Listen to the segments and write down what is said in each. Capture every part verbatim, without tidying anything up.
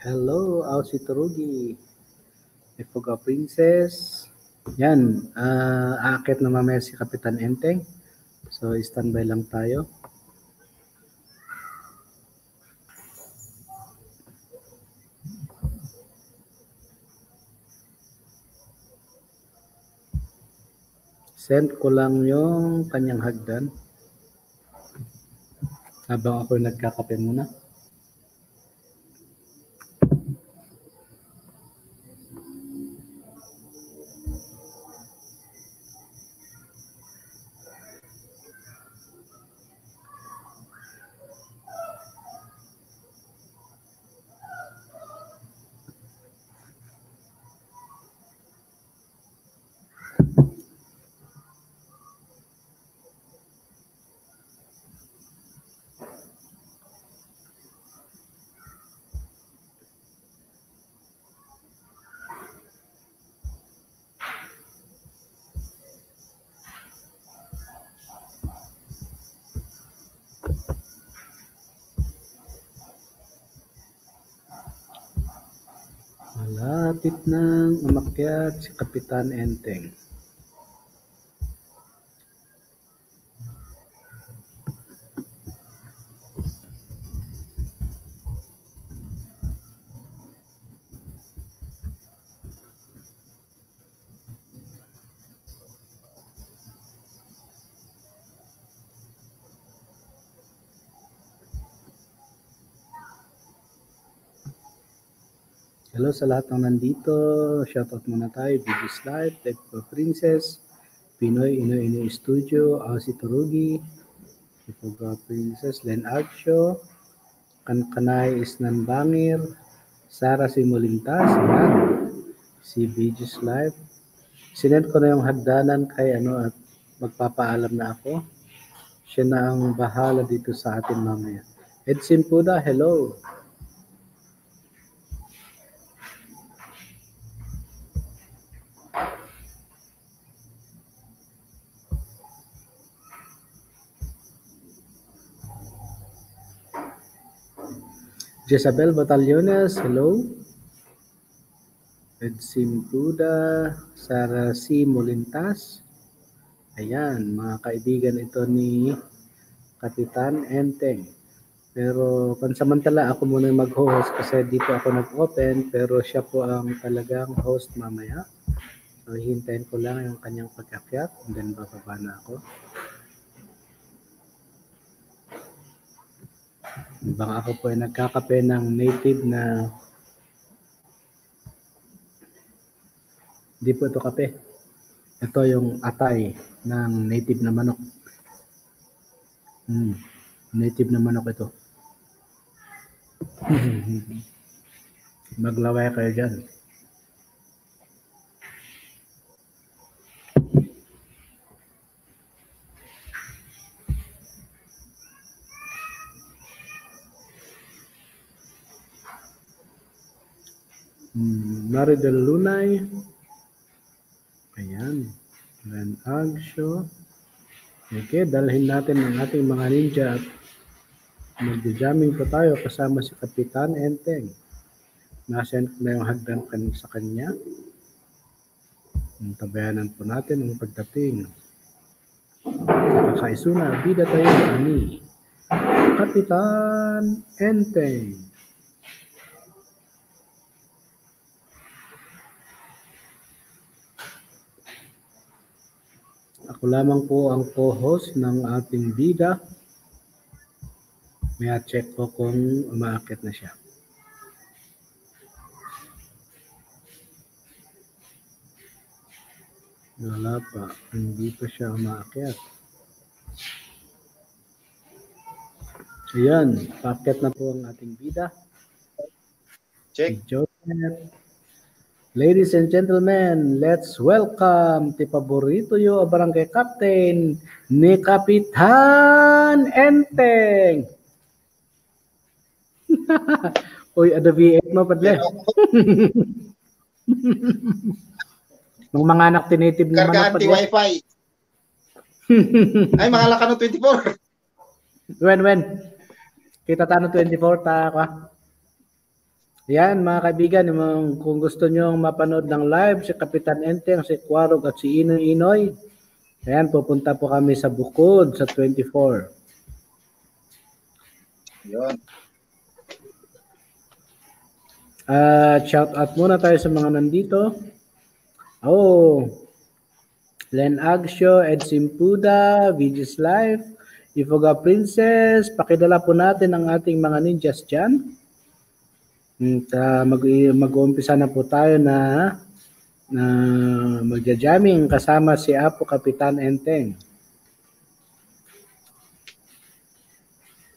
Hello, Aussie Turugi. Ifugao Princess. Yan, ah, aakyat na mamaya si Kapitan Enteng. So, standby lang tayo. Send ko lang yung kanyang hagdan. Habang ako'y nagkakape muna. Malapit nang umakyat si Kapitan Enteng. Hello sa lahat ng nandito. Shoutout muna tayo. B G's Live, Tedco Princess, Pinoy Inoy Inoy Studio, Aussie Turugi, Ifugao Princess, Len Agcio, Kankanay Isnan Bangir, Sara Simolintas, yan. Si B G's Live. Sinend ko na yung hagdanan kay ano at magpapaalam na ako. Siya na ang bahala dito sa atin mamaya. Ed Simpuda, hello. Jezabel Batallones, hello. Ed Simpuda, Sara C. Molintas. Ayan, mga kaibigan ito ni Kapitan Enteng. Pero pansamantala, ako muna yung mag-host kasi dito ako nag-open, pero siya po ang talagang host mamaya. So, hihintayin ko lang yung kanyang pag-akyat, and then bababa na ako. Baka ako po ay nagkakape ng native na, hindi po ito kape. Ito yung atay ng native na manok. Hmm. Native na manok ito. Maglaway kayo dyan. Hmm, Maridel Lunay. Ayan. Ren Agcio. Okay, dalhin natin ang ating mga ninja at magja-jamming po tayo kasama si Kapitan Enteng. Nasend ko na yung hagdan kan-, sa kanya. Antabayanan po natin ang pagdating. Kakaisuna, bida tayo ani Kapitan Enteng. Ako lamang po ang co-host ng ating bida. May check ko kung umaakyat na siya. Wala pa. Hindi pa siya umaakyat. Ayan, paakyat na po ang ating bida. Check. Si Joseph. Ladies and gentlemen, let's welcome ti paborito yo a barangay captain ni Kapitan Enteng. Uy, ada V eight mo, padre. Nung mga anak tinative na manok, padre. Kargaan ti wifi. Ay, mga Lakano twenty-four. When, when? Kita tano twenty-four, ta, kwa? Yan, mga kaibigan, yung mga, kung gusto nyo mapanood ng live, si Kapitan Enteng, si Kwarog, at si Inoy Inoy, ayan, pupunta po kami sa Bukod sa twenty-four. Yun. At shout out muna tayo sa mga nandito. Oh, Len Agcio, Ed Simpuda, V G's Life, Ifoga Princess, pakidala po natin ang ating mga ninjas dyan. At, ah, mag-, mag-uumpisa na po tayo na, na magja-jamming kasama si Apo Kapitan Enteng.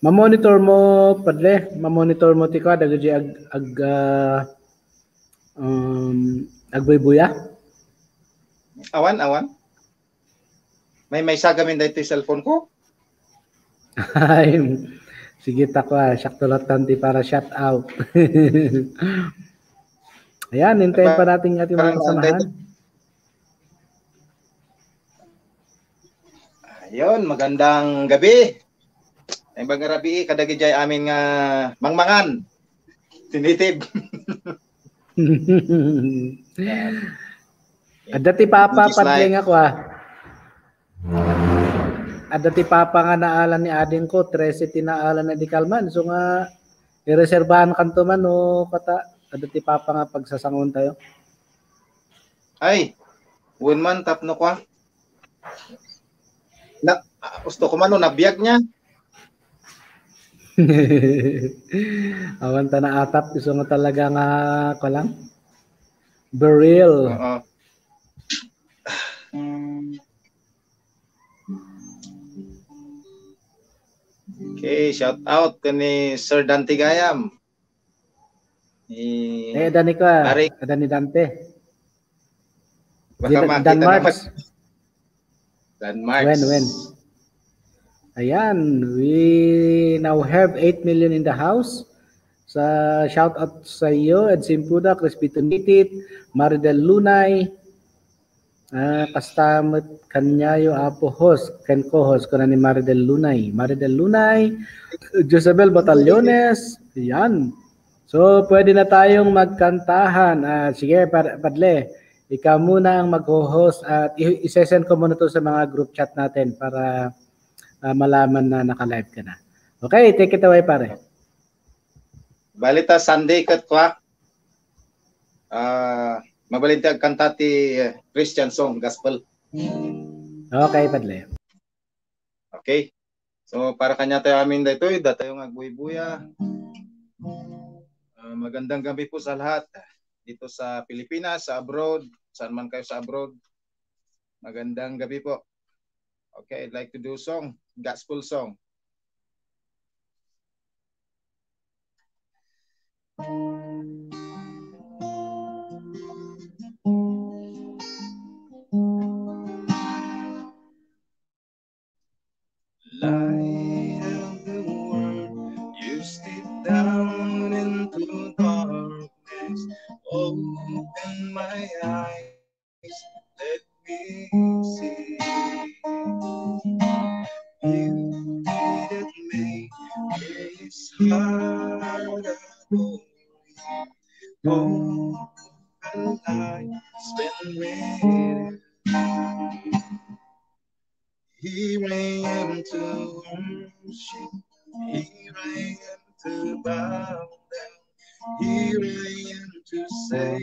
Mamonitor mo, Padre, mamonitor mo ti kua, dagiti ag-, ag-, ah, um, agbuybuya? Awan, awan. May, may sagamin daytoy cellphone ko. Ay, sige, ta kua, siak to latta ti para shout out. Ayan, hintayin pa natin ating mga kasamahan. Ayun, magandang gabi. Ay, magandang gabi, kadagiti amin nga mangmangan. Tinitib. Adda ti papa, Padre, nga kua. Adda ti papa nga naalan ni adingko, trese ti naalan na di kalman. So nga, ireserbahan kanto man, o kata, adda ti papa nga pagsasangon tayo. Ay, wen man, tapno kua. Na, ah, gusto ko man, no, nabiag niya. Awan ta naatap, gusto nga talaga nga, kua lang. Be real. Oo. Okay, shout out kani Sir Dante Gayam. Ni Eh, Dani ka. Pare. Dani Dante. Baka Di-, makita Dan Marks. Naman. Dan Marks. Wen, wen. Ayan, we now have eight million in the house. Sa shout out sa iyo, Ed Simpuda, Crispito Nitit, Maridel Lunay, ah, kasta met kaniayo, Apo Host, ken co-host, kuna ni Maridel Lunay. Maridel Lunay, Josabel Batallones, yan. So, pwede na tayong magkantahan. Ah, sige, par-, Padle, ikaw muna ang mag-host at i-, isesend ko muna to sa mga group chat natin para, ah, malaman na naka-live ka na. Okay, take it away, pare. Bali ta Sunday ket kua. Ah, mabalin ti agkanta ti, eh, Christian song, gospel. Okay, Padle. Okay. So, para kaniatayo amin daytoy, datayo nga agbuybuya. Ah, magandang gabi po sa lahat dito sa Pilipinas, sa abroad, saan man kayo sa abroad. Magandang gabi po. Okay, I'd like to do song, gospel song. Light of the world, you step down into darkness. Open my eyes, let me see. Beauty that made this heart adore you. All my life spent with you. Here I am to worship. Here I am to bow down. Here I am to say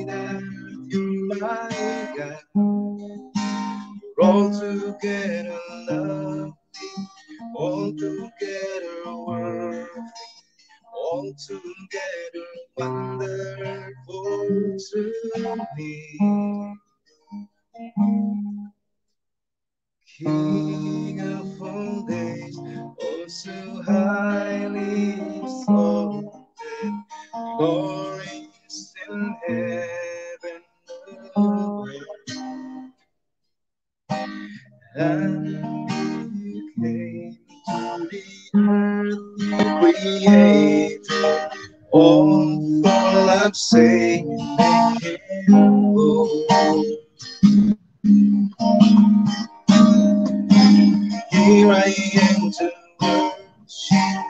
that you're my God. You're altogether lovely, altogether worthy, altogether wonderful to me. King of all days, oh so highly exalted, glorious in heaven above. And you came to the earth, you created all for love's sake. Here I am to worship,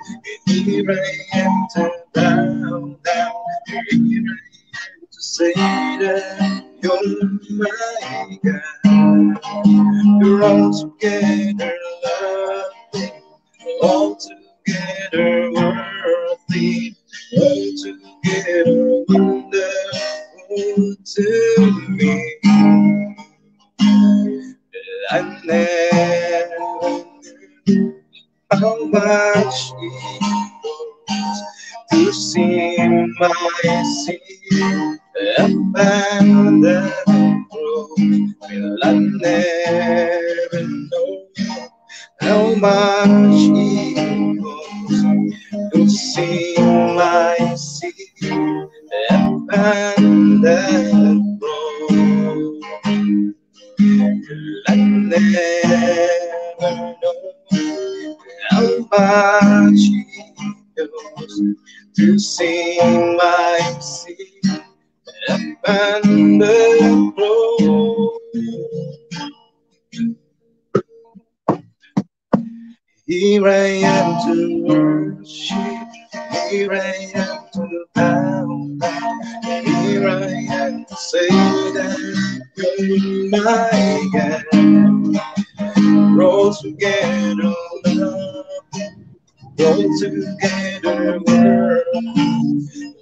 here I am to bow down. You're my God. You're altogether lovely, altogether worthy, altogether wonderful to me. I never knew how much it costs to see my sin upon the cross. Well, I never know how much it costs to see my sin upon the cross. I never know how much it costs to see my sin upon the cross. Here I am to worship. Here I am to bow down. Here I am to say that you're my God. Roll together, love. Roll together, world.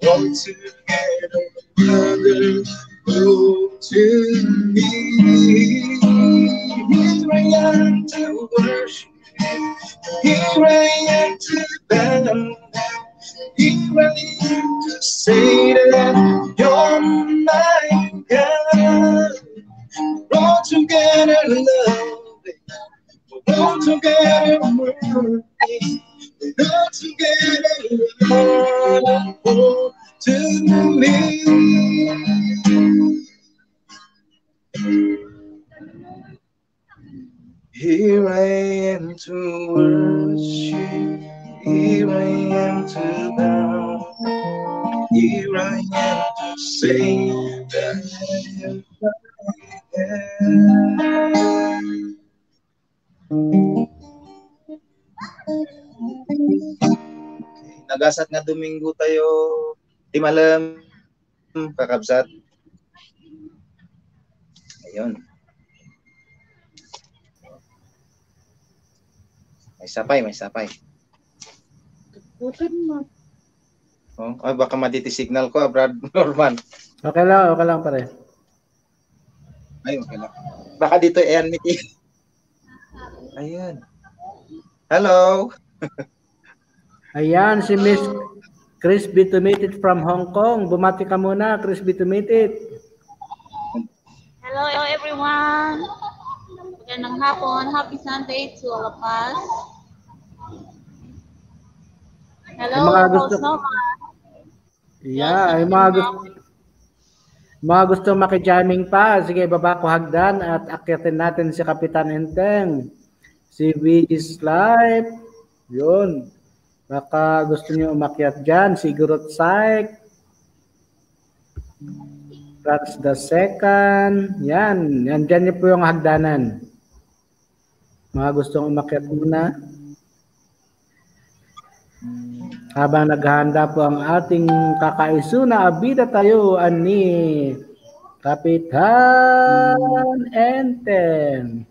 Roll together, brother. Roll to me. Here I am to worship. Here I am to bow down. Here I am to say that you're my God. All together loving, all together worthy, all together wonderful to me. Here I am to worship. Here I am to bow. Here I am to say that I am. Nagasat nga Domingo tayo, ti malem, kakabsat. Ayun. May sapay, may sapay. Bukan mo. Oh, ay, baka maditi signal ko, ah, Brad Norman. Okay lang, okay lang, pare. Ay, okay lang. Baka dito, ayan, Mickey. Ayan. Hello. Ayan, si Miss Chris Bitumitit from Hong Kong. Bumati ka muna, Chris Bitumitit. Hello, everyone. Magandang hapon. Happy Sunday to all of us. Hello, Host Norman. Yeah, yung mga gusto, mga gusto makijamming pa, sige, baba ko hagdan at akyatin natin si Kapitan Enteng, si Wiggie's Life, yun. Baka gusto niyo umakyat dyan, si Gurot Saik, Franz the Second, yan. Yan, dyan niyo po yung hagdanan. Mga gustong umakyat muna. Habang naghahanda po ang ating kakaisuna a bida tayo, ani Kapitan Enten.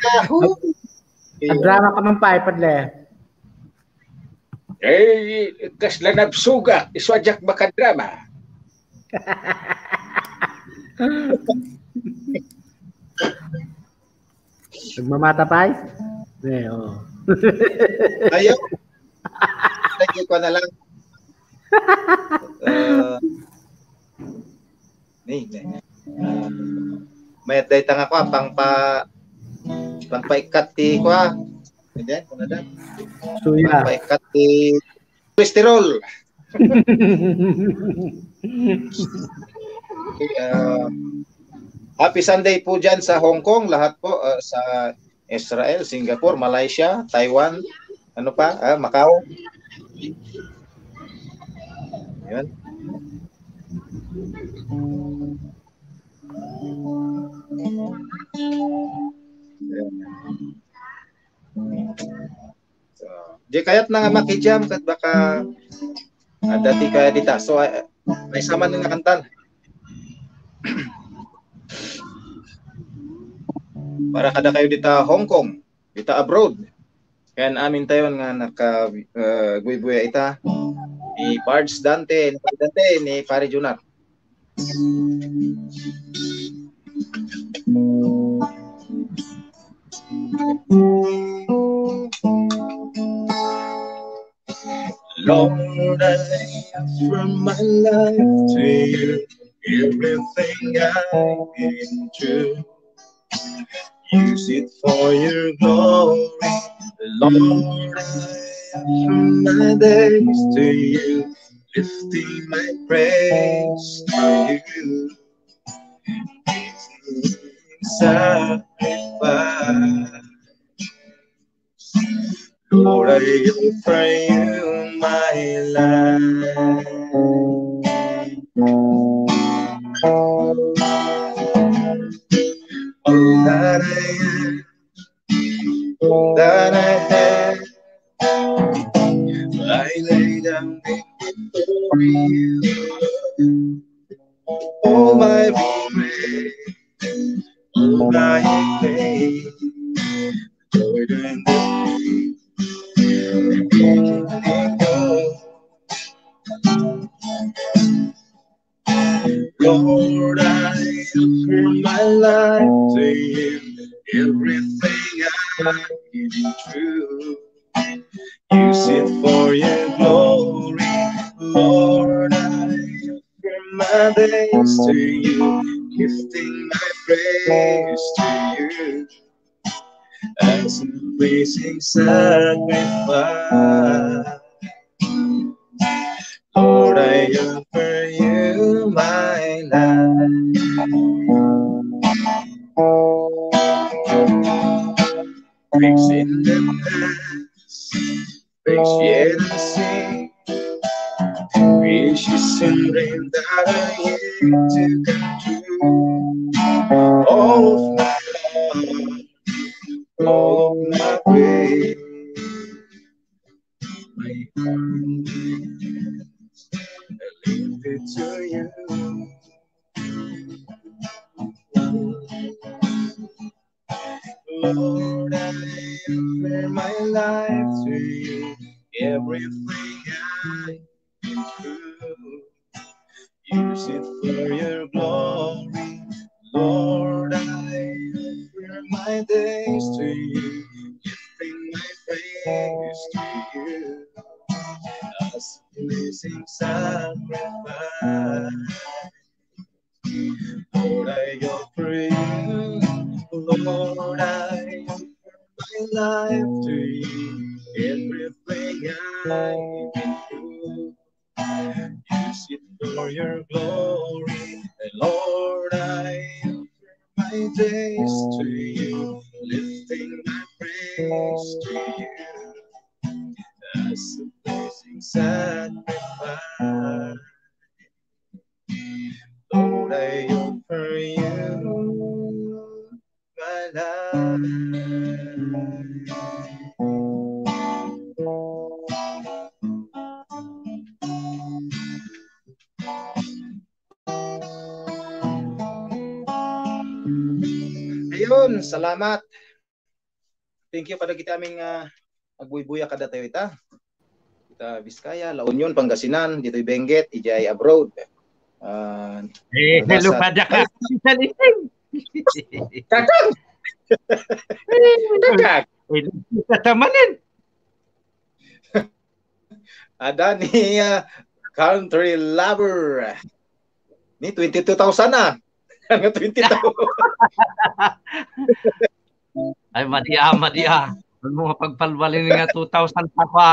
Yahoo! Drama ka man pa, ipadle. Eh, kasla nabsugak, isu a diak makadrama. Nagmamata pay? Eh, oo. Ayaw. Lagi ko na lang. Uh, ni, ni. Mayat dayta nga kwa, pang pa, pang paikkat ti kwa. Hindi, kuna da. Suya. Pang paikkat ti cholesterol. Okay, ah, happy Sunday po dyan sa Hong Kong, lahat po, ah, sa Israel, Singapore, Malaysia, Taiwan, ano pa, ah, Macau. Yun. Yun. So, di kayat na nga makijam ket baka, ah, dati kaya dita. So, ah, Maysa man nga kanta. Para kadakayo dita Hong Kong, dita abroad. Ken amintayon nga naka, eh, guybuya ita ni Pards Dante, ni Pards Dante, ni Pare Junard. Lord, I offer my life to you. Everything I've been through, use it for your glory. Lord, I offer my days to you, lifting my praise to you. Sacrifice. Lord, I offer you my life. All that I am, all that I have, I lay down before you. All my regret, all my pain, joy and the pain, everything let go. Lord, I offer my life to you. Everything I've been through, use it for your glory. Lord, I offer my days to you, lifting my praise to you as a pleasing sacrifice. Lord, I offer you my life. Fixing the past, fix yet unseen. Wishes and dreams that are yet to come true. All of my love, all of my praise, my heart is lifted to you. Lord, I offer my life to you. Everything I've been through, use it for your glory. Lord, I offer my days to you, gifting my praise to you as a pleasing sacrifice. Lord, I offer you, Lord, I offer my life to you. Everything I've been through, use it for your glory. Lord, I offer my days to you, lifting my praise to you as a pleasing sacrifice. Lord, I offer you my life. Ayun, salamat. Thank you kadagiti amin nga agbuybuya kadatayo ita. Ita Vizcaya, La Union, Pangasinan, ditoy Benguet, idiay abroad. Ah, Eh, hello, nasa- Pada ka. Ay, Kakang! Kakang! Eh, tatamanin. Ada ni, ah, country lover. Ni twenty-two thousand na. Ang twenty-two. Ay, madia, madia. Ano mo nga pagpalwalin nga two thousand pa pa?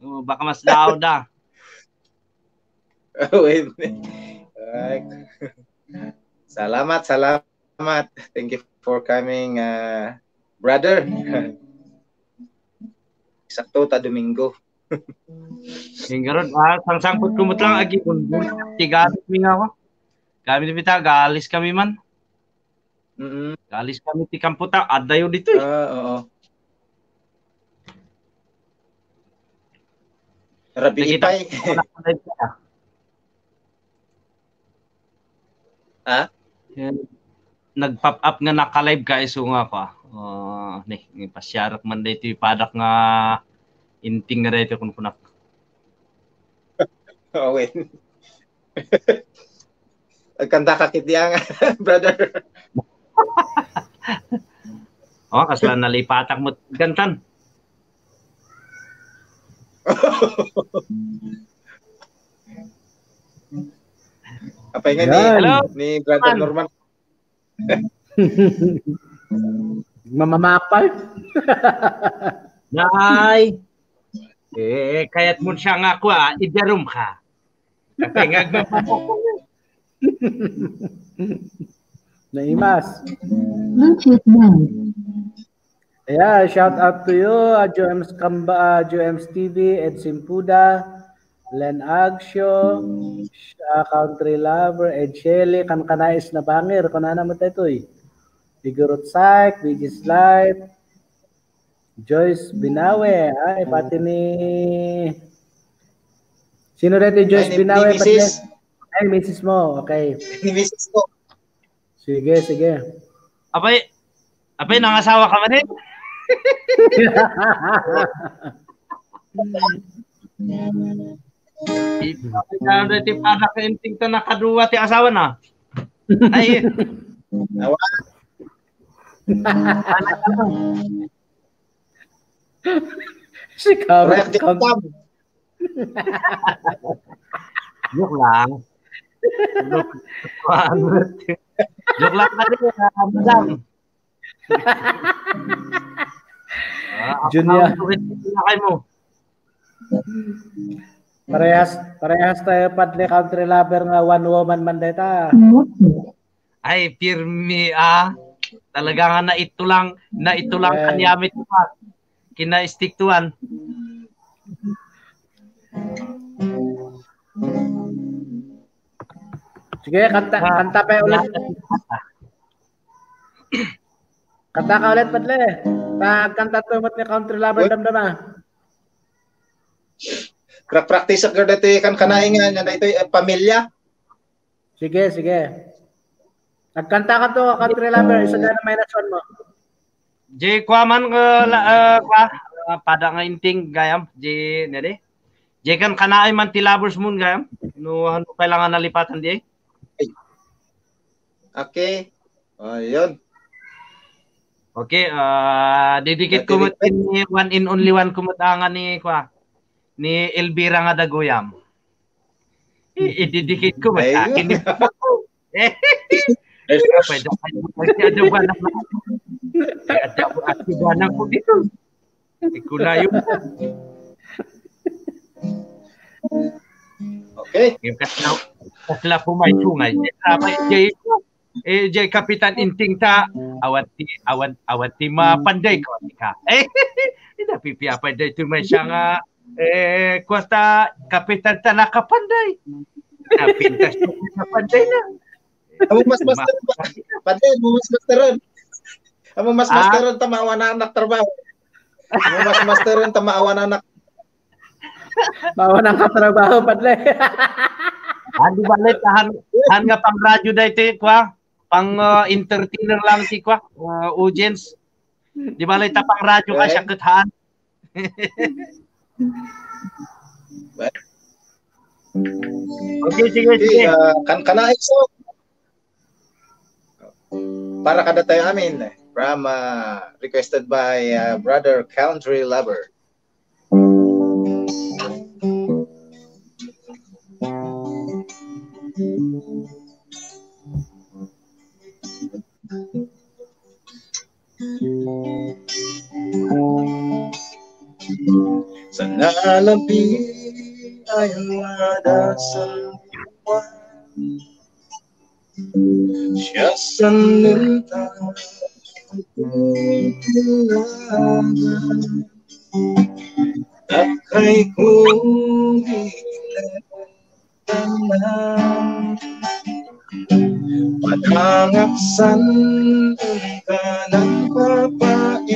Oh, baka mas daw da. Wait. Ay. Salamat, salamat. Thank you for coming, uh, brother. Sakto ta Domingo. Inggarod, ah, sangsangpot kumot lang, agi, bunbun. Tiga, mi nga ako. Kami ni Pita, galis kami man. Mm-mm. Galis kami ti kamputa, adayo dito eh. Ah, oo. Rabi ipay. Kita, wala ka na ito, ah. Ha? Yan. Nag-pop up nga naka-live ka, isu nga ako, ah. Ah, ni, ni pasiarak man daytoy padak nga inting nga daytoy kunkunak. Awen. Agkanta ka kiti ang, brother. Oh, kasla nalipatak mo gantan. Apay nga ni, Yan. Hello. Ni Brother Man. Norman. Mamamapal. Nay. Eh, kayat mo siya nga kwa, idarum ka. Apay nga agmamamapal. Naimas. Bluetooth mode. Yeah, shout out to you, Ajo M's Kamba, Ajo M's T V, Ed Simpuda, Len Agcio, Sha Country Lover, Ed Shelley, kan kanais na banger, kunana mo tayo, eh. Igorot Saik, Biggest Life, Joyce Binawe, ay, pati ni, sino dito Joyce Ay, ni, Binawe? Ni Pati misis. Ay, misis mo, okay. Ni misis ko. Sige, sige. Apay, apay, nangasawa ka man eh? Ikaw, ikaw, dati para ka inting ta nakadua ti asawa na. Ay. Awa. Si Kawit Reactive Kam. Cam. Joke lang. Joke, joke lang kasi, ah, madam. Ah, Junior. Ang sakit na kayo mo. Parehas, parehas tayo, Padre, country lover nga one woman man deta. Ay, pirmi, ah. Talaga nga na ito lang, na ito lang Ay. Kanyamit pa. Kina-stick to one. Sige, kanta, Ah, kanta pa ulit. Kanta ka ulit, Padre. Pagkanta to, mat ni country lover, Uy. Damdama. Pra-, practice ak dati kan kanay nga, nga daytoy, eh, pamilya. Sige, sige. Nagkanta ka to, country lover, isa na minus one mo. Jay, kwa man, uh, la, uh, kwa, uh, pada nga inting, gayam, Jay, nede? Jay, kan kanaay man ti Lovers Moon, gayam? No, ano kailangan nalipatan, di? Okay. Ayun. Okay, ah, didikit ko met ni one and only one ko met nga ni, kwa, ni Elvira nga daguyam. I-, ididikit ko met Ayun. Akin ni Eh, pwede kayo magkasi, ada ba na? Eh, ada ba, ada ba na ko dito? Ikulayo. Okay. Yung kasla, kasla po may sungay. Eh, tama, eh, jay, eh, jay Kapitan Inting ta, awan ti, awan, awan ti mapanday ko, ka. Eh, napipiapay day ti may siya nga, eh, kuwasta, Kapitan ta nakapanday. Napintas ko sa panday na. Amo mas master, pa-, pati, amo mas masteran. Amo mas Ah? Masteran ta maawan anak trabaho. Amo mas masteran ta maawan anak. Maawan ang katrabaho, padre. Ah, di ba, let, han, han nga pang radyo da iti, kwa? Pang, uh, entertainer lang ti, kwa? Uh, audience. Di ba, let, pang radyo ka, Eh? Siya ket haan. Okay, sige, sige. Ah, kan-, kana, so, para kada tayo amin, from, ah, requested by, ah, Brother Country Lover. Sana labi ay madasal mo. Siya sanunta. Takay kong Panangaksan ka ng papaingan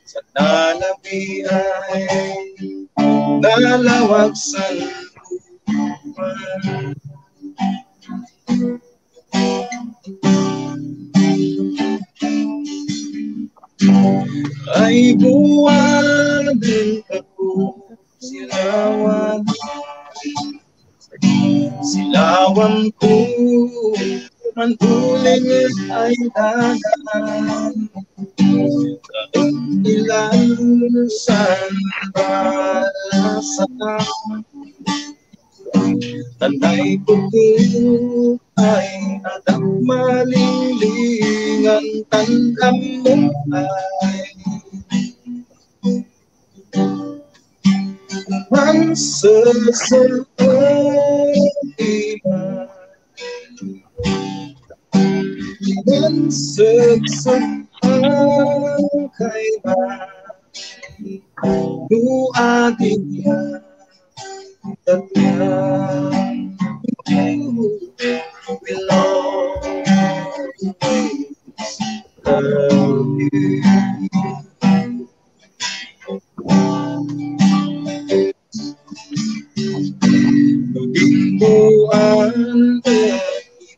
sa nalabi ay nalawag sa lupa. Silawan ko man uling ay dalan, ilan san balasa. Tanay puti ay adak malinglingan, tandam mo ay man sesek iba. Man sesek ang kaiba. Dua dia.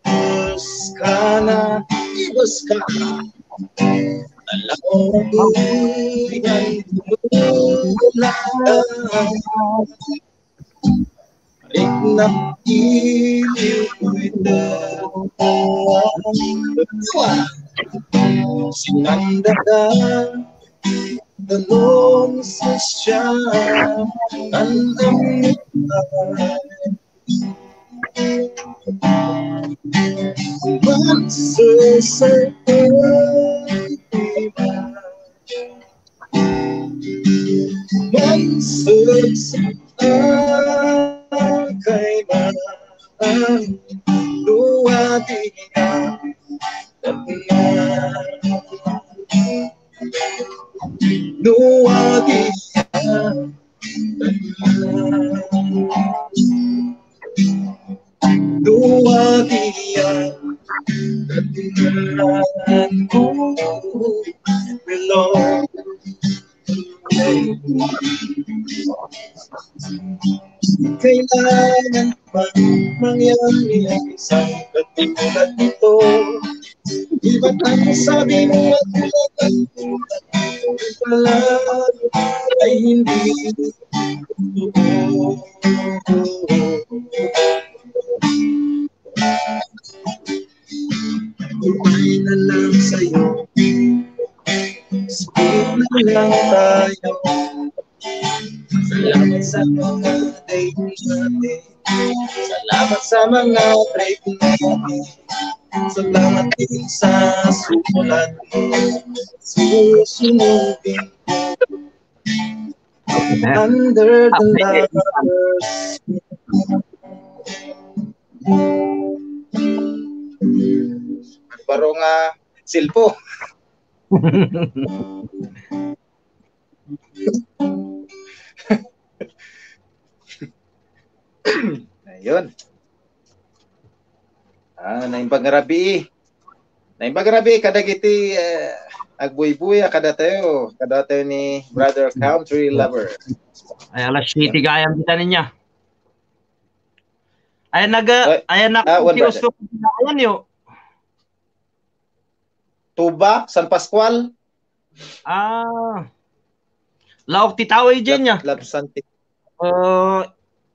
Ibus ka na, ibus ka na. Alam mo, iyan mo lang. Riknak iliw ito. Sinandada, tanong sa siya, ang ang Once a certain Once a certain kaibahan, dua dia, tatlo. Dua dia, tatlo. Dua dia, tatlo. Belong. Kailangan pang mangyari ang isang katulad nito. Iba't ang sabi mo at kulang ang kulang pala ay hindi totoo. Goodbye na lang sa'yo. Speak na lang tayo. Salamat sa mga date natin. Salamat sa mga break natin. Salamat din sa sulat mo. Susunodin ko. Under the lovers. Baro nga silpo. Ayun. Ah, naimbag nga rabii. Naimbag nga rabii kadagiti, eh, agbuybuya kadatayo, kadatayo ni Brother Country Lover. Ay, alas siyete gayam kita niya. Ay, nag-, Ay, ay, nak-, ah, well, brother. Ayan, yo. Tuba, San Pascual. Ah. Laok ti tao, eh, diyan niya. Lab-, Labsante. Uh,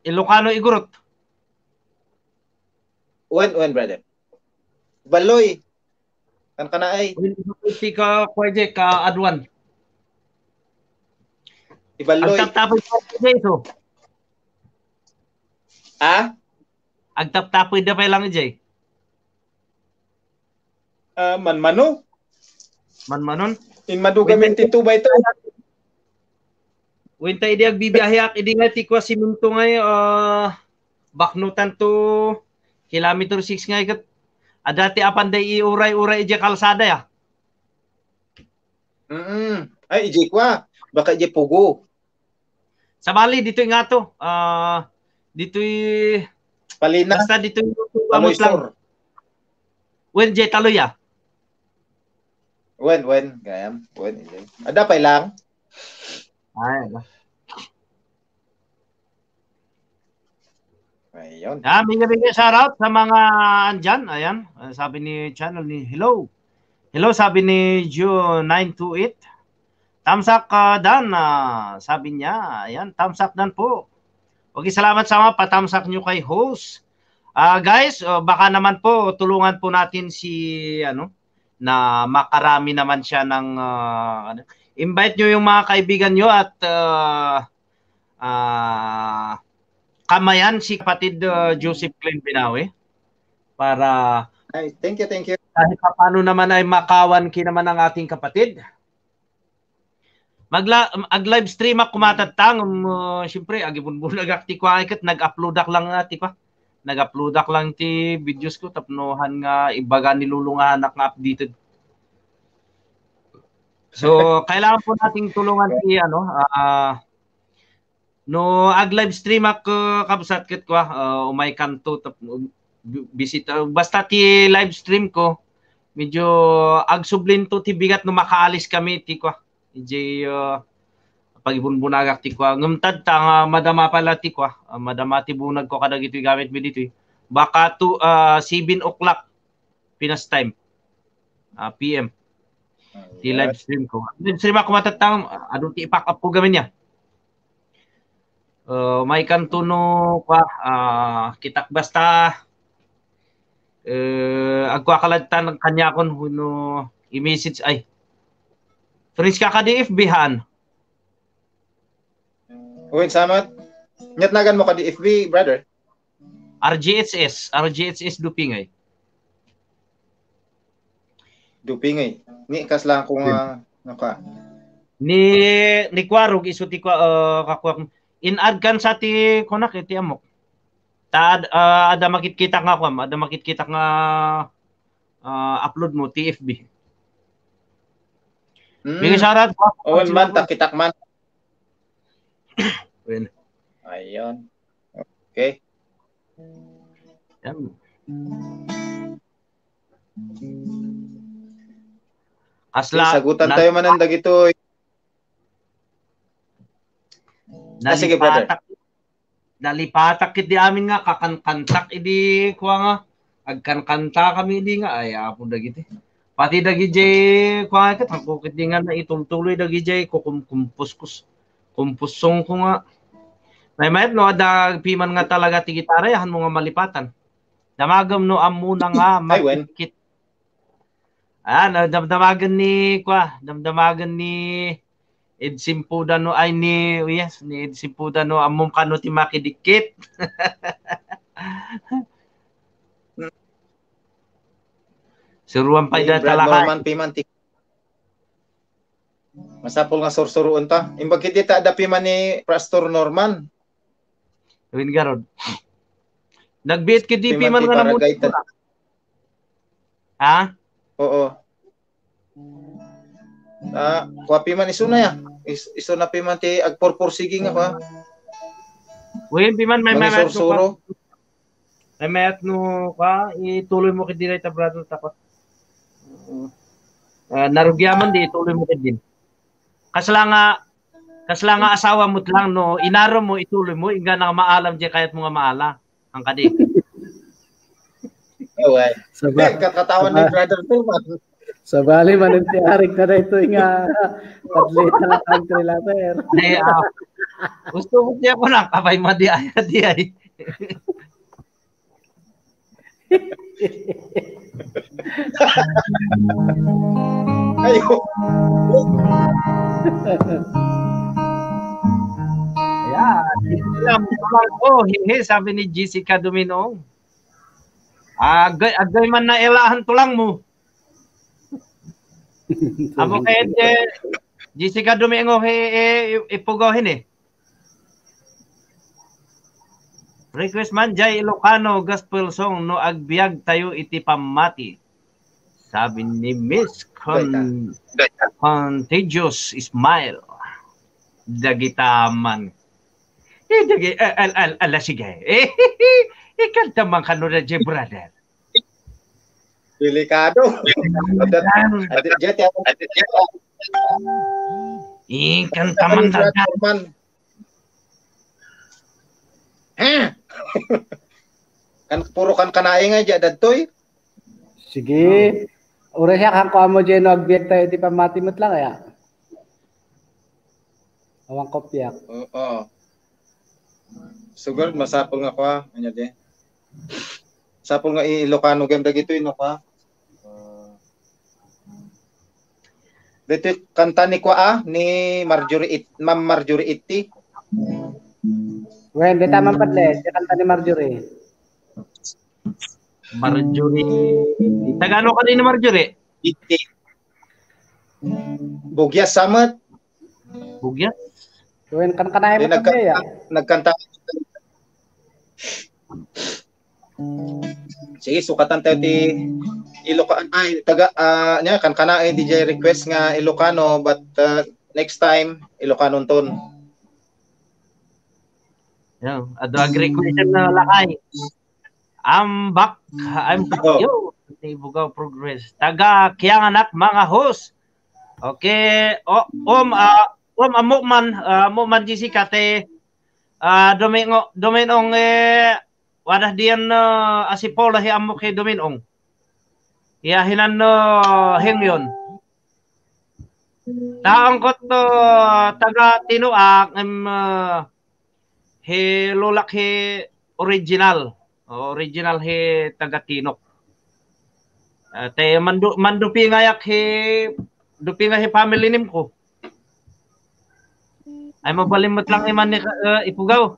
Ilocano Igorot. Wen, wen, brother. Baloy. Kan kana ay. Wen, ti ka, kuya, ka adwan. Ibaloy. Agtaptapid da pay lang, Jay, so. Ha? Agtaptapid da pay lang, Jay. Ah, manmano? Manmanon? Inmadu gamin ti tuba ito. Winta idi agbibiaheak, idi nga ti kua siminto ngay, ah, baknotan to kilometer six ngay ket adda ti apan da iuray-uray idiay kalsada, ya. Mm. Ay, idiay kua. Baka idiay Pugo. Sabali, ditoy ngato. Ah, ditoy Palina. Basta ditoy Taloy Sur. Wen, jay Taloy, ah. Wen, wen, gayam. Wen, ijay. Adda pay lang. Ay, ala. Ayun. Ah, mega, mega shoutout sa mga andyan. Ayan, ah, sabi ni channel ni Hello. Hello, sabi ni Joe nine two eight. Thumbs up, ah, Dan, ah, sabi niya. Ayan, thumbs up, Dan po. Okay, salamat sa mga patamsak nyo kay host. Ah, guys, uh, baka naman po tulungan po natin si ano na makarami naman siya ng uh, ano. Invite nyo yung mga kaibigan nyo at uh, uh, kamayan si kapatid uh, Joseph Glenn Binawi para Ay, thank you, thank you. Kahit paano naman ay makawan ki naman ang ating kapatid. Magla ag-live stream ak kumatattang, um, uh, siyempre agibunbunag ak ti kua ket nag-upload ak lang nga ti kua. Nag-upload ak lang ti videos ko tapno han nga ibaga ni Lolo nga anak nga updated. So, kailangan po nating tulungan si ano, ah, no ag-live stream ak uh, kabsat ket kua, uh, umay kanto tap, um, bisita basta ti live stream ko medyo agsublinto ti bigat no makaalis kami ti kua. Idiay uh, pagibunbunagak ti kua. Ngem tadta nga madama pala ti kua. Uh, madama ti bunag ko kadagitoy gamit mi ditoy. Baka to uh, seven o'clock Pinas time. Uh, P M. Ti live stream ko. Live stream ako matattang adu ti ipak up ko gamin niya. Uh, may kanto no pa uh, kitak basta uh, agkuakaladtan kanyakon no i-message ay. Friends ka ka D F B han. Uwin samat. Nyat nagan mo ka D F B, brother? R G H S, R G H S Dupingay. Dupingay. Ni kas lang kung uh, naka. Ni ni Kwarog isu ti uh, kakuak. In-add kan sa ti kunak iti amok. Ta uh, ada makitkitak nga kuam, ada makitkitak nga uh, upload mo T F B. Mm. Bigay sarat. Awan man, takitak man. Well. Ayun. Okay. Yan. Kasla, sagutan tayo manen dagitoy. Ah, sige, brother. Nalipatak iti amin nga kakankantak idi kua nga agkankanta kami idi nga ay apo dagiti. Pati dagijay kua nga ket hangko ket di nga naitultuloy dagijay kukumkumpuskos. Kumpusong ko nga. Maymayat no adda piman nga talaga ti gitara han mo nga malipatan. Damagem no ammona nga makit. Ah, damdamagen ni kua, damdamagen ni Ed Simpuda no ay ni, oh yes, ni Ed Simpuda no ammom kano ti makidikkit. Suruan pay da talaga. Norman Piman ti Masapol nga sursuroon ta. Imbag iti ta da piman ni Pastor Norman. Win garod. Nagbiit kidi piman nga namun. Ha? Oo. Ah, kua piman isu na ya. Is, isu na piman ti agpurpursigi nga kua. Wen piman may mga sursuro. May mayat no ka ituloy mo kidi ta brother ta ko. Uh, narugyaman di ituloy mo kidi. Kasla nga kasla nga asawa mo lang no inaro mo ituloy mo ingga na maalam di kayat mo nga maala. Ang kadi. Away. Sabay. Kakatawan ni brother Norman. Sabali man ti arik na daytoy nga atleta nga country lover. Di, ah, gusto mo siya ko lang, kabay madi ay, di ay. Ayo. Ayan. Oh, hehe, sabi ni Jessica Dominong. Agay, agay man na ilahan tulang mo. Amo kay Jessica Domingo he eh, ipugaw hini. Request man jay Ilocano gospel song no agbiag tayo iti pammati. Sabi ni Miss Con Contagious Smile. Dagita man. Eh, dagi, al, al, ala, sige. Eh, ikanta man kano na, J brother. Delikado. Ikanta man, man. Eh? Kan puro kan kanae nga diya dadtoy. Sige. Ura siya kan kuamo diya no agbiag tayo iti pamati met lang aya. Awan kopiak. Oo. Sugar, masapul nga kua. Anya di? Sapul nga i-, Ilocano game dagitoy, no, kua? Ditoy kanta ni kua, ah, ni Marjorie It-, Ma'am Marjorie Itti. Wen, di tamang padle, di kanta ni Marjorie. Marjorie. Taga ano ka rin ni Marjorie? Itti. Bugyas samet. Bugyas? Wen, kankanayan mo nagkanta, padle, ya. Nagkanta. Sige, sukatan tayo ti Ilocan. Ay, taga, ah, nya, kankanaay D J request nga Ilocano, but, uh, next time, Ilocano ton. Yeah, adu ag-request na lakay. I'm back. I'm back. Oh. Yo, ni Bugaw Progress. Taga Kianganak, mga host. Okay. O, um, ah, um, amo man, ah, amo man, Jessica, te, ah, Domingo, Dominong, eh, wada diyan, ah, asi Paula, hi amo kay Dominong. Iya hinan, ah, hingyon. Taangkot to taga Tinuak, em, ah, hi lulak hi original. O, original hi taga Tinok. Ah, te, mandu-, mandupingayak hi, dupingay hi family name ko. Ay, mabalin met lang iman ni, eh, Ipugaw.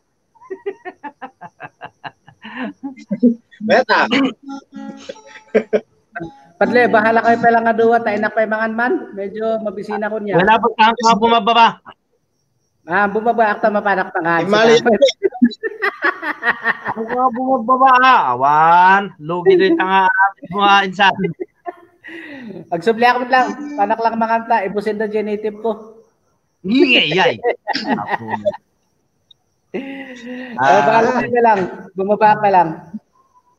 Beta. Padle, bahala kayo pala nga duwa, ta inak pay mangan man. Medyo mabisina ko niya. Wala po, saan ka bumababa? Ah, bumaba, akta mapanak pa nga. Imali. Ako nga bumababa, ah. Awan, lugi din tanga, mga insan. Agsubli ako lang, panak lang manganta, ibusin na genitive ko. Ngingay, yay. Oh, baka Ah. lumaki ka lang. Bumaba ka lang.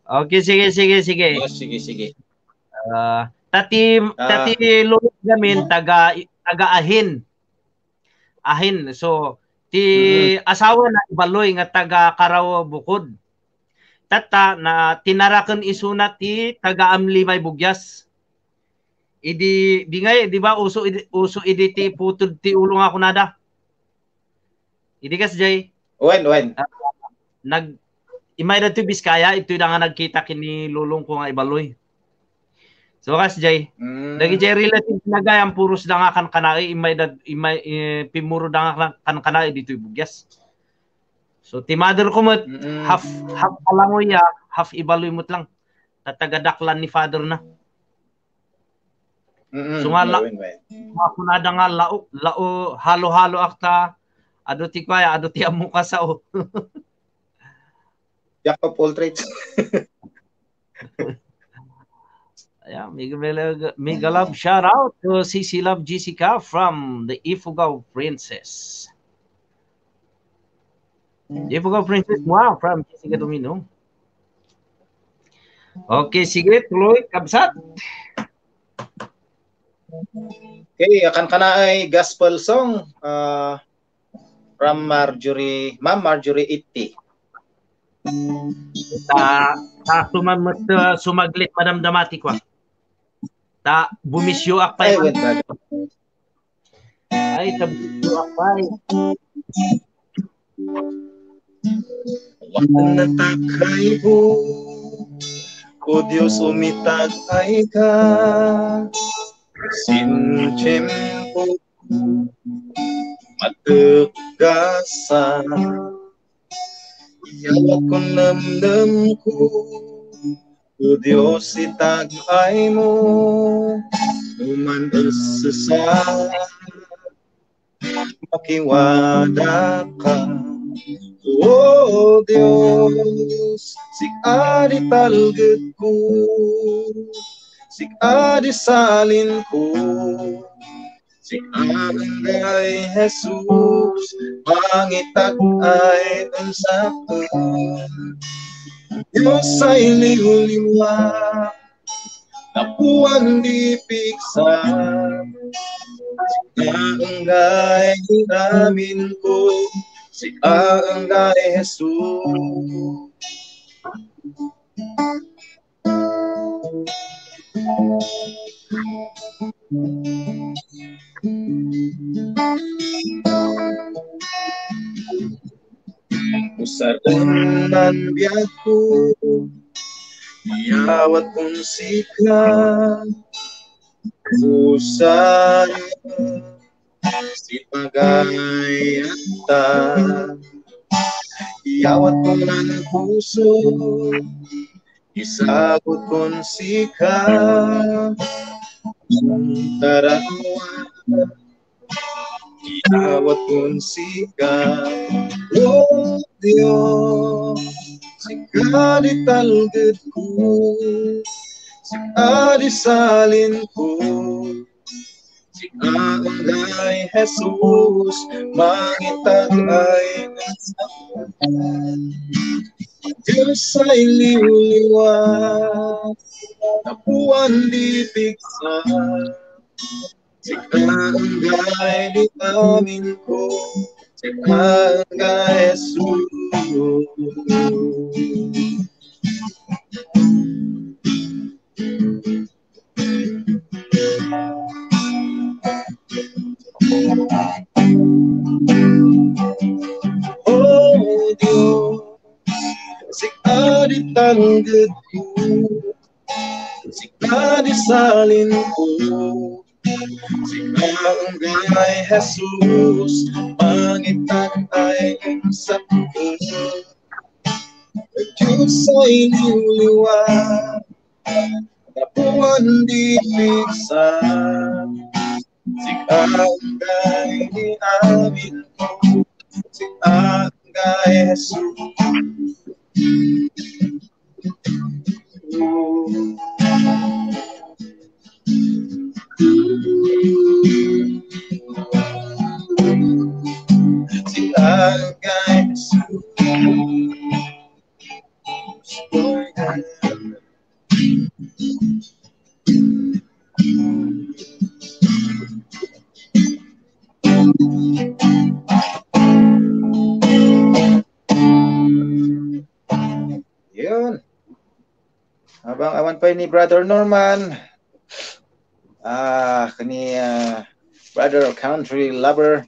Okay, sige, sige, sige. Oh, sige, sige. Ah, tati, Ah. tati Lolo Gamin, taga, taga Ahin. Ahin. So, ti Mm. asawa na Ibaloy nga taga Carao Bukod. Tatta, na tinaraken isuna ti taga Amlimay Bugyas. Idi, di ngay, di ba, uso idi, uso idi ti putod ti ulo nga kunada? Idi kas jay? Wen, wen. Ah, nag-, imay da to Biskaya, itoy da nga nagkita kini lolong ko nga Ibaloy. So, kas jay, Mm. dagi jay relative na gayam, puros da nga kankanaay, imay da, imay, eh, pimuro da nga kan-, kankanaay ditoy Bugyas. So, ti mother ko met, Mm-mm. half, half Alangoy ya, half Ibaloy met lang. Ta taga Daklan ni father na. Mm-mm. So nga la-, Wen, wen. Nga kunada nga lao, lao, halo-halo akta, adu ti kuaya, adu ti ammo ka sao. Jack of all trades. Yeah, mega, mega, mega love shout out to C C Love Jessica from the Ifugao Princess. Ifugao Princess, wow, from Jessica Domino. Okay, sige, tuloy, kabsat. Okay, akan kana ay gospel song, ah, from Marjorie, Ma'am Marjorie Itti. Ta, ta suman met, uh, sumaglit madamdamati ko. Ta bumisyo ak pay. Ay, wait, wait. Ay, ta bumisyo ak pay. Wen, natakaybo, O Dios, umitag-ay ka. Sin tiempo, matekgasa. Iyawak ko nemnem ko, O Dios, itag-ay mo, no man essesa, makiwada ka. O Dios, sika di talged ko, sika di salin ko, sika enggay Jesus, pangitag-ay ensakon. Dios ay liwliwa, napuan di piksa, sika enggay amin ko, sika enggay Jesus. biagko, iyawatkon sika, usa si pagayakta. Iyawatkon a puso, isagutkon sika, tarawa, iyawatkon sika, O Dios, sika di talgedko, sika di salinko, sika unggay Jesus, mangitag ay Dios ay liwliwa, tapuan di pigsa. Sika unggay di amin ko, sika unggay Jesus. O Dios, sika di tangged ko, sika di salin ko, sika unggay Jesus, mangitag ay sakit. Dios ay liwliwa, tapuan di pigsa. Sika unggay di amin ko, sika unggay Jesus. Sika unggay Jesus. Yun. Habang awan pa ni Brother Norman, ah, kani, ah, Brother Country Lover.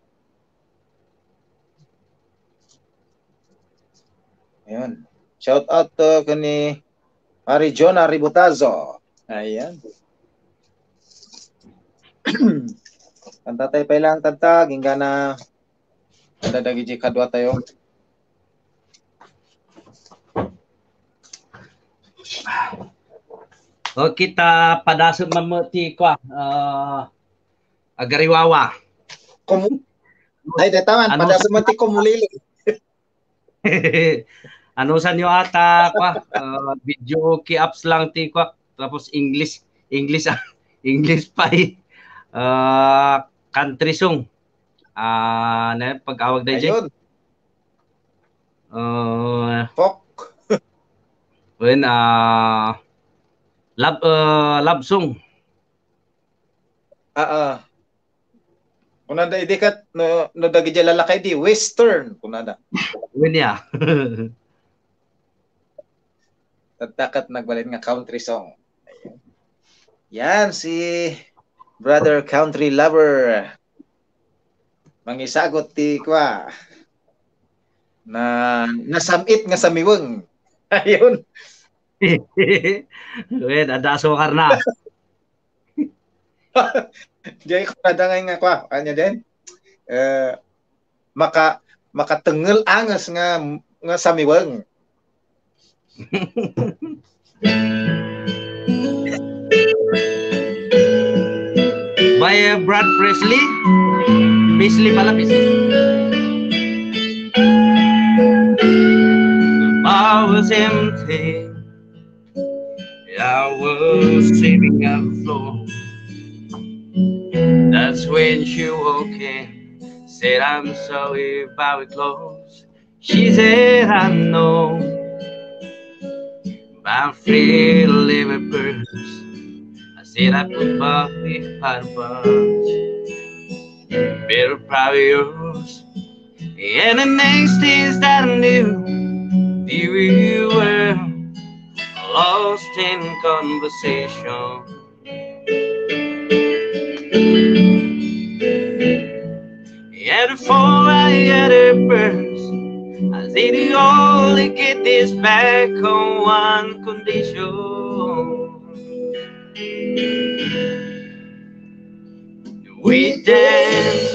Ayun. Shout out to kani Pare Jonah Ributazo. Ayan. Kanta tayo pa ilang kanta, ginggana. Kada dagiti kadua tayo. O, kita padasem man met ti kua, ah, agariwawa. Kumu-, ay, deta man, ano? Padasem man ti kumulili. Ano sa nyo ata, kua, ah, video key apps lang ti kua, tapos English, English, English pa eh. Ah, country song. Ah, na pag-awag na, Jay? Ayun. Uh, folk. When, ah, love, ah, love song. Ah, ah. Kunada idi ket no, no dagiti lalaki di western, kunada. When, yeah. Tatta ket nagbalin nga country song. Ayan. Yan si Brother Country Lover. Mangisagut ti kua. Na, nasam-it nga samiweng. Ayun. Wen, adda asukar na. Jay, kunada nga kua, anya din? Eh, maka-, makatengngel anges nga, nga samiweng. By, uh, Brad Presley. Presley pala, Presley. The bar was empty. I was sitting on the floor. That's when she walked in. Said, "I'm sorry, but we're closed." She said, "I know, but I'm free to leave it first." I said, "I put my heart first. Better probably yours." And the next thing that I knew, we were lost in conversation. And before I had a burst, I say the only get this back on one condition. We dance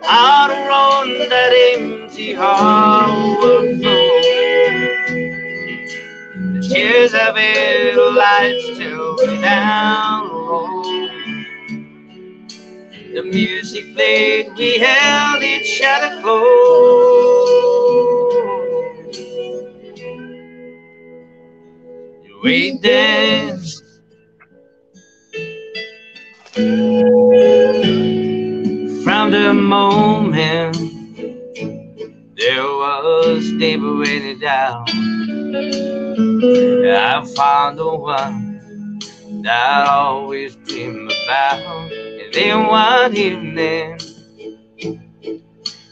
out on that empty hall floor. The chairs have little lights till down low. The music played, we held each other close. We danced from the moment there was never any doubt. I found the one that I always dream about. And then one evening,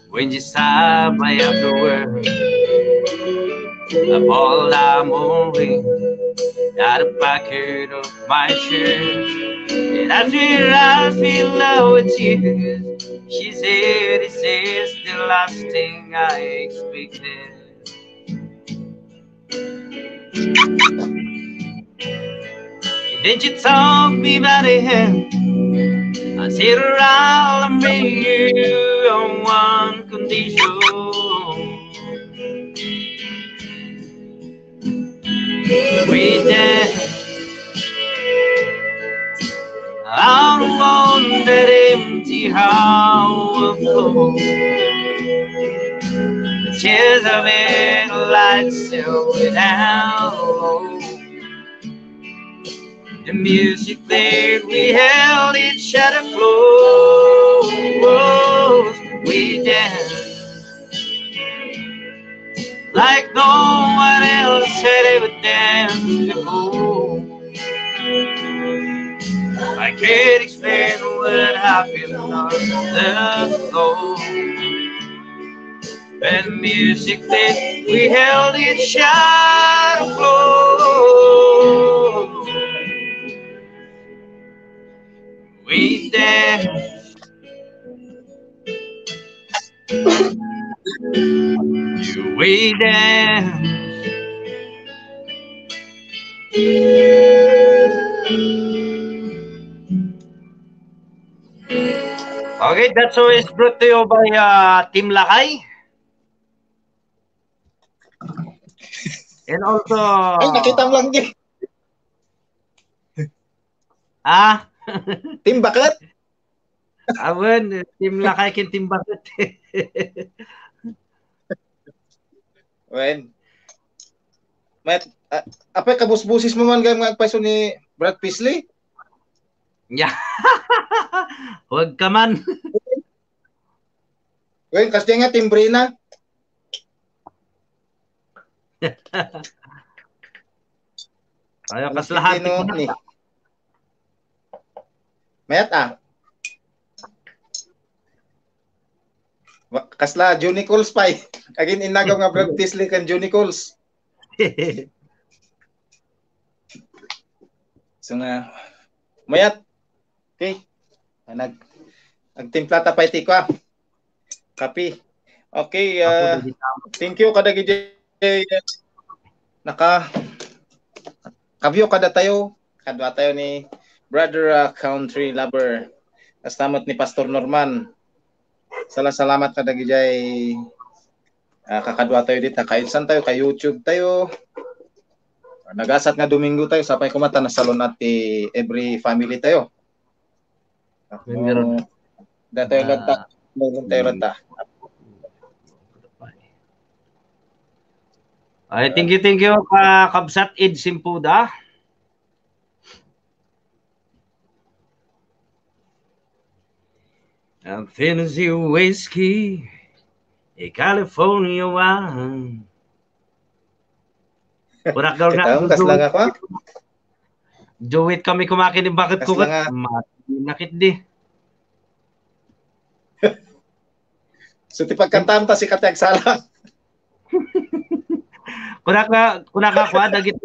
when she stopped by afterward, I pulled out my ring out of the pocket of my shirt. And after I feel love with tears, she said, "This is the last thing I expected." Then she took me by the hand. I said, "I'll marry you on one condition." We danced out on that empty hall floor. The chairs of it light silver down low. The music played, we held each other close. We danced like no one else had ever danced before. I can't explain what happened on the floor. And music played, we held each other close. We danced. We danced. Okay, that show is brought to you by uh, Team Lakay. And also, Ay, nakita mo lang din. Ah? Team Baket? Awan, Team Lakay ken Team Baket. Wen. Met, uh, apay kabusbusis mo man gayam nga agpayso ni Brad Paisley? Yeah. Huwag ka man. Wen, kasi nga timbre na. Ayaw kas lahat. Mayat ah. Kasla, Johnny Calls pa eh. Again, inagaw nga Brad Paisley kan Johnny Calls. So nga, mayat. Okay. Nag, nagtimpla ta pa iti kwa. Kape. Okay, uh, thank you kadagiti naka kabyo kada tayo, kadwa tayo ni Brother uh, Country Lover. Kastamot ni Pastor Norman. Sala salamat kadagiti uh, kakadwa tayo dita, kainsan tayo, ka YouTube tayo. Nagasat nga Domingo tayo, sapay kumata nasalon at ti every family tayo. Datoy latta. Meron tayo latta. Ay, thank you, thank you, uh, Kabsat Ed Simpuda. A Tennessee whiskey, a California wine. Kurak daw na. Kasla nga kwa? Duet kami kumakin ni bakit ko kat. Nakit di. So, ti pagkantam ta si Kati agsala. Kunaka, kunaka kwa, dagiti,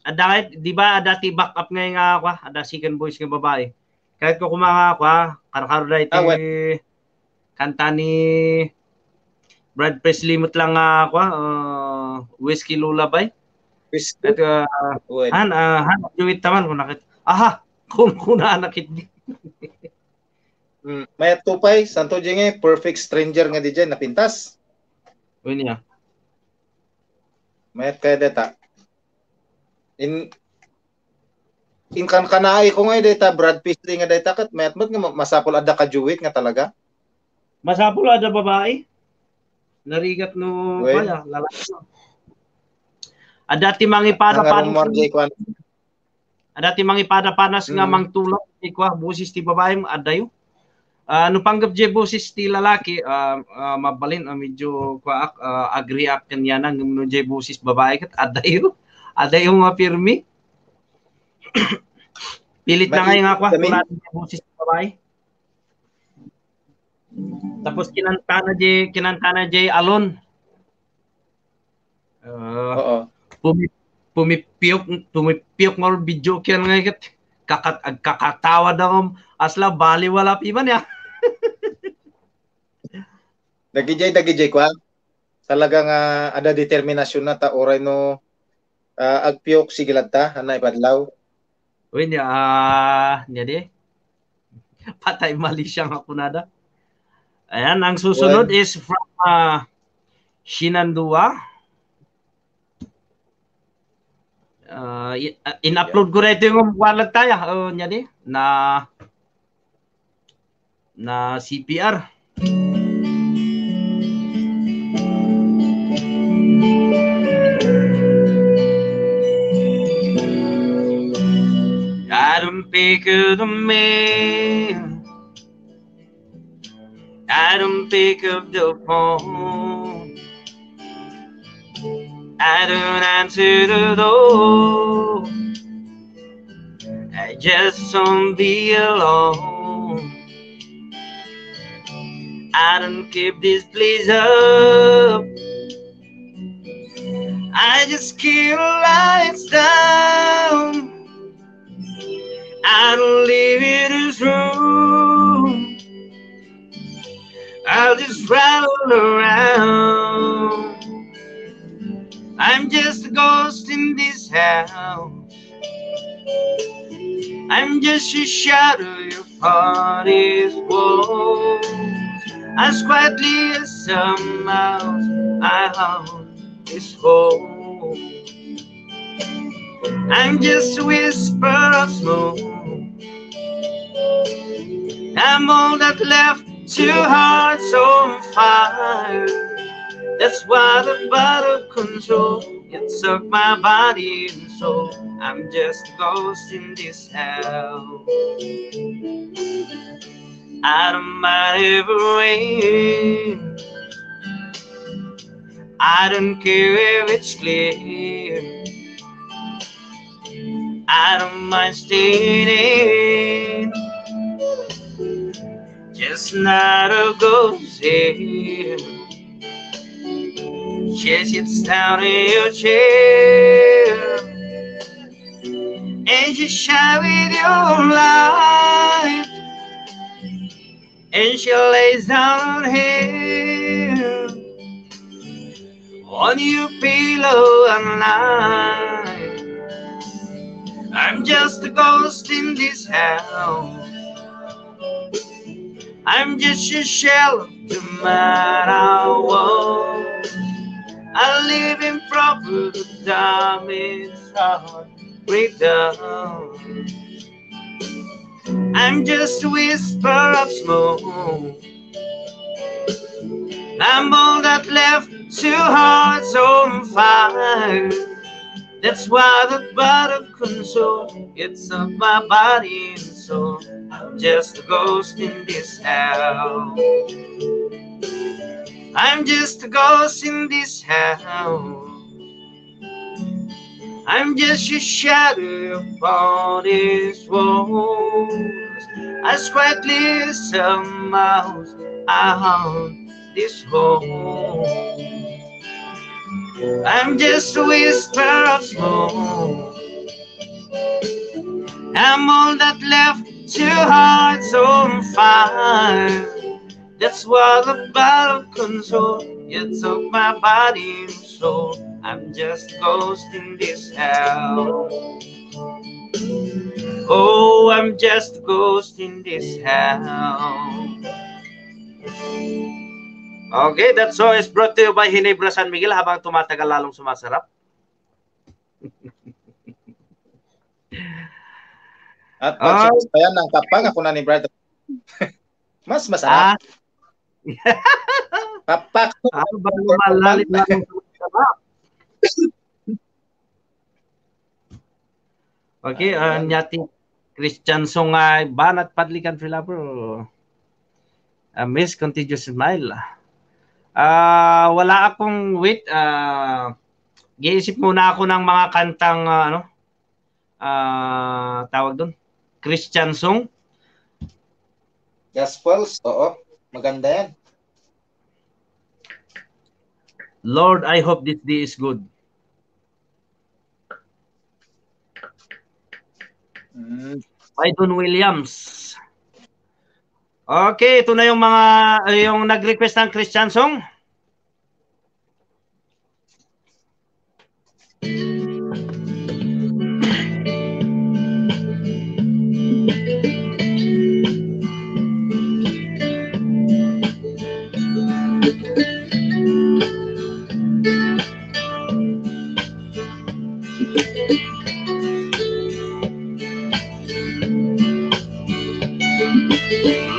adda, di ba, adda ti backup nga nga kwa, adda second voice nga babae. Kahit ko kumanga kwa, karkaro da iti kanta ni Brad Paisley met lang nga, kua, ah, Whiskey Lullaby. Whiskey? At, ah, Wen. Han, ah, han, agduet ta man, kun nakit-, aha, kun, kuna, nakit-, Mm, mayat to pay, santo diay nga, Perfect Stranger nga diay, napintas. Wen ya. Mayat kaya deta. In, inkankanaay ko nga deta, Brad Paisley nga deta, ket mayat met nga ma-, masapul adda ka-duet nga talaga. Masapul adda babae. Narigat no, Wen. Kaya, lalaki. Adda ti mangipada-padas. Nangarumor diay kuan. Adda ti mangipada-padas nga Mm. mangtulak, ti kua, boses ti babae, addayo. Ah, no panggep diay boses ti lalaki, ah, ah, mabalin, ah, medyo, kua, ak-, ah, agree ak kaniana, ngem no diay boses babae ket, addayo. Addayo nga pirmi. Pilit na Mati-, ngay nga, kua, kami- kuna diay boses ti babae. Tapos kinantana diay, kinantana diay alon. Ah, Oo. pumi-, pumipiok, pumipiok nga video ken nga iket. Kakat-, agkakatawa da ngem, asla bali wala piman ya. Dagidiay, dagidiay, kua. Talaga nga adda determinasyon na ta uray no, ah, agpiok, sige latta, anay padlaw. Uy, ni, ah, niya di. Patay mali siya nga kunada. Ayan, ang susunod Wen. is from, ah, Shinandua. Ah, i-, ah, in-upload ko na ito yung wallet tayo. Oh, niya di. Na, na C P R. I don't pick up the mail. I don't pick up the phone. I don't answer the door. I just don't be alone. I don't keep this place up. I just keep the lights down. I don't live in this room. I'll just rattle around. I'm just a ghost in this house. I'm just a shadow upon these walls. As quietly as some mouse, I haunt this home. I'm just a whisper of smoke. I'm all that left, two hearts on fire. That's why the bottle control. It took my body and soul. I'm just a ghost in this hell. I don't mind if it rain. I don't care if it's clear. I don't mind staying in. Just not a ghost here. She sits down in your chair. And she shine with your light. And she lays down her head on your pillow at night. I'm just a ghost in this house. I'm just a shell of the man I was. I live in proper damage heart breakdown. I'm just a whisper of smoke. I'm all that left, two hearts on fire. That's why the blood of console, it's of my body and soul. I'm just a ghost in this hell. I'm just a ghost in this hell. I'm just a shadow upon these walls. As quietly as a mouse, I haunt this home. I'm just a whisper of smoke. I'm all that left, two hearts on fire. That's what the bottle control. You took my body and soul. I'm just ghost in this hell. Oh, I'm just ghost in this hell. Okay, that song is brought to you by Ginebra San Miguel, habang tumatagal, lalong sumasarap. At pag Ah. sinasayan ng kapang, ako na ni brother. Mas masarap. Ah. Kapang. Ah, baka malalim lang ang sumasarap. Okay, ah, Ayan. Nyati Christian Sungay, Banat Padlikan Filapro. Ah, Miss Contagious Smile. Ah, wala akong, wait, ah, giisip muna ako ng mga kantang, ah, ano, ah, tawag doon, Christian song. Gospels, oo. Maganda yan. Lord, I hope this day is good. Mm. By Don Williams. Okay, ito na yung mga, yung nag-request ng Christian song.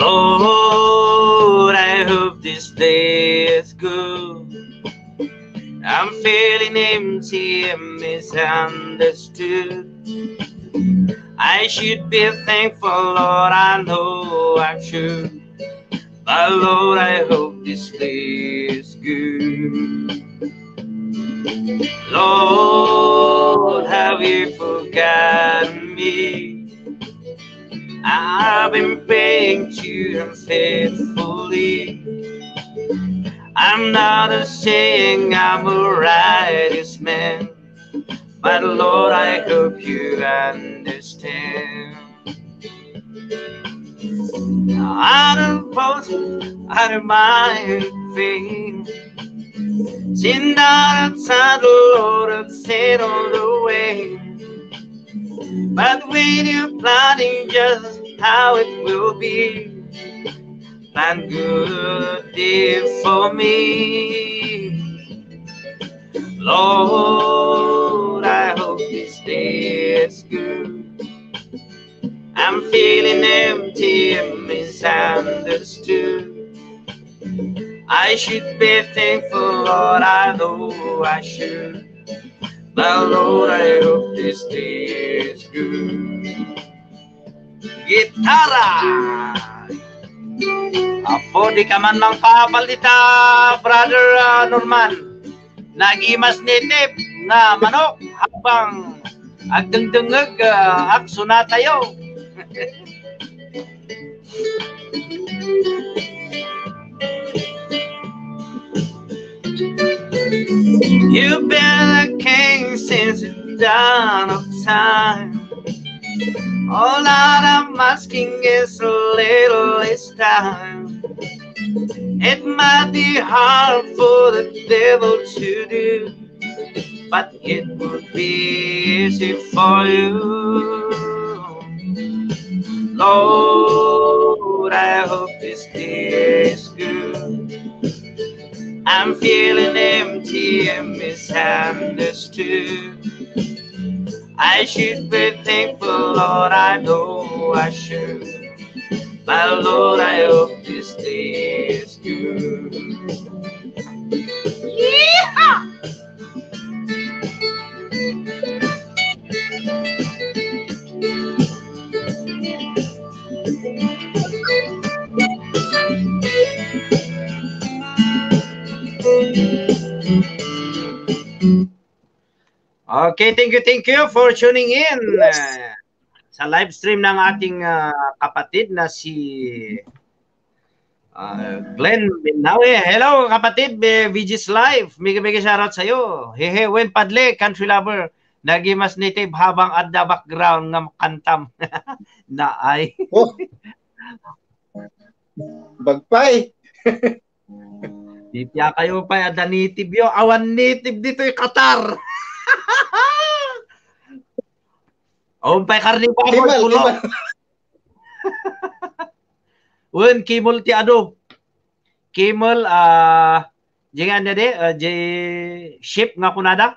Lord, I hope this day is good. I'm feeling empty and misunderstood. I should be thankful, Lord, I know I should. But Lord, I hope this day is good. Lord, have you forgotten me? I've been praying to you faithfully. I'm not a saying I'm a righteous man, but Lord, I hope you understand. Out of both out of my pain. Sin that outside the Lord have said all the way. But when you're planning just how it will be, plan good day for me. Lord, I hope this day is good. I'm feeling empty and misunderstood. I should be thankful, Lord, I know I should. But Lord, I hope this day is good. Gitara! Apo, di ka man mangpaapal dita, Brother, ah, Norman. Nagimas native nga manok habang agdengdengeg, ah, aksona tayo. You've been a king since the dawn of time. All that I'm asking is a little less time. It might be hard for the devil to do, but it would be easy for you. Lord, I hope this day is good. I'm feeling empty and misunderstood. I should be thankful, Lord, I know I should. But Lord, I hope this day is good. Yeehaw! Okay, thank you, thank you for tuning in, uh, sa live stream ng ating, uh, kapatid na si, uh, Glenn Binawi. Hello, kapatid, B-, V G's Live. Mega, mega shoutout sa'yo. Hehe, Wen Padle, country lover. Nagimas native habang adda background nga kantam. Naay. Oh. Bagpay. Di ti kayo pay adda native yo. Awan native ditoy Qatar. Awan pay karne baboy, Kimal, pulo. Kimal. Wen, Kimal ti adu. Kimal, ah, di nga ania di, ah, di ship nga kunada.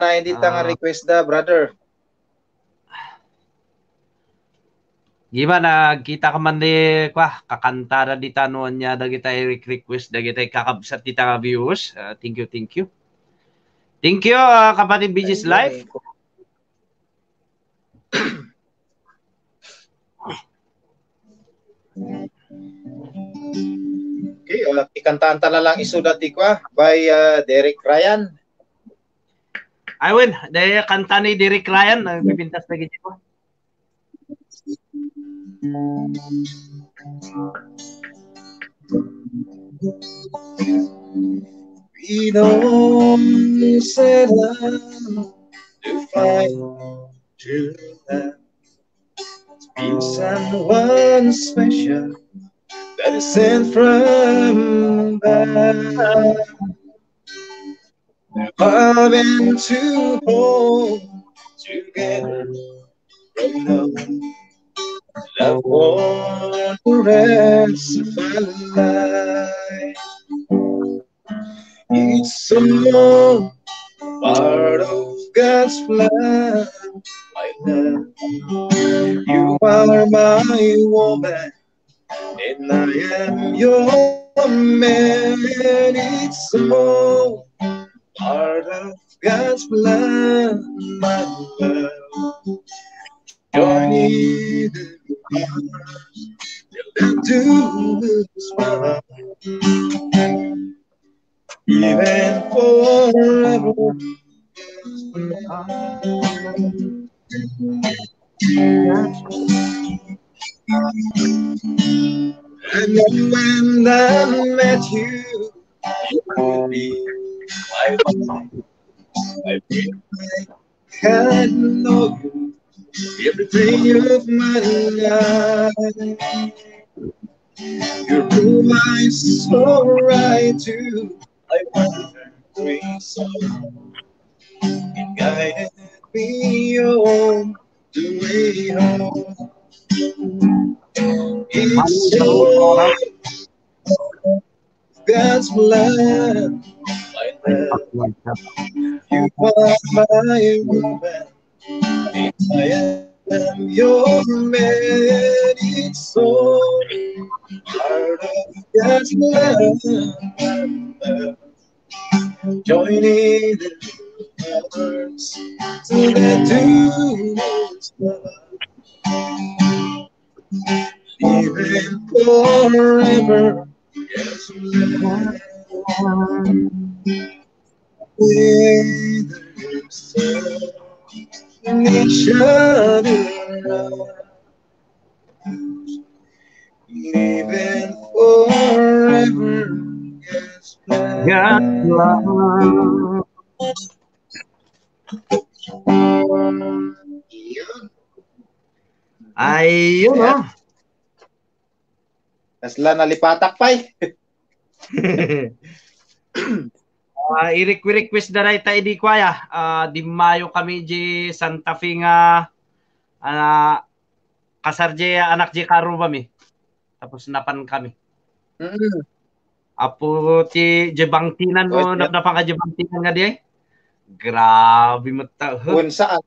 Na, hindi ta nga Ah. request da, brother. Di ba, nagkita ka man di, kwa, kakanta da di ta no ania dagiti re-, request dagiti kakabsat di ta nga viewers. Ah, thank you, thank you. Thank you, ah, kapatid B J's Ayun, Life. eh. Okay, uh, ikantaan ta na lang isuda ti kwa by, uh, Derek Ryan. Ay, wen, di kanta ni Derek Ryan, ang pipintas na gid ko. We don't set out to fight true love. Be someone special that is sent from above. Love and to hold together from now. Love for the rest of our life. It's all part of God's plan, my love. You are my woman, and I am your man. It's all part of God's plan, my love. Join in the chorus, till the doom is gone. Even forever. And then when I met you, you would be my wife. I feel like I know you every day of my life. Your blue eyes so right too. I wonder so. It guided me all the way home. It's so God's plan, my love. You are my woman. I am your man. It's all part of God's plan. Joining the hearts to the doom's love. Living forever. Yes, with each other. Living forever. Yes, God's love. Ayun, no? Kasla nalipatak pay. Ah, i-requ-, request da dayta idi kuaya. Ah, dimmayo kami di Santa Fe nga, ah, kasar di anak di karubami. Tapos napan kami. Mm. Apo ti di bangtinan mo, Oy, napnapan ka di bangtinan nga di ay? Grabe mo ta. Huh? Kung saan?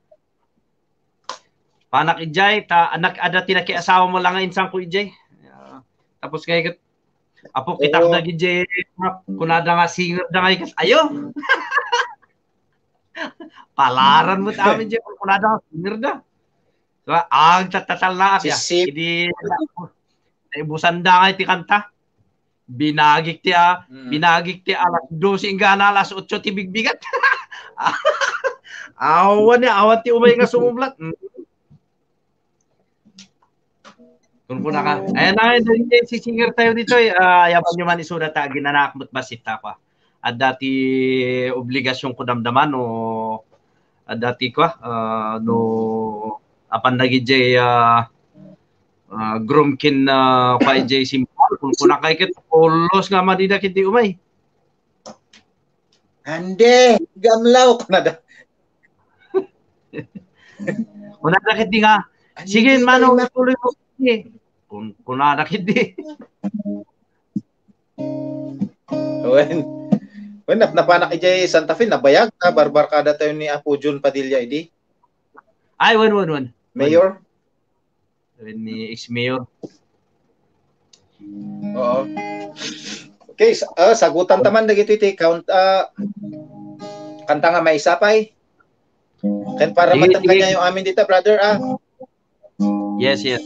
Panak ijay, ta, anak, ada ti nakiasawa mo lang nga insan ko ijay. Ah, tapos kay ket, apo, kita ko Oo. dagiti, kunada nga singer da nga ikas. Ayo! Palaran mo ta amin, Jay, kunada nga singer da. So, agtatatalaak ya. Sisip. Idi, naibusan da nga iti kanta. Binagik ti, ah, Mm. binagik ti alas dose inggana alas otso ti bigbigat. Awan ni, awan ti umay nga sumublat. Mm. Kunkunaka. Ayan na, ayan, dagiti singer tayo ditoy. Ah, ayaban nyo man isuda ta, ginanaak met bassit ta, kwa. Adda ti obligasyonko damdama no, adda ti, kwa, ah, no, apan dagiti, ah, ah, groom ken, ah, kwa, ijay simple. Kun kunakay ket, pulos nga madida kiti umay. Ande, gamlaw, kunada. Kunada kiti nga, sige, Manong, ituloy mo. Kun, kunada kiti. Wen, wen, napnapanak idiay Santa Fe, nabayag ta, barbarkada tayo ni Apo Jun Padilla idi. Ay, wen, wen, wen. Mayor? Wen ni ex-mayor. Oo. Okay, sa, ah, sagutan ta man dagiti ti count, ah, kanta nga maisapay. Ken para Sige, matangka sige. Niya yung amin dita, brother, ah. Yes, yes.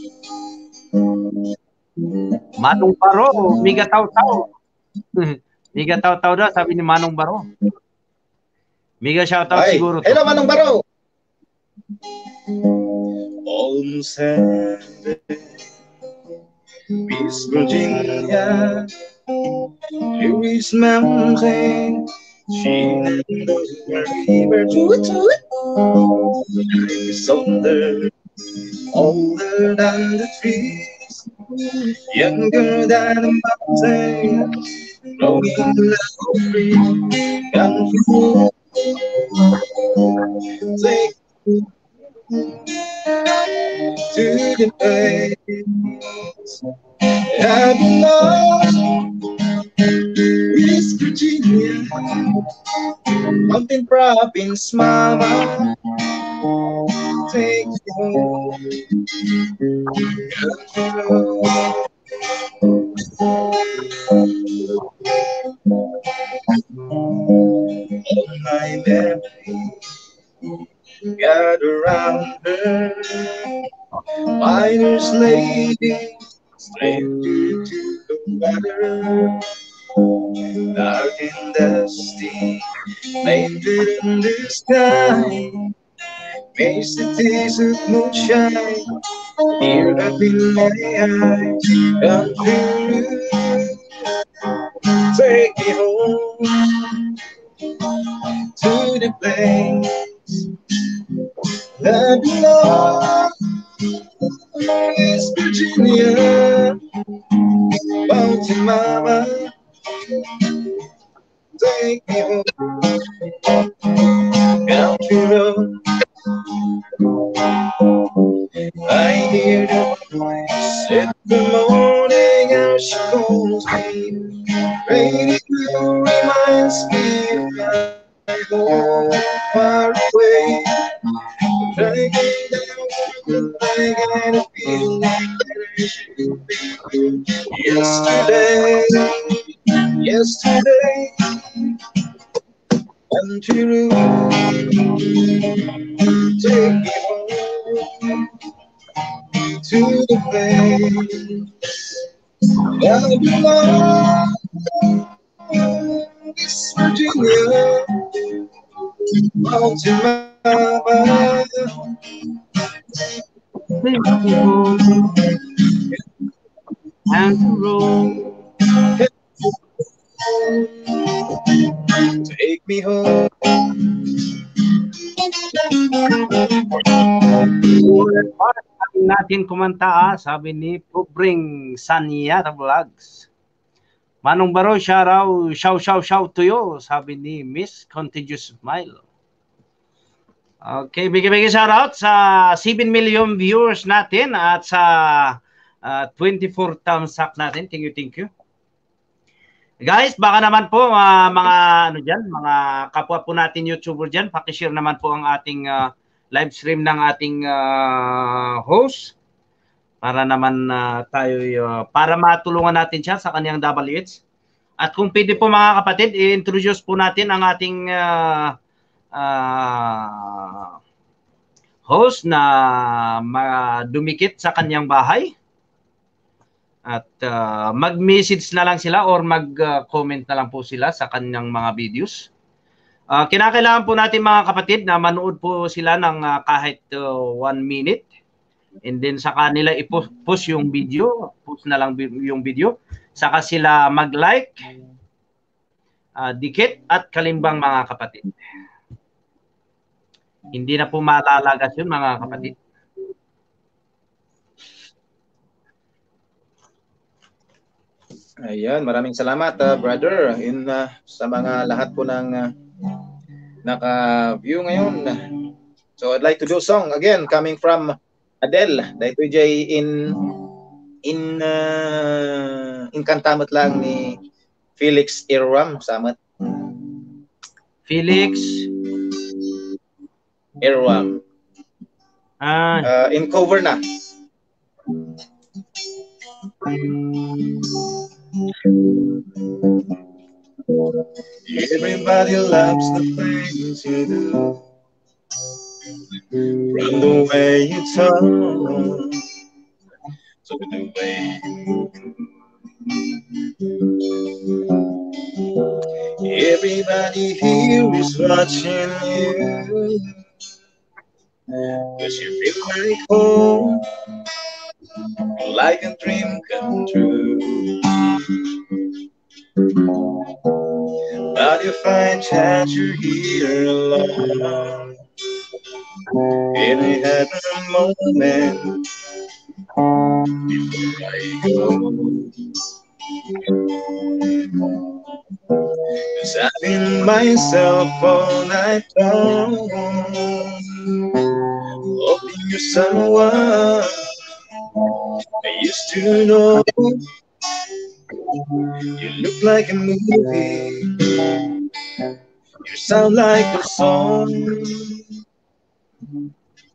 Manong Baro, miga tawtaw. Miga tawtaw daw, sabi ni Manong Baro. Miga shoutout Ay, siguro to. Hello, Manong Baro. Almost heaven, Miss Virginia, here is mountain, she knows where river, toot, toot. It's older, older than the trees, younger than the mountain, growing love free, and free. Take to the place I belong. West Virginia, mountain province, mama. Take me home. All my memories gather round her. Miner's lady, stranger to the water. Dark and dusty, painted in the sky. May cities of moonshine, tear up in my eyes. Come true, take me home to the place I belong. West Virginia, mountain mama, take me home. Country road, I hear the voice in the morning as she calls me. Radio reminds me of my home far away. Dragging down, I got a feeling that I should be. Yesterday, yesterday, until you take me home to the place I belong. West Virginia, mountain mama. And roll. Take me home. Natin kumanta, ah, sabi ni Pubring Sanya Vlogs. Manong Baro, shout out, shout, shout, shout to you, sabi ni Miss Contagious Smile. Okay, bigay-bigay shout out sa seven million viewers natin at sa, ah, twenty-four thumbs up natin. Thank you, thank you. Guys, baka naman po, ah, mga ano diyan, mga kapwa po natin YouTuber diyan, paki-share naman po ang ating, ah, live stream ng ating, ah, host para naman, ah, tayo, ah, para matulungan natin siya sa kanyang double H. At kung pwede po, mga kapatid, i-introduce po natin ang ating, ah, ah, host na ma-, dumikit sa kanyang bahay. At, ah, mag-message na lang sila or mag, ah, comment na lang po sila sa kanyang mga videos. Ah, kinakailangan po natin, mga kapatid, na manood po sila ng, ah, kahit, ah, one minute. And then saka nila i-post yung video, post na lang bi-, yung video. Saka sila mag-like, ah, dikit at kalimbang, mga kapatid. Hindi na po malalagas yun, mga kapatid. Ayan, maraming salamat, ah, brother, in, ah, sa mga lahat po ng, ah, naka-view ngayon. So, I'd like to do a song again coming from Adele. Daytoy jay in, in, ah, in kanta met lang ni Felix Irwam, sa met. Felix Irwam. Ah. Ah, in cover na. Everybody loves the things you do. From the way you talk to the way you move. Everybody here is watching you. 'Cause you feel like home, like a dream come true. But if I chat you here alone, can I have a moment before I go? 'Cause I've been myself all night long, hoping you're someone I used to know. You look like a movie. You sound like a song.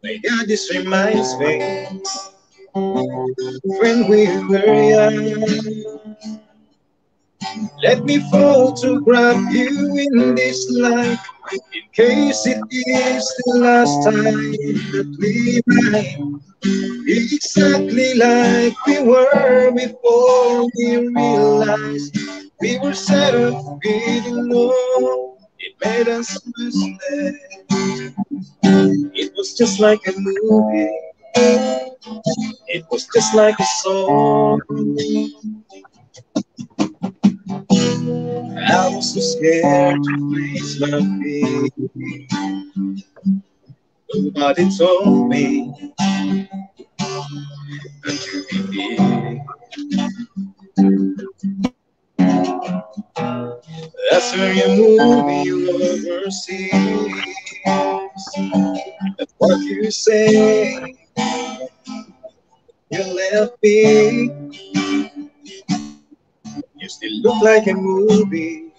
My God, this reminds me when we were young. Let me photograph you in this life, in case it is the last time that we might be exactly like we were before we realized we were set up with love. It made us mistake. It was just like a movie. It was just like a song. I was so scared to face my fear. Nobody told me that you'd be here. That's where you move me overseas. That's what you say. You left me. You still look like a movie.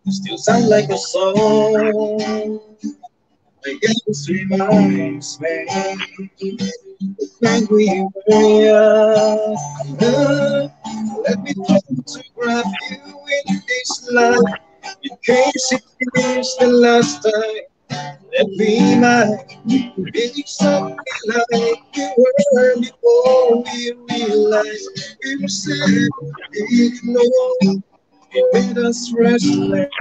You still sound like a song. I guess this reminds me when we were young. Let me photograph you in this life, in case it is the last time that we might be exactly like we were before we realized we were said we know. It made us restless.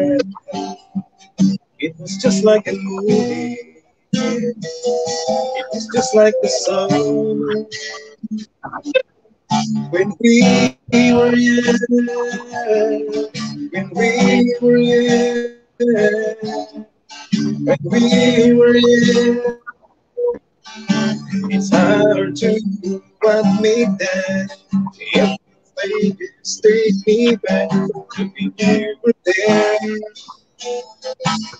It was just like a movie. It was just like the song. When we were young, when we were young, when we were young, it's hard to admit that everything is taking me back to when you were there,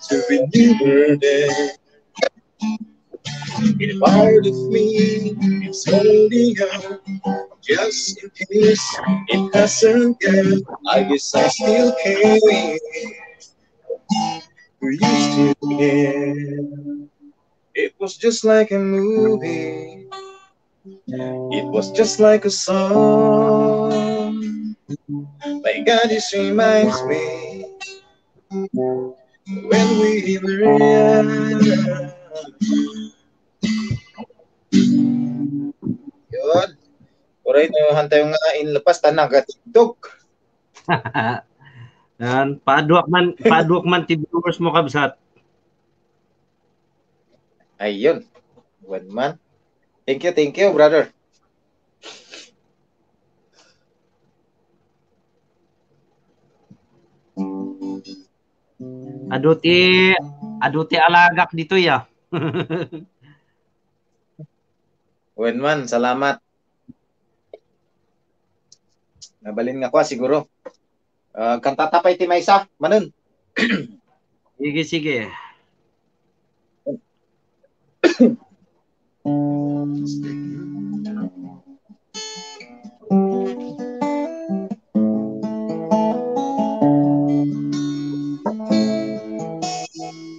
to when you were there. In a part of me, it's holding on, just in case it doesn't get. I guess I still care. Do you still care? It was just like a movie. It was just like a song. My God, this reminds me when we were young. Yun. Alright, no, hantay nga in lepas ta nagatigdog. Yan, paduak man, paduak man ti viewers mo, kabsat. Ayun. Wen man. Thank you, thank you, brother. Adu ti, adu ti alagak ditoy, ah. Wen man, salamat. Nabalin nga kua siguro. Ah, kantata pay ti maysa, Manong. Sige, sige.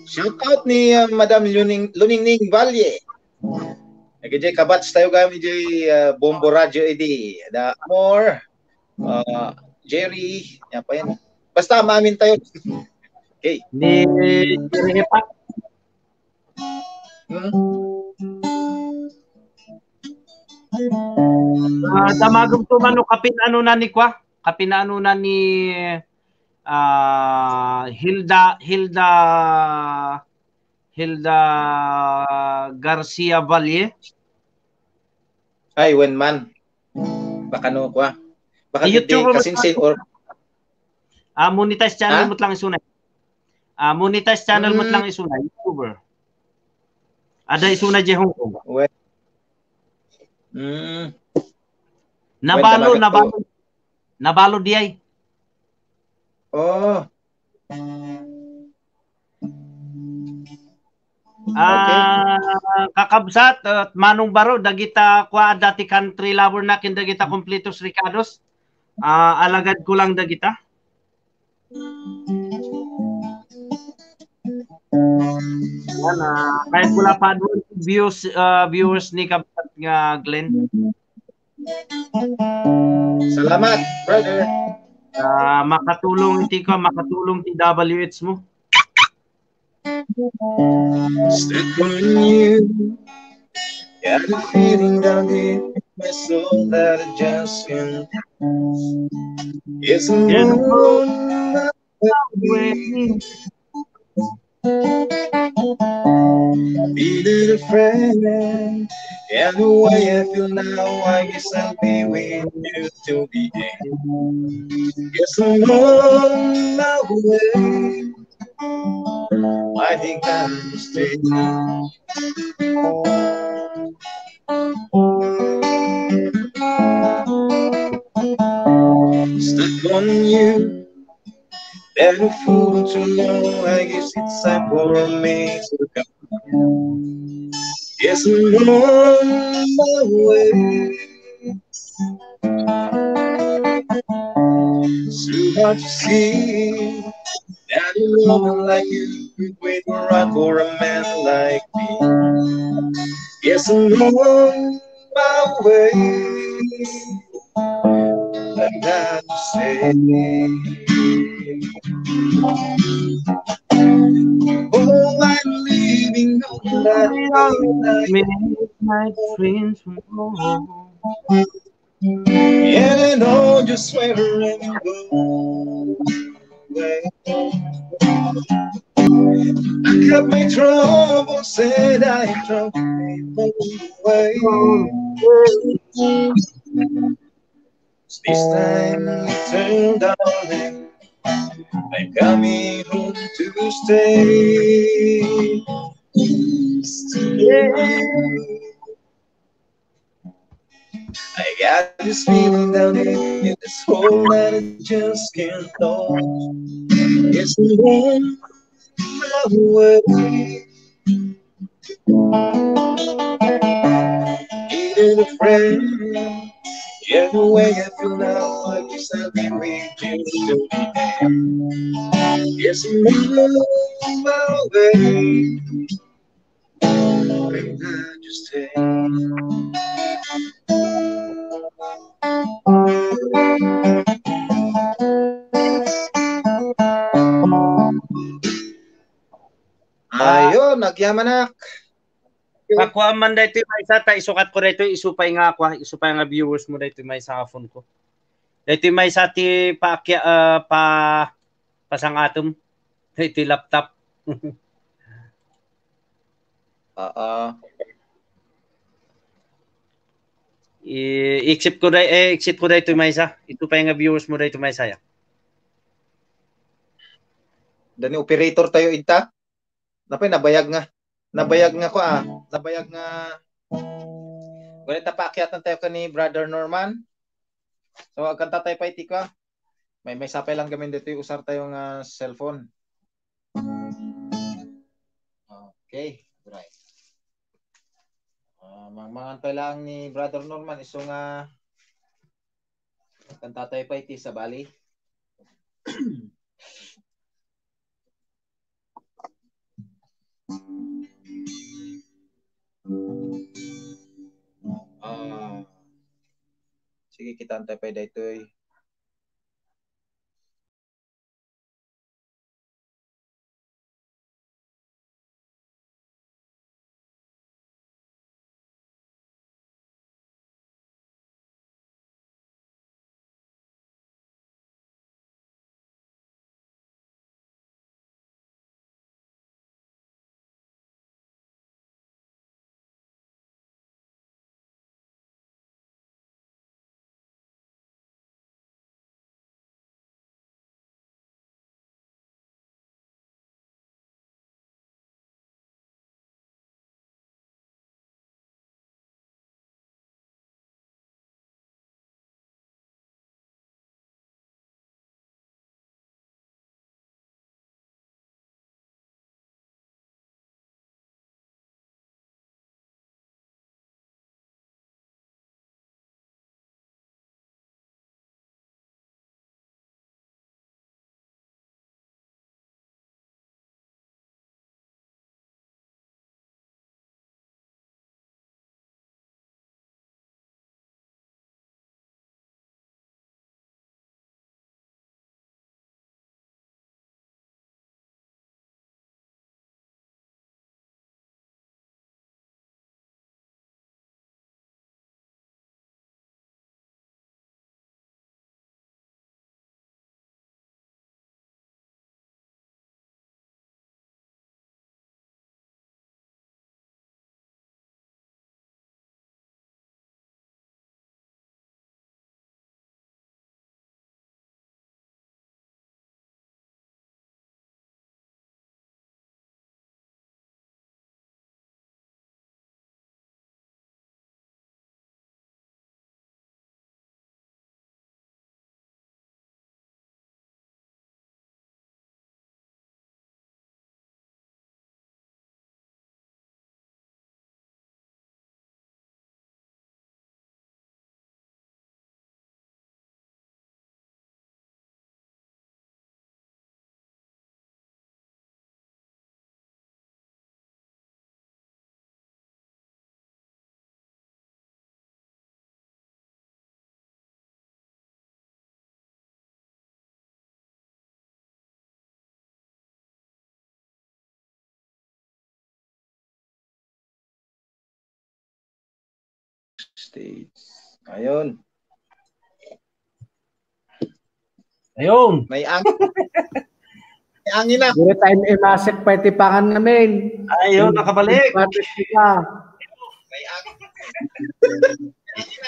Shout out ni, ah, Madam Luning-, Luningning Valle. Nagijay kabatch tayo kami jay, ah, Bombo Radio idi. The more, ah, Jerry, yan pa yan. Basta maamin tayo. Okay. Ni Jerry pa. Hmm? Ah, damagem to mano kapin ano na ni kwa? Kapin ano na ni, ah, Hilda, Hilda, Hilda Garcia Valle? Ay, wen man. Baka no, kwa. Baka di, di, YouTuber mo kasinsin or Ah, monetize channel Ha? mo lang isuna. Ah, monetize channel mo Mm. lang isuna, YouTuber. Ada isuna jay Hong Kong. Well. Mm. Nabalo, Well, talaga nabalo. to. Nabalo diay. Oh. Ah, kakabsat, ah, Manong Baro, dagita kua dati country lover na ken dagita kompletos rekados. Ah, alagad ko lang dagita. Yan, ah, kahit wala pa doon, views, ah, viewers ni Kabsat nga Glenn. Salamat, brother. Ah, makatulong ti ko, makatulong ti W H mo. Stuck on you. Got a feeling down deep in my soul that I just can't. It's a It's a moon. Needed a friend. And the way I feel now, I guess I'll be with you till the end. Yes, I'm on my way. I think I'm staying. Stuck on you. Better fool to know, I guess it's time for me to go. Yes, I'm on my way. It's too hard to see that a woman like you would wait around for a man like me. Yes, I'm on my way. I got to say, oh, I'm leaving on that night. Midnight train tomorrow. And I know just where I'm going. I got my troubles and I throw them away. This time, turn, darling, I'm coming home to stay. Stay. I got this feeling down in this hole that I just can't know. It's a long way. Needed a friend. Yeah, the way I feel now, I guess I'll be with you till the end. Yes, I'm on my way. I'm glad you stayed. Ayun, nagyamanak. Pakuan man daytoy maysa, ta isukat ko daytoy, isu pay nga, kua, isu pay nga viewers mo daytoy maysa nga phone ko. Daytoy maysa ti paakia-, ah, pa-, pasangatem. Daytoy laptop. Oo. I-, exit ko day-, eh, exit ko daytoy maysa. Isu pay nga viewers mo daytoy maysa, ya. Dani operator tayo ita. Napay nabayag nga. Nabayag nga ko, ah. Nabayag nga. Wala ta paakyatan tayo kani Brother Norman. So, agkanta tayo pay ti kua. May, may sapay lang gamin ditoy usar tayo nga cellphone. Okay, right. Ah, mangmangan pay lang ni Brother Norman, isu nga kanta tayo pay ti sabali. Ah, sige, kitaan tayo pay daytoy. States. Ayun. Ayun. May ang-, may angin na. Diri tayo imasik pa iti pangan namin. Ayun, nakabalik. Batis ka.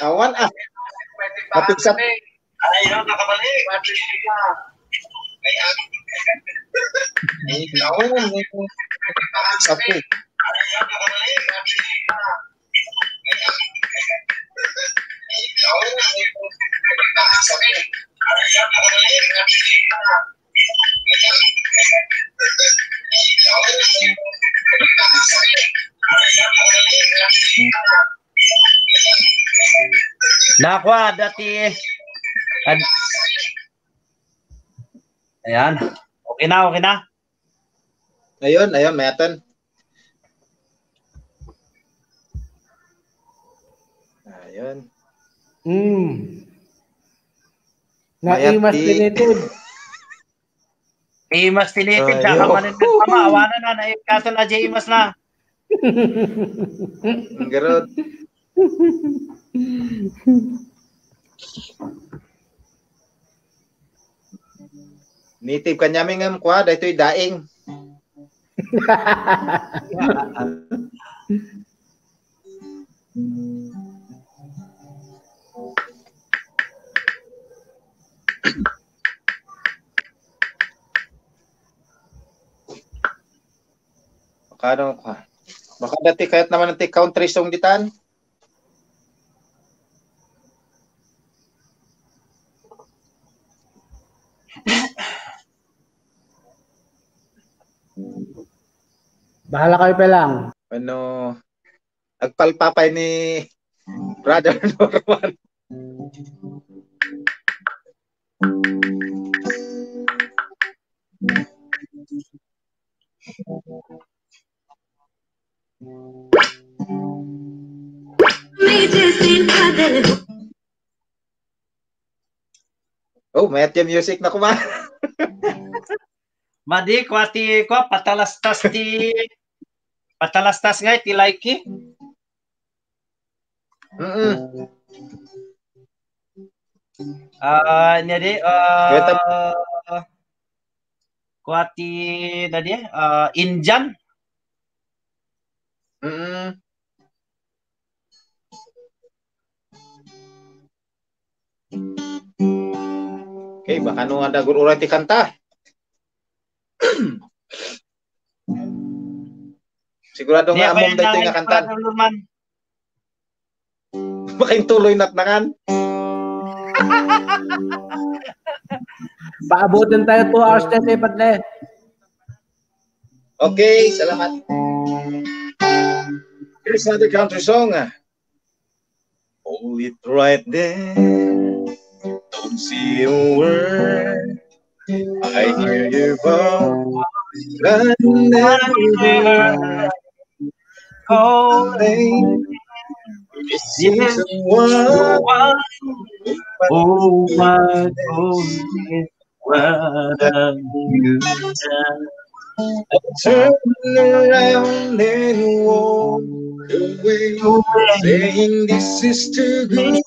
Awan ah. Mapigsat. Ay, no, nakabalik. Ay, awan ah. Sapo. Nakua, dati. Ad-, ayan. Okay na, okay na. Ayun, ayun, mayatan. Ayun. Hmm. Mayat naimas ti tinitud. Imas tinitud, ayun. Saka manen kama, awanan na, na, kaso na, J Imas na. Ang garot. Native kaniami ngem kua, daytoy daing. Baka ano, baka dati kayat naman ti country song ditan. Bahala kayo pa lang. Ano, agpalpapay ni Brother Norman. Oh, may atya music na kuma. Madi, kwa ti, kwa, patalastas ti, patalastas nga ti like. Mm-mm. Ah, nya di, Wait up. ah, kwa ti, na di, ah, Indian. Mm-mm. Okay, baka no nga nagur-uray ti kanta. Sigurado Di, nga abay, among daytoy nangin nga kanta. Brother Norman. Makaintuloy natnangan. Paabutin tayo two hours na, eh, padre. Okay, salamat. Here's another country song. Hold it right there. Don't say a word. I hear your voice. Right there. Calling. This is the one. Oh my God, what a beauty. Turn around and walk away, saying this is too good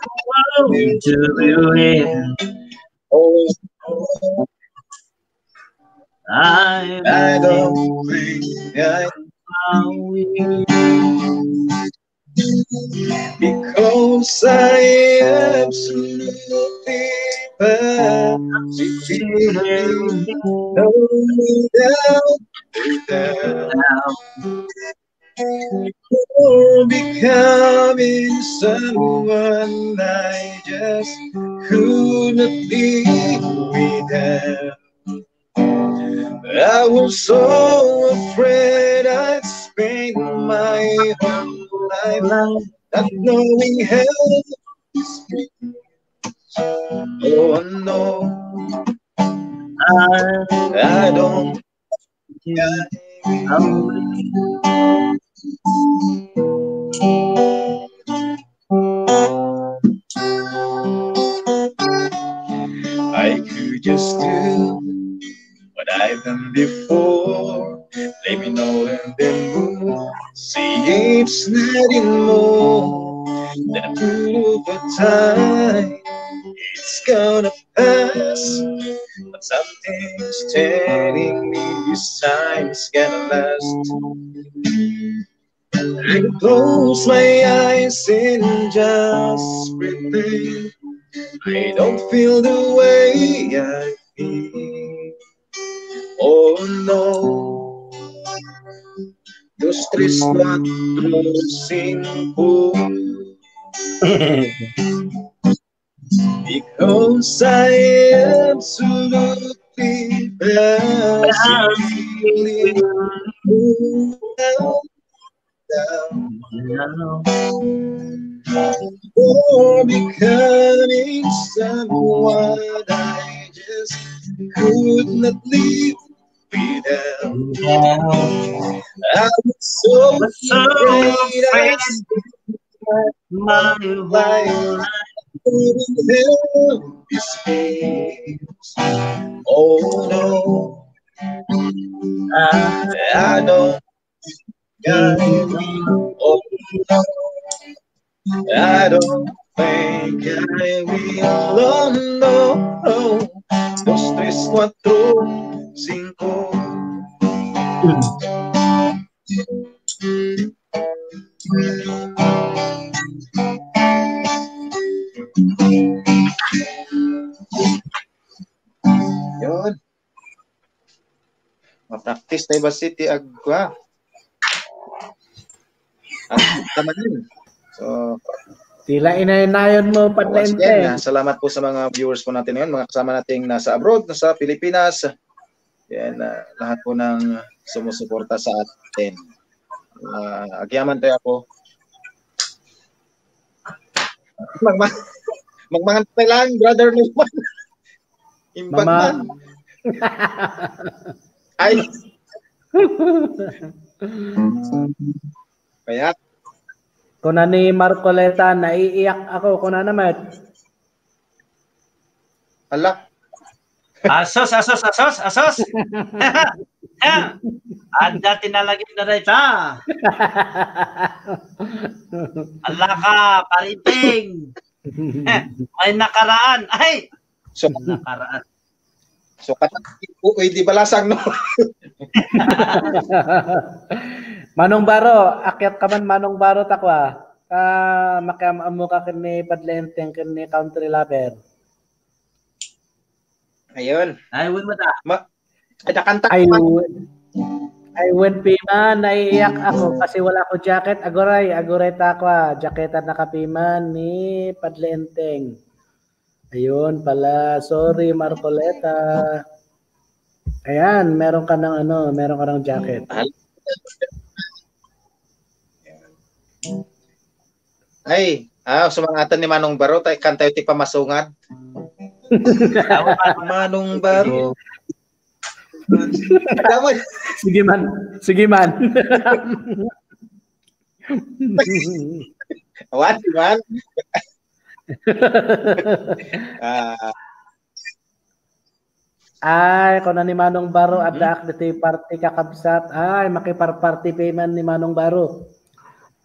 to be real. Oh, I I don't think I will, because I absolutely positively know that, that you're becoming someone I just could not live without. I was so afraid I'd spend my whole life not knowing how to speak. Oh no, I don't. I could just do what I've done before. Let me know and then move. See, it's nothing more than a bit of a time. It's gonna pass, but something's telling me this time it's gonna last. I close my eyes and just pretend I don't feel the way I feel. Oh no. Dos, tres, cuatro, cinco. Because I absolutely, absolutely down, down. You're becoming someone I just could not live without. I was so afraid I spent my whole life couldn't help this feels. Oh no, I, I don't think I will. Oh no, I don't think I will. Oh no, dos, tres, cuatro, cinco. Yun. Ma-practice tayo ba, City Agua? At tama din. So, Tila inaynayon mo, once again, Padre. Ah, salamat po sa mga viewers po natin ngayon, mga kasama nating nasa abroad, nasa Pilipinas, Yan, ah, lahat po ng sumusuporta sa atin. Ah, agyaman tayo ako. Magma-, magmangan tayo lang, brother Norman. Imbag Mama. Man. Ay. Kaya? Kuna ni Marcoleta, "Naiiyak ako." Kuna naman. Ala. Asos, asos, asos, asos. Adda ti nalagip na dayta. Ala ka, Pariting. May nakaraan. Ay! So, nakaraan. So, kat-, uy, di balasang, no? Manong Baro, akyat ka man, Manong Baro, takwa. Ah, makiam-ammo ka ken ni Padle Enteng, ken ni Country Lover. Ayun. Ay, wen mo ta. Ma-, ada kanta. Ay, wen. Ay, wen, Piman, naiiyak ako kasi wala ko jacket. Aguray, aguray, takwa. Jacket na ka, Piman, ni Padle Enteng. Ayun pala. Sorry, Marcoleta. Ayan, meron ka ng ano, meron ka ng jacket. Ay, ah, sumangatan ni Manong Baro, tay, kantayo ti pamasungad. Manong Baro. Sige man. Sige man. Awan, man. Ah. Ay, kuna ni Manong Baro, hmm? Addaak ditoy party, kakabsat. Ay, makiparparty pay man ni Manong Baro.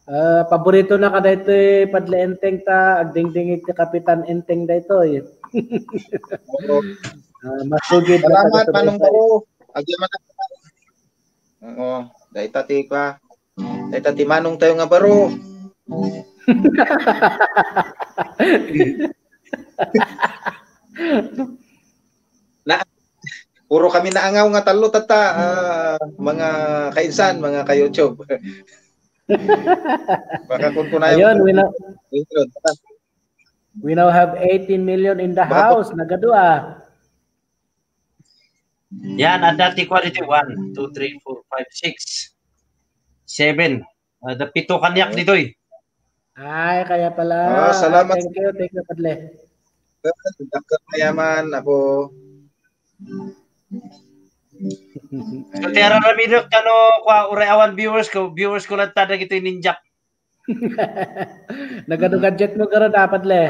Ah, paborito na ka daytoy, Padle Enteng, ta agdingdingig ti Kapitan Enteng daytoy. Oo. Ah, masugid na. Salamat, taga Manong Baro. Agyaman na. Oo, dayta ti pa. Dayta ti manong tayo nga baro. Na, puro kami naangaw nga tallo, tata, ah, mga kainsan, mga ka-YouTube. Baka kun kunayo. Ayun, we now, we now have eighteen million in the house. Baka kun- Nagadua. Yan, adda ti quality. One, two, three, four, five, six, seven. Adda pito kaniak ditoy. Ay, kaya pala. Ah, salamat. Thank you, thank you, Padle. Dakkel nga yaman, apo. So, ti aramidek kano, kua, uray awan viewers ko, viewers ko latta dagitoy ninjak. Nagano gadget mo, garo, dapat le?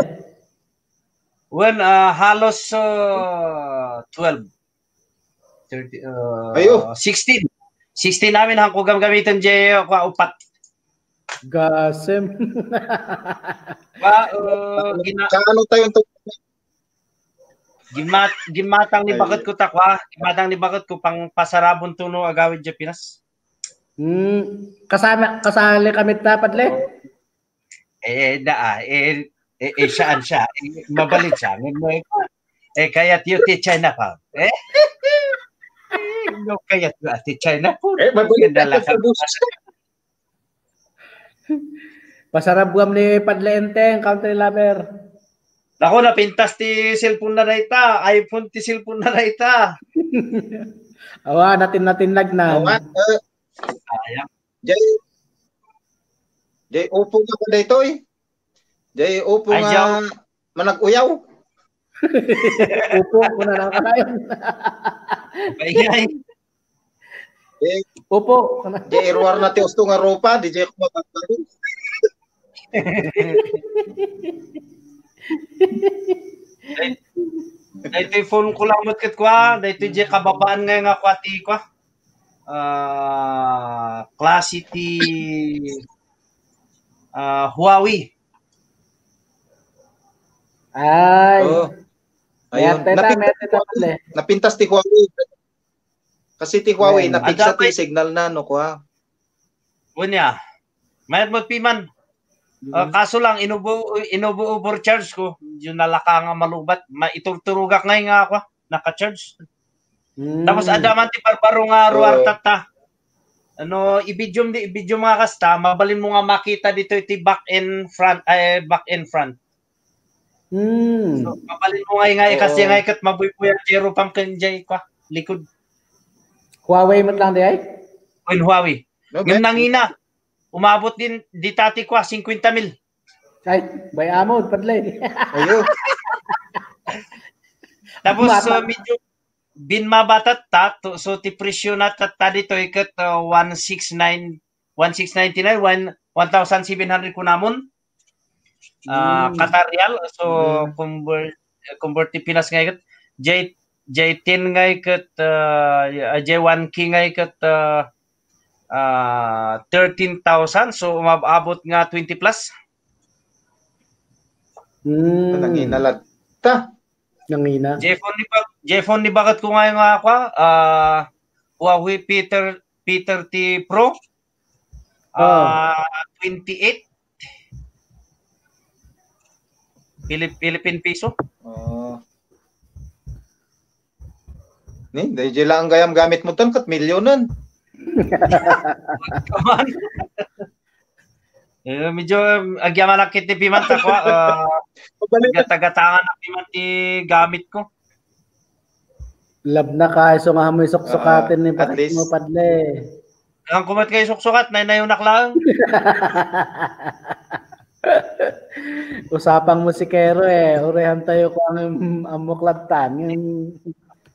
Wen, ah, halos, ah, twelve. Thirty, ah, ayo. Sixteen. Sixteen amin, hangko gamgamiten, jay, kua, upat. Gasem. Kua, ah, gina- Sa ano tayo to? Gimat-, gimatang ni Ay. Baket ko, takwa. Gimatang ni Baket ko, pang pasarabon to no agawid jay Pinas. Hmm, kasama, kasali kami dapat le? Eh, da, ah, eh, eh, eh, saan siya? Eh, mabalin siya. Ngem, eh, eh, kaya tiyo ti China pa. Eh? No, kaya tiyo ti China pa. Eh, mabalin Kaya siya sa bus. Pasarabuam ni Padle Enteng, country lover. Naku, napintas ti cellphone na dayta. iPhone ti cellphone na dayta. Awa, natin-, natinlag na. Awa, eh. Sayang. Jay, jay, upo nga ka daytoy. Jay, upo Ay, nga jaw. Manag-uyaw. Upo, kuna na kayo. Ay, ay. Eh, upo. Di iruar na ti usto nga rupa, di jay ko mapagpalo. Daytoy phone ko lang met ket kua, daytoy jay kababaan nga nga kua ti kua. Ah, klase ti, ah, Huawei. Ay. Oh. Ayun. Mayat tayo, napintas mayat tayo, ti Huawei. Pare. Napintas ti Huawei. Kasi ti Huawei, ayun. Napigsa ti signal na, no, kua. Unya, mayat mo piman. Mm. Ah, kaso lang, inubo, inubo overcharge ko. Yung nalaka nga malubat. Maiturturugak ngay nga ako, naka-charge. Mm. Tapos, adaman ti barbaro nga ruar tatta. Ano, i-video mo di, i-video mo nga kasta, mabalin mo nga makita dito iti back and front, ay, back and front. Hmm. So, mabalin mo ngay, ngay, kasi ngay ket mabuybuyan ti rupam ken jay, kwa, likod. Huawei met lang di ay? Wen Huawei. No, ngem nangina, umabot din, di tati kua, singkwenta mil. Ay, bay amod, padle. Ayo. Tapos, so, medyo binmabatat ta, to, so, ti presyo na ta, ta ditoy ket, uh, one six nine, one six ninety-nine, one, one thousand seven hundred kunamon. Ah, Qatar rial, so, convert, convert ti Pinas nga iket, J, J ten nga iket, ah, J one K nga iket, ah, ah, thirteen thousand, so, umab-, abot nga twenty plus. Hmm. Nangina latta. Nangina. J phone ni ba-, J phone ni baket ko ngayon nga ako, ah, Huawei Peter, Peter T Pro. Ah, twenty-eight. Pilip-, Philippine peso. Oh. Ni, dahil lang gayam gamit mo tan, kat milyonan. Come on. Eh, medyo, um, agyamanak iti piman ta kua, ah, gata-gatangan a piman ti gamit ko. Labna ka, isu nga amoy suksukaten ni patik mo, padle. Ang kumat kay suksukat, naynayunak lang. Usapang musikero eh. Urehan tayo ko ang ammok lagtan. Yung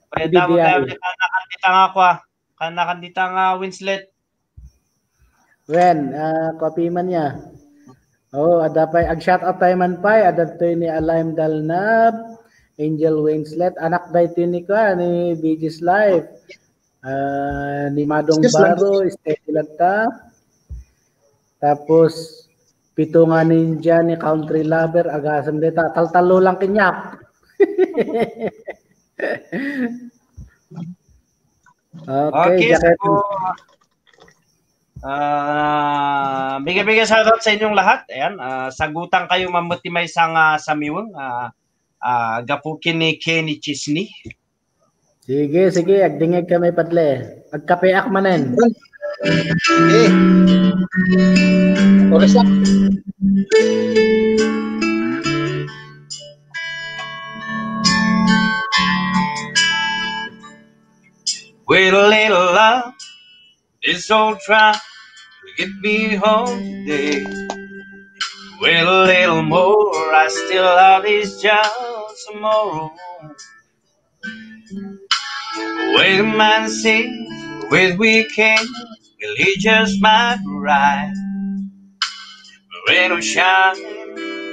Pwede mo tayo, nakandita nga ako ah. Kan-, nakandita nga Winslet. Wen, ah, kapiman niya. Oh, adda pay, ag-shout out tayo man pay, adda toy ni Alaim Dalnab, Angel Winslet, anak daytoy ni kuan, ni B J's Life. Ah, ni Madong Baro, steady lang ta. Tapos, pito nga ninja ni Country Lover, agasem dita, taltalo lang kinyak. Okay, okay, so, ah, bigay-bigay shoutout sa inyong lahat. Ayan, ah, sagutan kayo man met ti maysa nga samiweng, ah, ah, gapu ken ni Kenny Chisney. Sige, sige, agdingeg kami, padle. Agkapeak manen. Eh. Oras na. With a little love, this old truck will get me home today. With a little more, I still love this job tomorrow. With man sing, with weekend, will he just might right. Rain or shine,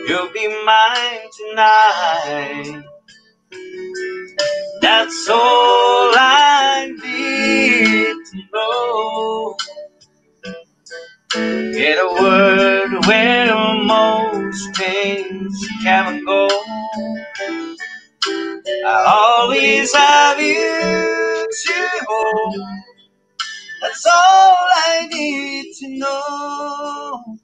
you'll be mine tonight. That's all I need to know. In a world where most things come and go, I'll always have you to hold. That's all I need to know.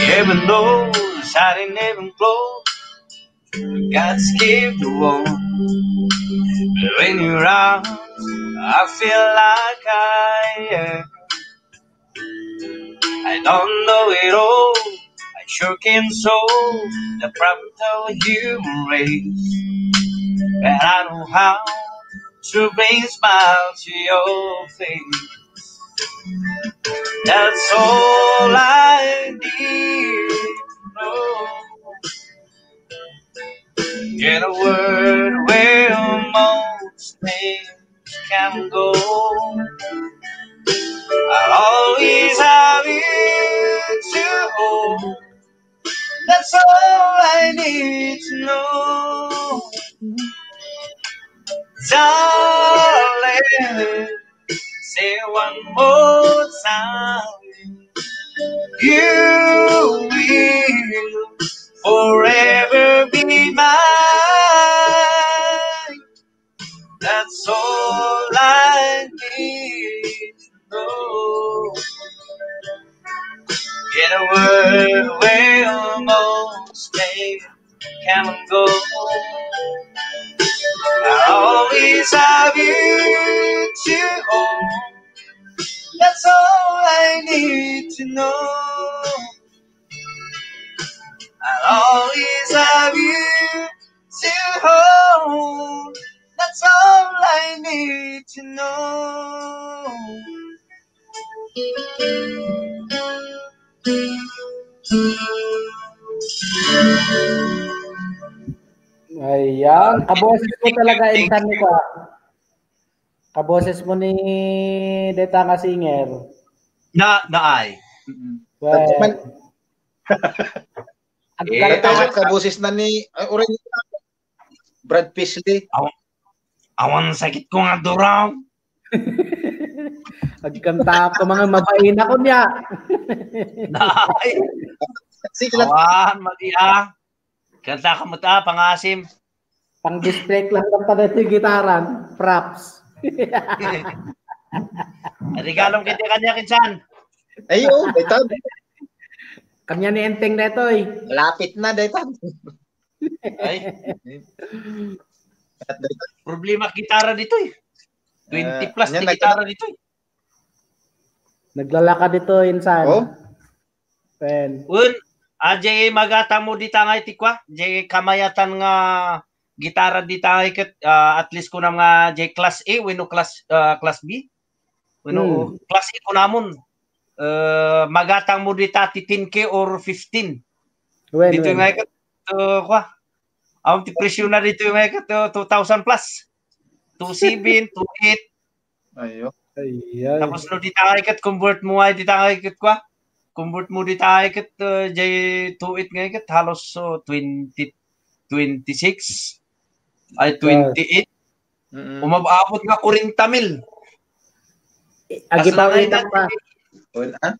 Heaven knows I didn't even close God's gift to all. When you're out, I feel like I am. I don't know it all. I sure can solve the problem of human race. But I know how to bring a smile to your face. That's all I need to know. In a world where most things can go, I'll always have you to hold. That's all I need to know. Darling, say one more time. You will forever be mine. That's all I need to know. In a world where most things come and go, I always have you to hold. That's all I need to know. I'll always have you to hold. That's all I need to know. Ayan. Kaboses mo talaga, Insan, ni Kwa. Kaboses mo ni deta nga singer. Na, naay. Well, Agkanta. Kaboses na ni, ay, uray, Brad Paisley. Awan sakit ko nga duraw. Agkanta ko mga mabain ako niya. Naay. Sige lang. Awan, madi ah. Kanta ka mo ta, pangasim. Pang display lang lang pala yung gitaran. Props. Regalong kita kanya kinsan. Ay, oo, daytan. Kanya ni Enteng Netoy. Malapit na, daytan. Ay. Problema gitara dito eh. twenty plus na gitara dito eh. Naglalakad dito, Insan. Oh? Pen. Un, ajay magata mo dita nga iti kwa, jay kamayatan nga gitara dita nga iket, ah, at least kunam nga jay class A, wenno class, ah, class B. Wenno class A kunamon. Eh, magatang mo dita ti ten K or fifteen. Dito nga iket, uh, kwa. Ang ti presyo na dito nga iket, uh, two thousand plus. two seven, two eight. Ayo. Ayan. Tapos no, dita nga iket, convert mo ay dita nga iket kwa. Convert mo dita nga iket, uh, jay two eight nga iket, halos so twenty, twenty-six, ay twenty-eight. Umabot nga forty mil. Agipaw itak pa. Well, ah?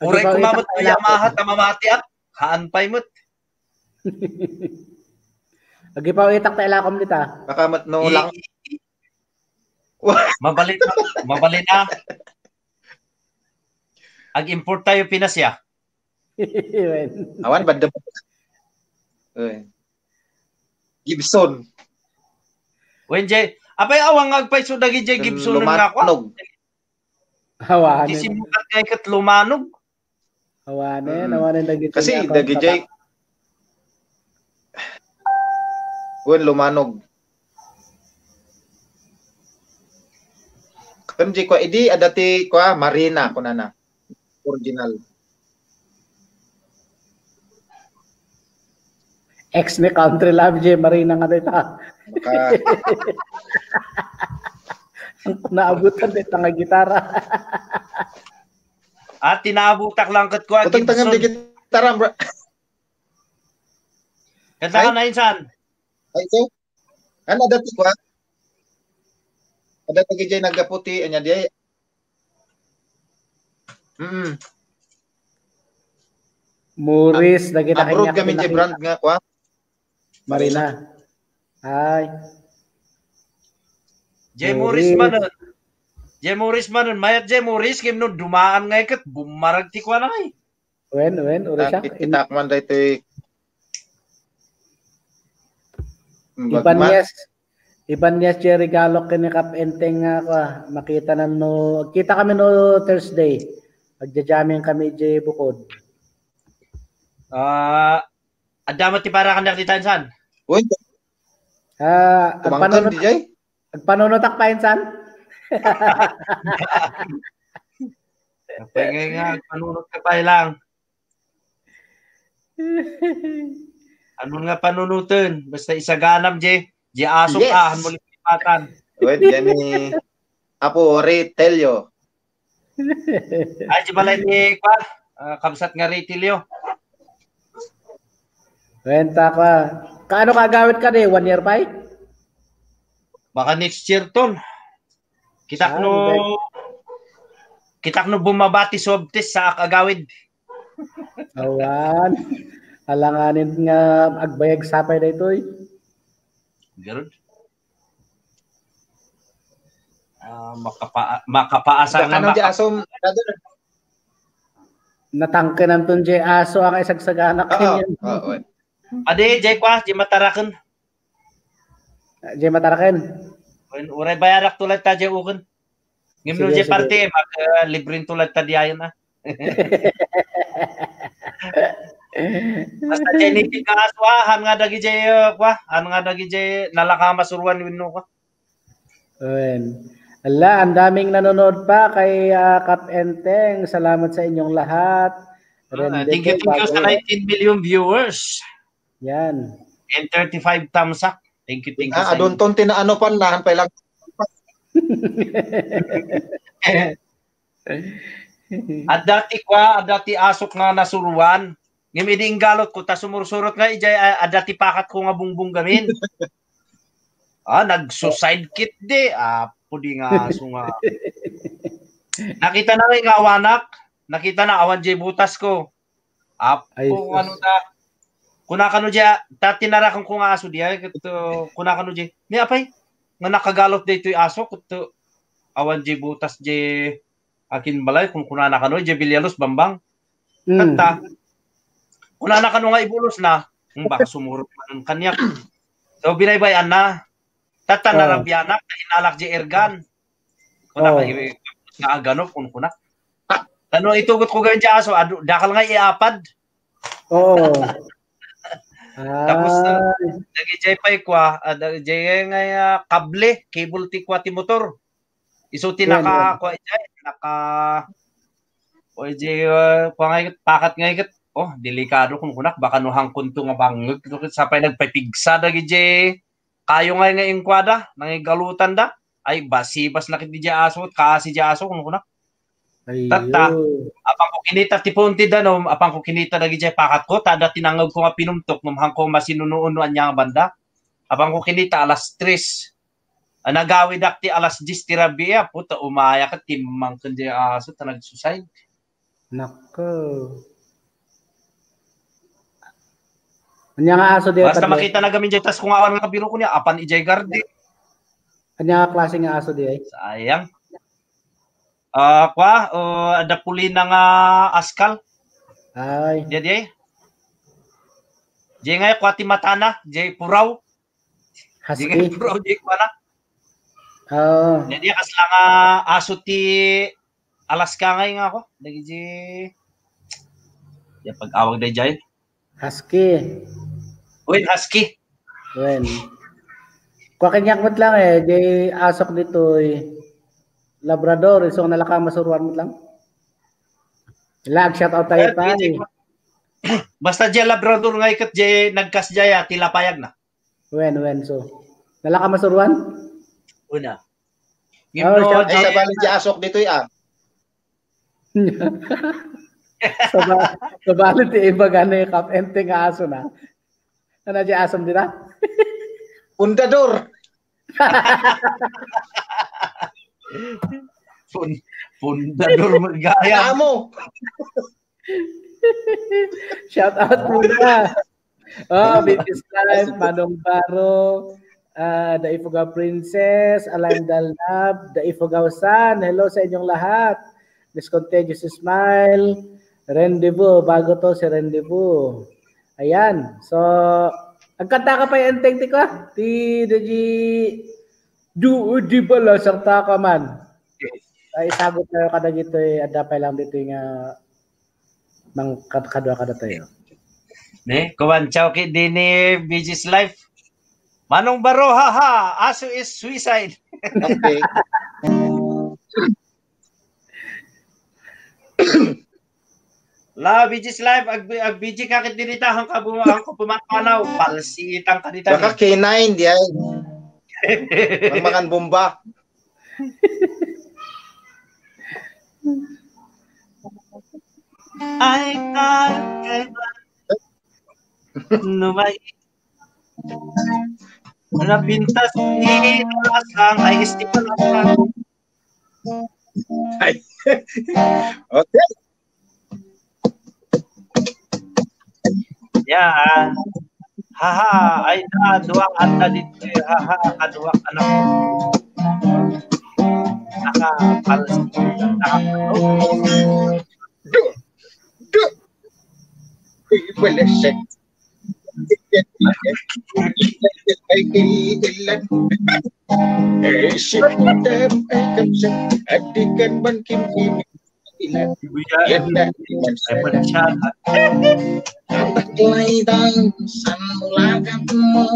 Uray kumamot na Yamaha, tamamati at haan pa'y mut. Agipaw itak ta ilakom dita. Makamat no lang. Mabalin, mabalin na. Ag-import tayo Pinas ya. Awan, banda. Gibson. Wen, Jay. Apay awang agpayso dagi Jay Gibson nga kwa. Awanen. Ti simmukat nga iket lumanog. Awanen, awanen dagi. Kasi dagi Jay. Wen, lumanog. Kan Jay kwa, idi adati kwa Marina kunana. Original. Ex ni Country Love J Marina nga dita. Maka- Naabutan dita nga gitara. At tinabutak lang ket kwa. Utang tangan di gitara, bro. Kanta ka na insan. Ay, so? Ano dati kwa? Ada tagi jay nagaputi anya di ay. Mm. Morris, dagita. Abroad kami di brand nga kwa. Marina. Ay. Jay Morris man. Jay Morris man. Mayat Jay Morris, kim no dumaan nga iket, bumarag ti kwa na ay. Wen, wen, uri siya. Kita man daytoy. Iban yes. Iban yes, Jerry Galok, kini Kap Enteng nga kwa. Makita na no, kita kami no Thursday. Magja-jamming kami, Jay Bukod. Ah, adama ti para kandak di tansan. Uy, Ah, kumangkan di jay? Agpanunutak pa insan? Kapay nga nga, agpanunot ka pa lang. Ano nga panunuten? Basta isaganam, Jay. Jay Asok, yes. Ah, mo lipatan. Wait, yan ni Apo Ritelio. Ay, di balay ni kwa, ah, kabsat nga Ritelio. Renta ka. Kaano ka agawid ka di? One year pa eh? Baka next year, ton. Kitak Ah, no, okay. Kitak no bumabati swab test sa ak agawid. Awan. Alanganin nga agbayag sapay daytoy. Garud. Ah, makapa makapaasa nga Ano di maka- asom, brother? Natangkenan ton jay aso ang isagsagana Oo, kaniyan. Oo. Adi, jay kwa, jay mataraken. Jay mataraken. Wen, uray bayarak tulad ta jay uken. Ngem no Sige, jay sige. Parte, mag, ah, librin tulad ta di ayan, ah. Basta jay native nga aso, ah, han nga dagijay, uh, kwa, han nga dagijay nalaka masuruan wenno kwa. Wen. Ala, ang daming nanonood pa kay, ah, Kap Enteng. Salamat sa inyong lahat. Ah, thank you, thank you sa nineteen million viewers. Yan. And thirty-five thumbs up. Thank you, thank you. Ah, adunton ti naano pan, nahan pa ilang. Adda ti kwa, adda ti asok nga nasuruan. Ngem idi inggalot ko, ta sumursurot nga ijay, a-, adda ti pakat ko nga bungbong gamin. Ah, nagsuicide kit di. Ah, pudi nga aso nga. Nakita na nga awanak. Nakita na awan jay butas ko. Apo, ano ta? Kuna kano jay, ta tinarakon ko nga aso di ay, ket, uh, kuna kano jay, ni apay, nga nakagalot daytoy aso, ket, uh, awan jay butas jay akin balay, kun kunana kano, jay Villalos, Bambang. Mm. Kanta, kunana kano nga ibulos na, hmm, baka sumurot man kaniak. So, binaybay-an na. Tatta, narabianak, ta inalak jay ergan. Kuna ka, nga agano, kun kuna. Tano itugot ko gayam jay aso, adu-, dakal nga iapad. Oo. Tapos, uh, dagijay pay kwa, ah, dagijay nga, ah, kable, cable ti kwa ti motor. Isu ti naka, kwa ijay, naka, o ijay, ah, kwa nga iket, pakat nga iket. Oh, delikado kun kunak, baka no hangkunto nga bangngeg, no, sapay nagpapigsa dagijay kayo nga, nga inkuada, nangigalutanda. Ay, basibas na kit di jay aso, kasi jay aso, kun kunak. Ayun. Tatta, apang ko kinita ti puon ti danum, apang ko kinita dagijay pakat ko, ta adda ti nangngeg ko nga pinumtok, num hangko masinunuon no ania nga banda. Apang ko kinita alas tres. Ah, nagawidak ti alas dies ti rabii, puta, umaya ket timmang ken jay aso, ta nagsuicide. Nako. Ania nga aso di ay, Basta Padre? Makita na gamin jay tas kung awan nga kabiro ko niya, apan ijay garden. Ania nga klase nga aso di ay? Sayang. Ah, kwa, oh, adda pulina nga askal. Ay. Jay, jay. Jay nga, kwa ti matana, jay puraw. Husky. Jay nga, puraw, jay kwa na. Oo. Jay, jay, kasla nga aso ti Alaska ngay nga ako. Dagiti, ya pag-awag dayjay. Husky. Wen, husky. Wen. Kua kaniak met lang eh, di asok ditoy Labrador, isu nga nalaka masuruan met lang. Lag, shout out tayo. Ay, pa, pwede eh. Ko. Basta di Labrador nga iket di nagkas di, ah, ti lapayag na. Wen, wen, so. Nalaka masuruan? Una. Oh, ngem no, shout out. Ay, sabali di asok ditoy, ah. Saba-, sabali ti ibaga ni Kap Enteng nga aso na. Ano di asom dita? Pundador. Pun-, pundador, magaya. Amo. Shout out muna. Oh, Bitis Life, Manong Baro, ah, The Ifugao Princess, Alan Dalnab, The Ifugao San. Hello sa inyong lahat. Miss Contagious Smile, Rendezvous. Bago to si Rendezvous. Ayan. So, agkanta ka pa yung enteng ti ko, ah. Ti, di, di, di bala, sarta ka man. Ay, isagot tayo kadagito eh. Adda pa lang dito nga Mang kad-, kadua kadatayo. Ne, kuwan, ciao ki dini, B G's Life. Manong Baro, ha, ha, aso is suicide. Okay. La, B G's Life, ag-, ag-B G ka kit dinita, hangka buma-, hangka pumatpanaw, palsi itang kanita. Baka ni K nine, di ay. Ang mangan bomba. Ay, kay, kay, no may napintas ni Asang, ay, isti ko na. Ay. Okay. Yan. Haha, ay na, duwa anda dito. Haha, kaduwa anak. Naka, pal-, naka, Du, du. Wala siya. Ay, ilan. Eh, si Putem, ay, kapsat. Adikan man kim kim. Yan na. Ay, masyado. Ang taklay daw sa mulakat mo,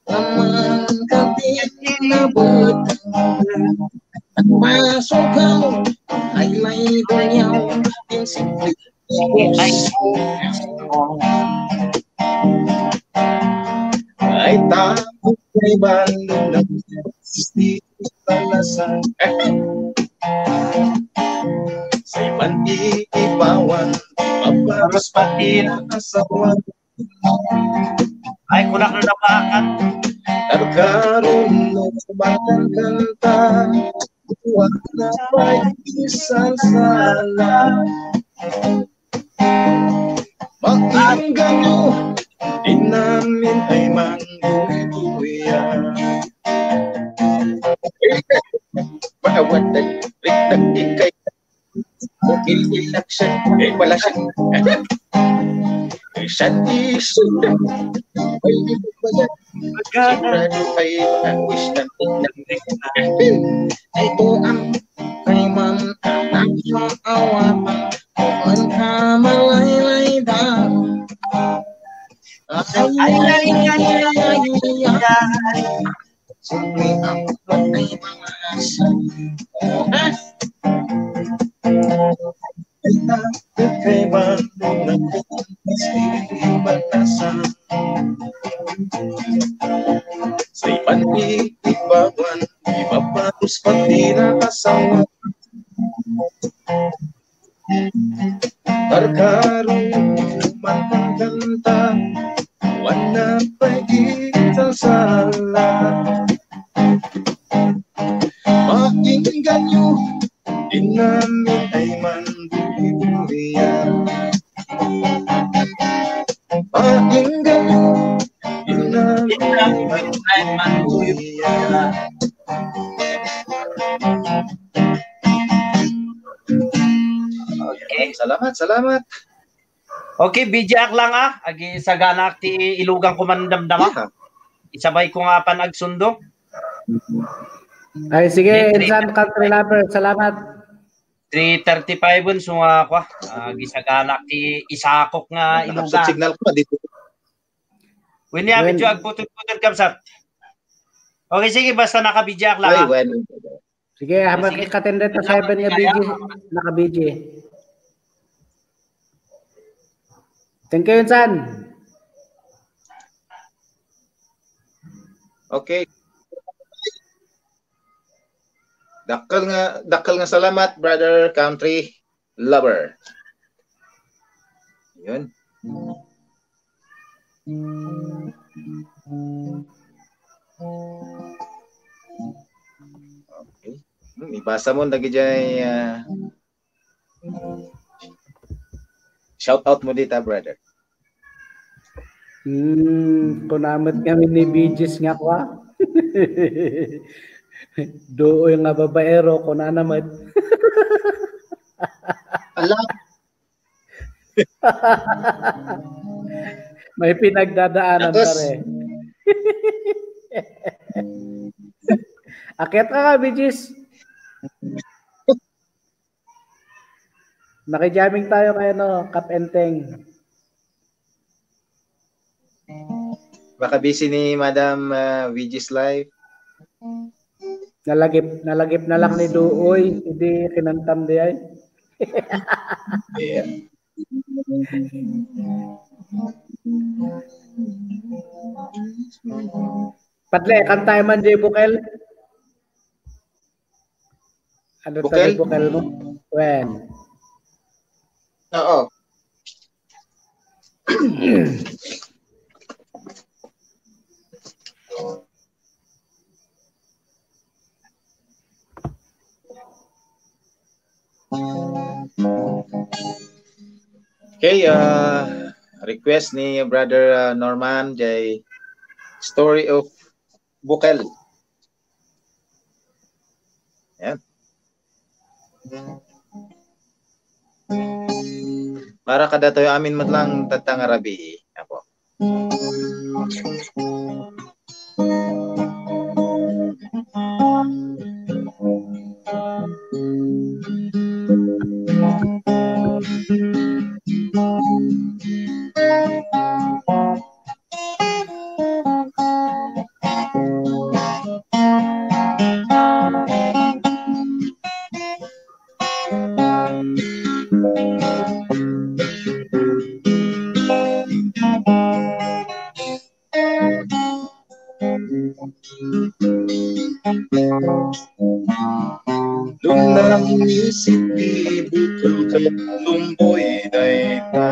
naman ka di nabutang. Ang paso ko ay may dunyaw, yung simple. Ay, ay, tapos kay balo ng si palasan. Sa iban iibawan, paparos pati na asawa. Ay, kunak na napakan. Nagkaroon ng kumakanta, wala pa isang sala. Pakinggan nyo, di namin ay manduduya. Paawat na rin na ikay. Ililak siya, eh, wala siya. Siya di siya. Ay, di ba yan? Sigurado ay ang wish ng tingnan. Ito ang kay man ang nagsaawatan. Kung ka malaylay daw. Ay, ay, ay, ay, ay, ay. Siyempre, ang patay mga aso. Oh, ah. Kay balo na kung mas batasan. Sa iban iibawan, ibabalos pati na asawa. Karkarong magkanta, wala pa isang sala. Pakinggan nyo, di namin ay manduduya. Pakinggan nyo, di namin ay manduduya. Okay. Salamat, salamat. Okay, B J ak lang, ah. Agisaganaak ti ilugan ko man damdama. Yeah. Isabay ko nga pan agsundo. Ay, sige, okay, insan, country lover. Salamat. Three thirty-five un, so nga, kwa, ah, gisaganaak ti isakok nga ilugan. Signal ko, dito. Wenno, medyo agputol-putol, kabsat. Okay, sige, basta naka-B J ak lang, ah. Sige, habang sige, ikaten deta seven nga B J, naka-B J. Thank you, insan. Okay. Dakkel nga, dakkel nga salamat, brother country lover. Yun. Okay. Hmm, ibasa mo dagiti, ah, shout out mo dita, brother. Hmm, kuna met ngamin ni B Js nga kwa. Duoy nga babaero, kunana met. Ala. May pinagdadaanan, pare. Akyat ka nga, B Js. Nakijamming tayo kay, ano, Kap Enteng. Baka busy ni Madam, ah, V G's Live. Nalagip, nalagip na lang ni Duoy, hindi kinantam di ay. Yeah. Padle, kanta man di bukel. Ano to, bukel? Bukel mo? Wen. Oo. Okay, ah, request ni Brother, ah, Norman, jay Story of Bukel. Yan. Para kadatayo amin met lang tatta nga rabii, apo. No nangisit ti bukel ket lumboy dayta.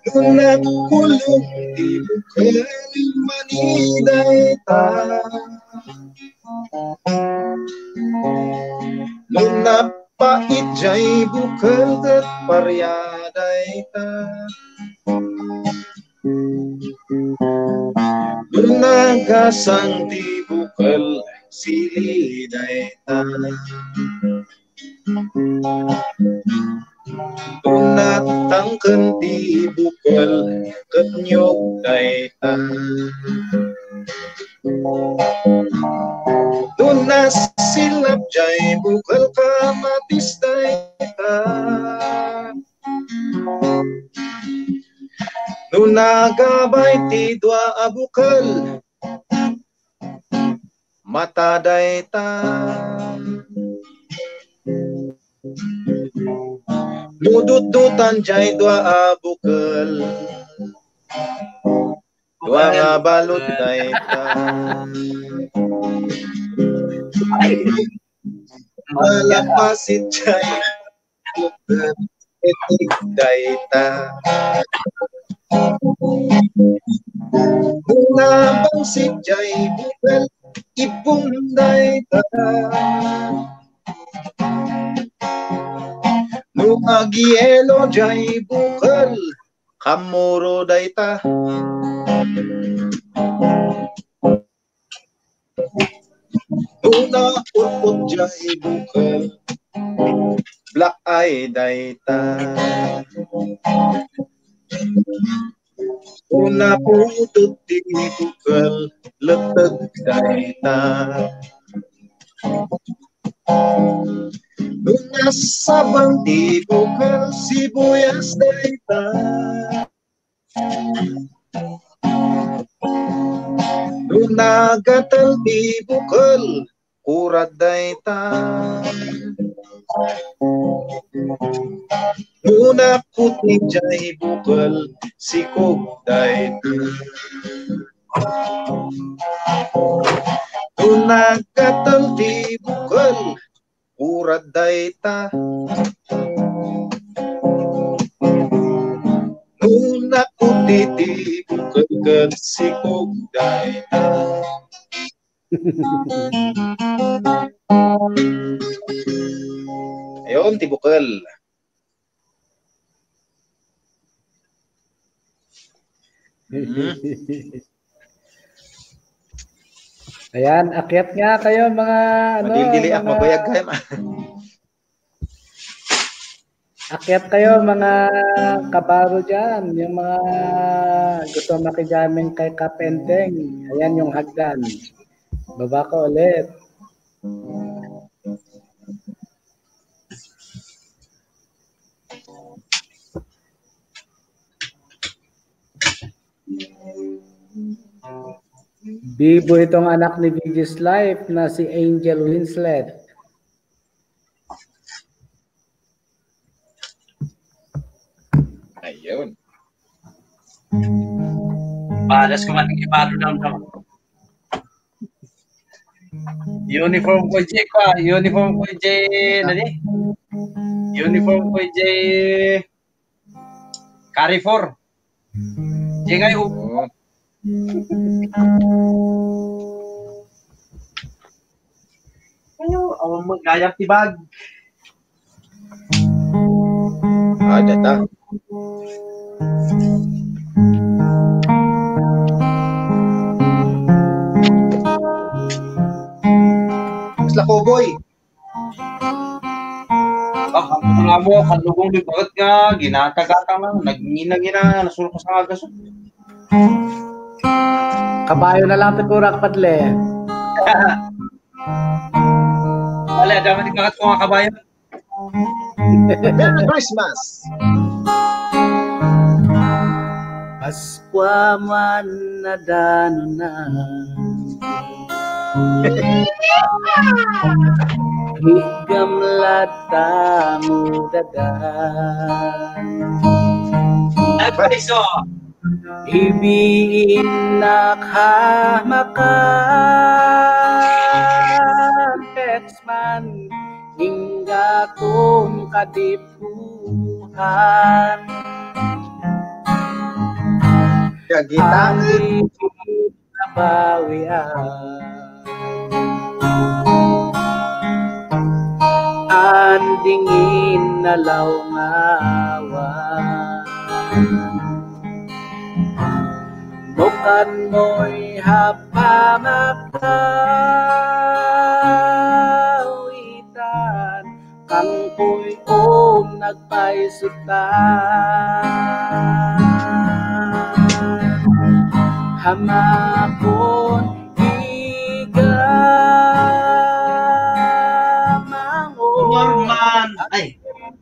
No nagkulong ti bukel, mani dayta. No napait jay bukel ket paria dayta. No nagasang ti bukel, sili dayta. No natangken ti bukel, ket niyog dayta. No nasilap jay bukel, kamatis dayta. No nagabay ti dua a bukel, mata dayta. No dutdutan jay dua a bukel, dua nga balud dayta. Malapasit jay bukel, itik dayta. No nabangsit jay bukel, ibung dayta. No agyelo jay bukel, kamuro dayta. No naut-ot jay bukel, black eye dayta. No naputot ti bukel, leteg dayta. No nasabang ti bukel, sibuyas dayta. No nagatel ti bukel, kurad dayta. No nakuti jay bukel, sikog dayta. No nagatel ti bukel, kurad dayta. No nakuti ti bukel ket sikog dayta. Ayon ti bukel. Ayan, akyat nga kayo, mga, ano, madildili ak, mga mabayag kayo. Akyat kayo, mga kabaro dyan, yung mga gusto makijamming kay Kapenteng. Ayan yung hagdan. Baba ko ulit. Bibo itong anak ni Vigi's Life na si Angel Winslet. Ayun. Padas ko man, ibalo lang daw. Uniform ko, J, kwa. Uniform ko, J, nani? Uniform ko, J, Carrefour. J, ngay, u- Oo. Ano, awan mo, gayang tibag. Ah, data. Mas lakoboy. Ah, ang mga mo, kalubong di bagat nga, ginata-gata nga, nagngina-ngina, nasulok sa nga gaso. Kabayo na lang ti kurak, padle. Wala, dapat ipakat ko nga kabayo. Merry Christmas! Paskua man nadanona. Igam latta mo dadan. Ay, paiso. Ibiin na kamakan, text man, inggaton kadipuhan. Kagitang. Andi nabawian. Andingin na lawngawan. Nukan mo'y hapamakawitan, kangkoy om nagpaisutan. Hamakon iga mangon. Norman, ay.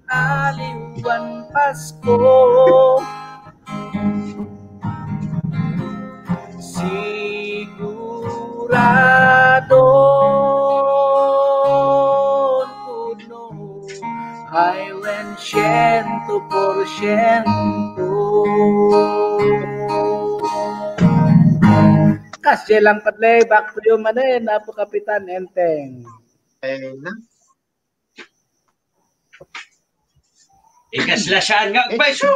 Aliwan Pasko. Siguradon kuno I went siento porsiento. Kasdiay lang, Padle, back to you manen, Apo Kapitan Enteng. Ayun na. Ikasla saan nga agpayso?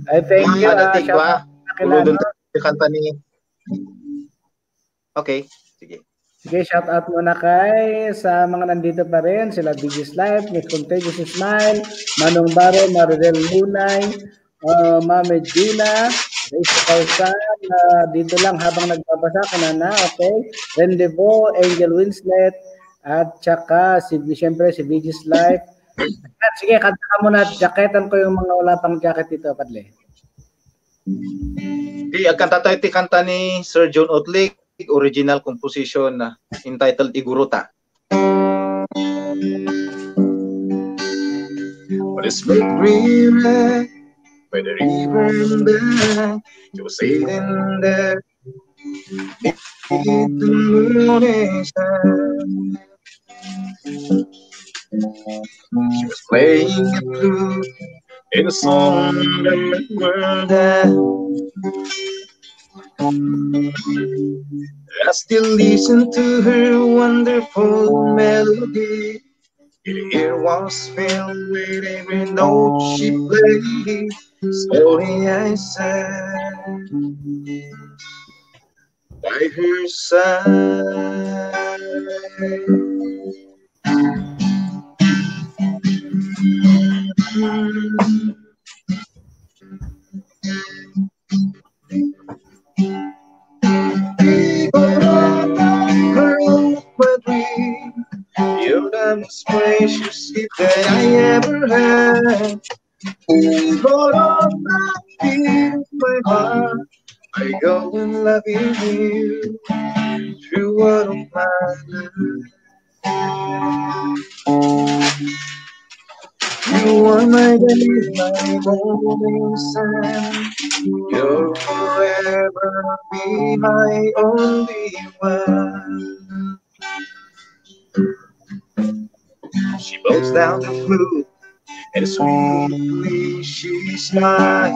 Ay, thank you, Ano, ah, tigwa? Shout out sa Uludon kakilala. Kanta ni. Okay, sige. Sige, shout out muna kay sa mga nandito pa rin, sila D J's Life, Miss Contagious Smile, Manong Baro, Maridel Lunay, uh, Mami Juna, Grace Causan, ah, dito lang habang nagbabasa, kanana, okay? Rendezvous, Angel Winslet, at saka, si, siyempre, si V G's Life. At sige, kanta ka muna at jacketan ko yung mga wala pang jacket dito, Padle. Di, agkanta tayo ti kanta ni Sir John Otlic, original composition, ah, entitled Igurota. What is the green by the river bank? You were sitting there in the morning sun. She was playing a flute in a song that we were there. I still listen to her wonderful melody. Her ear was filled with every note she played. Slowly I sat by her side. Igorota, girl of my dream, you're the most precious gift that I ever had. Igorota, dear of my heart, I go on loving you throughout of my life. You are my day, my morning sun. You'll forever be my only one. She blows down the flute and sweetly she smiles.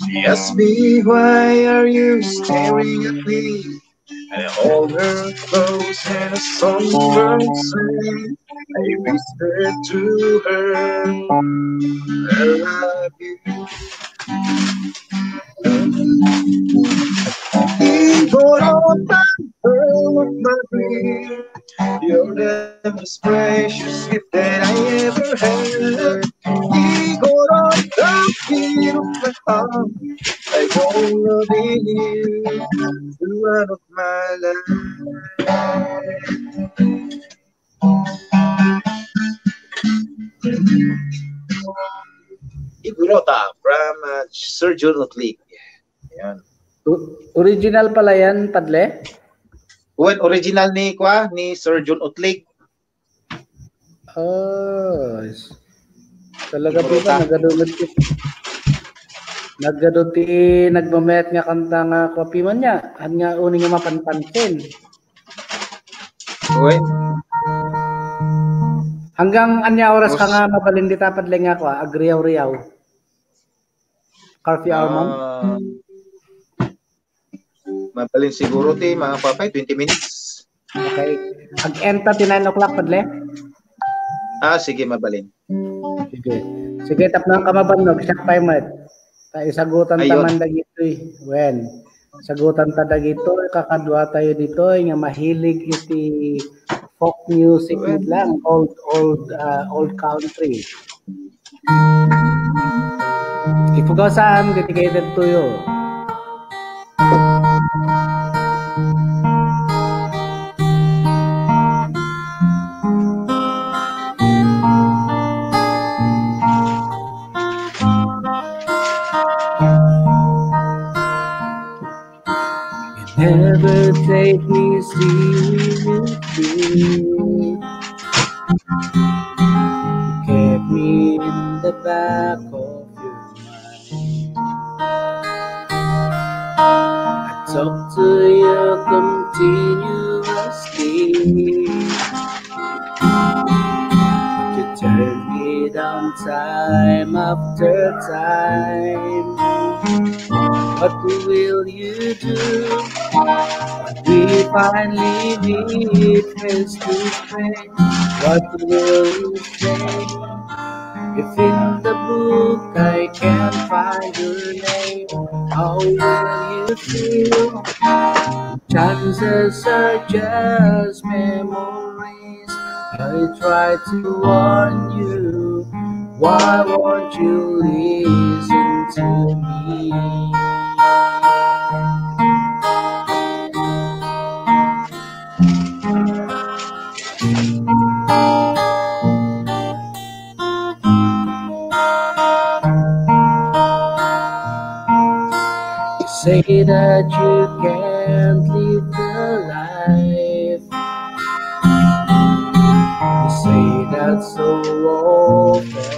She asks me, "Why are you staring at me?" And I hold her close and a song bird sang. I whispered to her, "I love you." Igorota, girl of my dream, you're the most precious gift that I ever had. Igorota, dear of my heart, I go loving you throughout of my life. Igorota from, uh, Sir John Otlic. Ayan. O-, original pala yan, Padle? Wen, original ni, kwa, ni Sir John Otlic. Oh, is-, talaga po ba, Igorota. Nagadu ti, nagadu ti nagmamayat nga kanta nga kwa piman niya, at nga uni nga mapanpansin. Uy. Hanggang ania oras ka nga mabalin dita, Padle, nga kua, agriyaw-riyaw? Curfew hour mo? Ah, mabalin siguro ti mga papay, twenty minutes. Okay. Ag-end ta ti nine o'clock, Padle? Ah, sige, mabalin. Sige. Sige, tapno ka mabannog, siak pay met. Ta isagutan ta man dagitoy. Wen. Sagutan ta dagitoy, kakadua tayo ditoy nga mahilig iti folk music met lang, old, old, ah, old country. Ipugaw Sam, dedicated to you. You never take me seriously. You kept me in the back of your mind. I talk to you continuously. You turn me down time after time. What will you do when we finally meet face to face? What will you say if in the book I can't find your name? How will you feel? Chances are just memories. I try to warn you. Why won't you listen to me? You say that you can't live the life. You say that so often.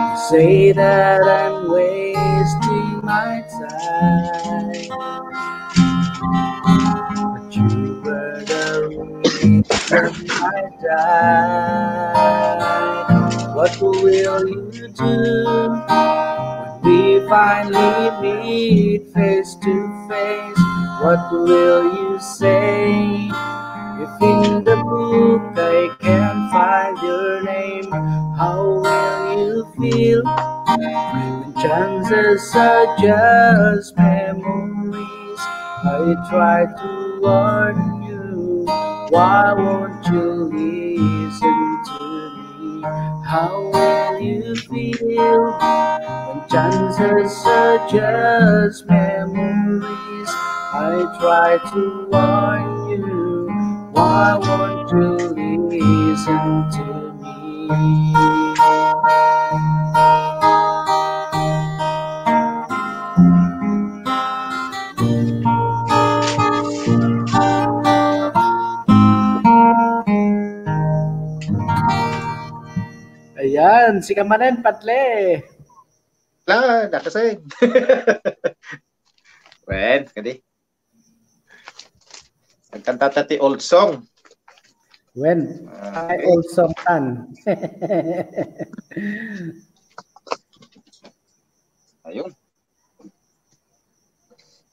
You say that I'm wasting my time. But you were the reason I died. What will you do when we finally meet face to face? What will you say if in the book I can't find your name? How will you feel when chances are just memories? I try to warn you. Why won't you listen to me? How will you feel when chances are just memories? I try to warn you. Why won't you listen to me? Ayan, sika manen, Padle. La, nakasing. Wen, kadi. Nagkanta ta ti old song. Wen, ah, ay, okay. Old song tan. Ayun.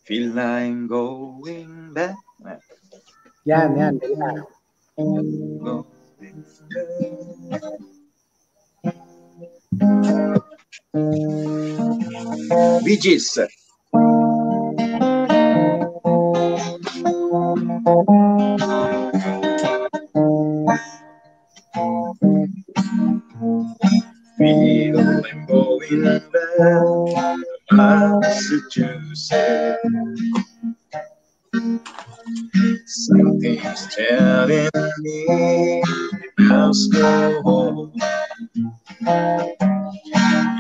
Feel like going back. Yan, yan, yan. Going back. Bee Gees. Feel I'm going back to Massachusetts. Something's telling me I must go home.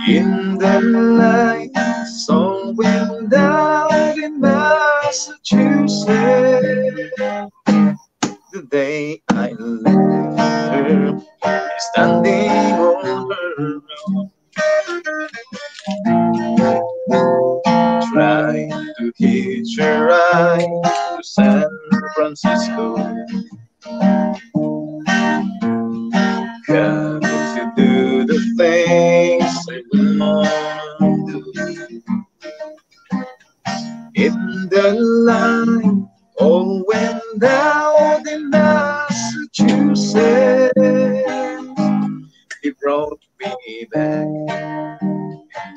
In the night, sun went down in Massachusetts. The day I left her, standing on her own. Trying to hitch a ride to San Francisco. Got to do the things I want to do. In the line, all went down in Massachusetts. He brought me back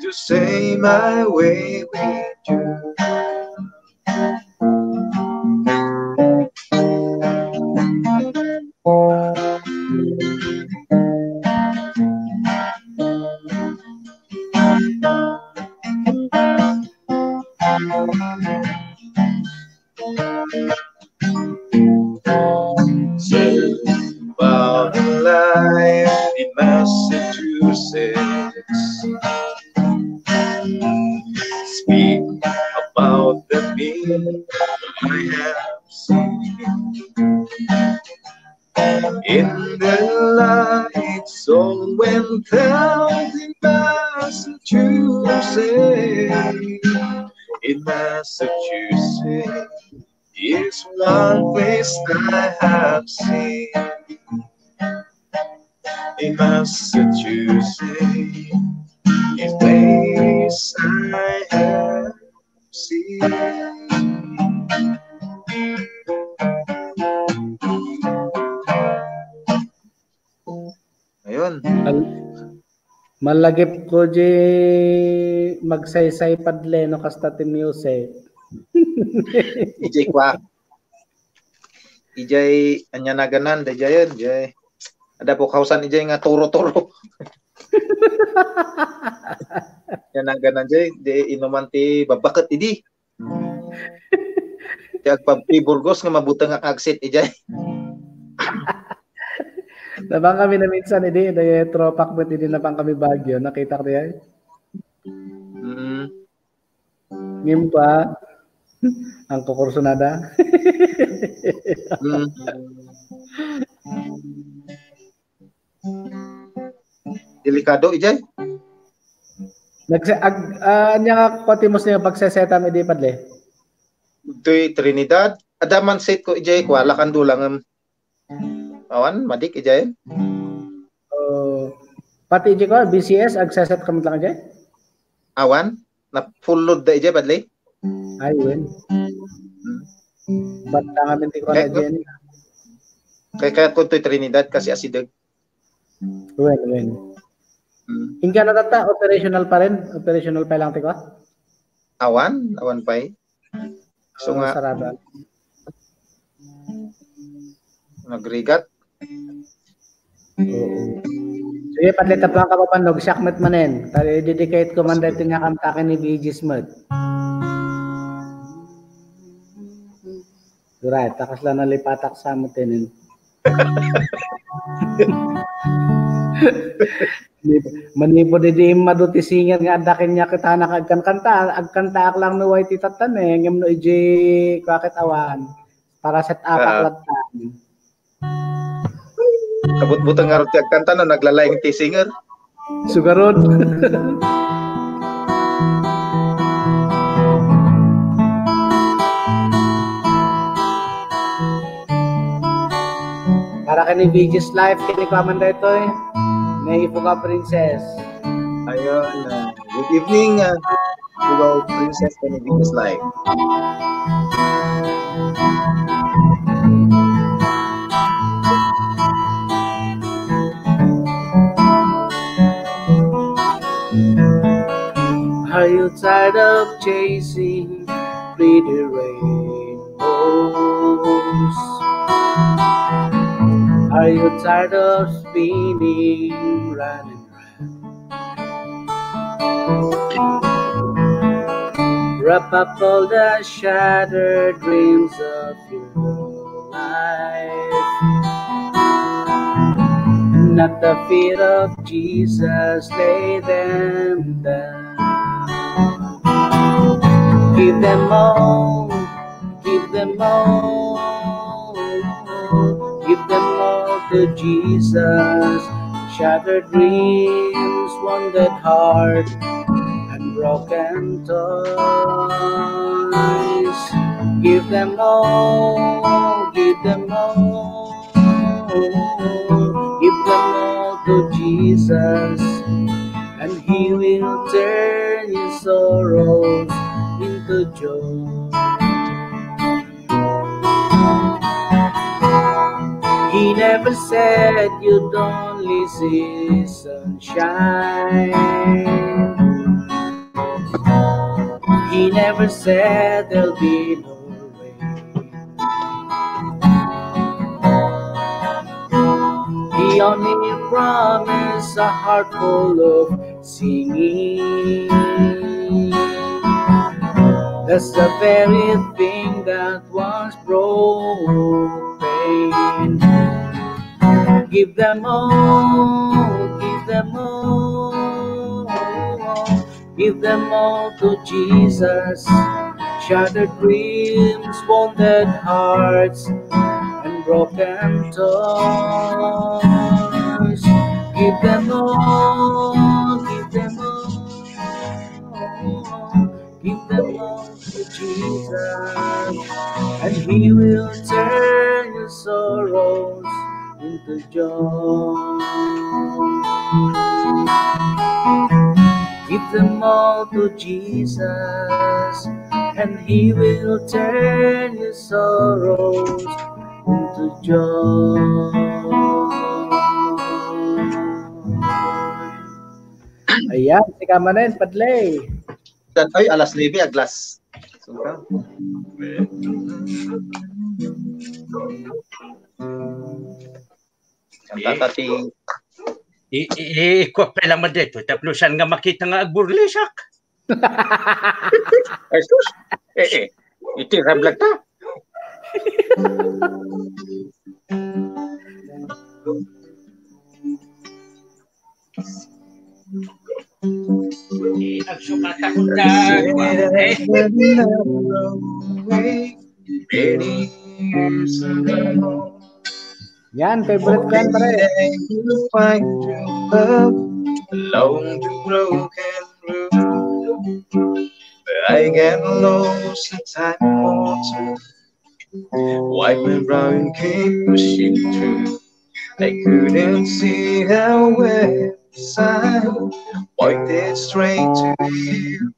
to say my way with you. About life in Massachusetts. Speak about the people I have seen. In the lights all went out in Massachusetts. In Massachusetts is one place I have seen. In Massachusetts is place I have seen. Ayun. Al- Malagip ko di magsaysay padle no kasta ti music. Ijay kwa. Ijay, anya naganan, da jayen, jay. Ada po kausan ijay nga turo-turo. Anya naganan, jay, di inuman ti babaket idi. Ti agpabti Burgos nga mabuteng nga kagsit ijay. Napang kami na minsan idi, dayay tropak met idi napang kami Baguio, nakitak dayay. Mm. Ngem pa, ang kukursunada. Mm. Delikado ijay. Nagse-, ag-, ah, anya nga kuatimus niya pagsesetam idi padle? Toy Trinidad, ada man set ko ijay, kwa, lakando lang, em. Awan, madik ijay. Oh, pati ijay ko, B C S, agseset ka met lang ijay? Awan, na full load da ijay, padle. Ay, wen. Hmm. Batta nga min ti kuan. Kaya, kaya, kaya ko toy Trinidad kasi asideg. Wen, wen. Hmm. Ingka na tatta, operational pa rin? Operational pa lang ti kuan? Awan, awan pay. So nga, sarado. Nagrigat. Oo. Sige, padle tapno ka papannog, siak met manen. Ta i-dedicate ko man daytoy nga kanta ken ni Bee Gees met. Right, takas la nalipatak sa met inin. Manipud idi immadu ti singer nga adda kaniak ket hanak agkankanta, agkantaak lang no way ti tattan, eh, ngem no ijay kua ket awan. Para set up ak. Ah. Lattan. Kabutbuteng ngarud ti agkanta no naglalaing ti singer. Sugarod. Para ken ni Bee Gees Life, ken ni kuaman daytoy. Ni Ipuga Princess. Ayun, ah, good evening, ah, Ipuga Princess ken ni Bee Gees Life. Are you tired of chasing pretty rainbows? Are you tired of spinning round and round? Wrap up all the shattered dreams of your life. At the feet of Jesus, lay them down. Give them all, give them all, give them all to Jesus. Shattered dreams, wounded heart, and broken toys. Give them all, give them all. Give them all to Jesus, and He will turn your sorrows into joy. He never said you'd only see sunshine. He never said there'll be no rain. He only promised a heart full of singing. That's the very thing that was broken. Give them all, give them all, give them all to Jesus. Shattered dreams, wounded hearts, and broken toys. Give them all, give them all, give them all to Jesus, and He will turn your sorrows into joy. Give them all to Jesus, and He will turn your sorrows into joy. Ayan, sika manen, Padley. Ay, alas nuebe, aglas. Sungka. Ang tatati. I, i, i, ikuha pa lang dito. Tapno saan nga makita nga agburlisak? Ay, sus. Eh, eh. Iti rablag ta. Eh, agsukat ako na. Eh. Yan, favorite ko yan, pare. Find true love along the broken road. I get lost in time water. Wipe my brow and came rushing through. I couldn't see how website pointed straight to you.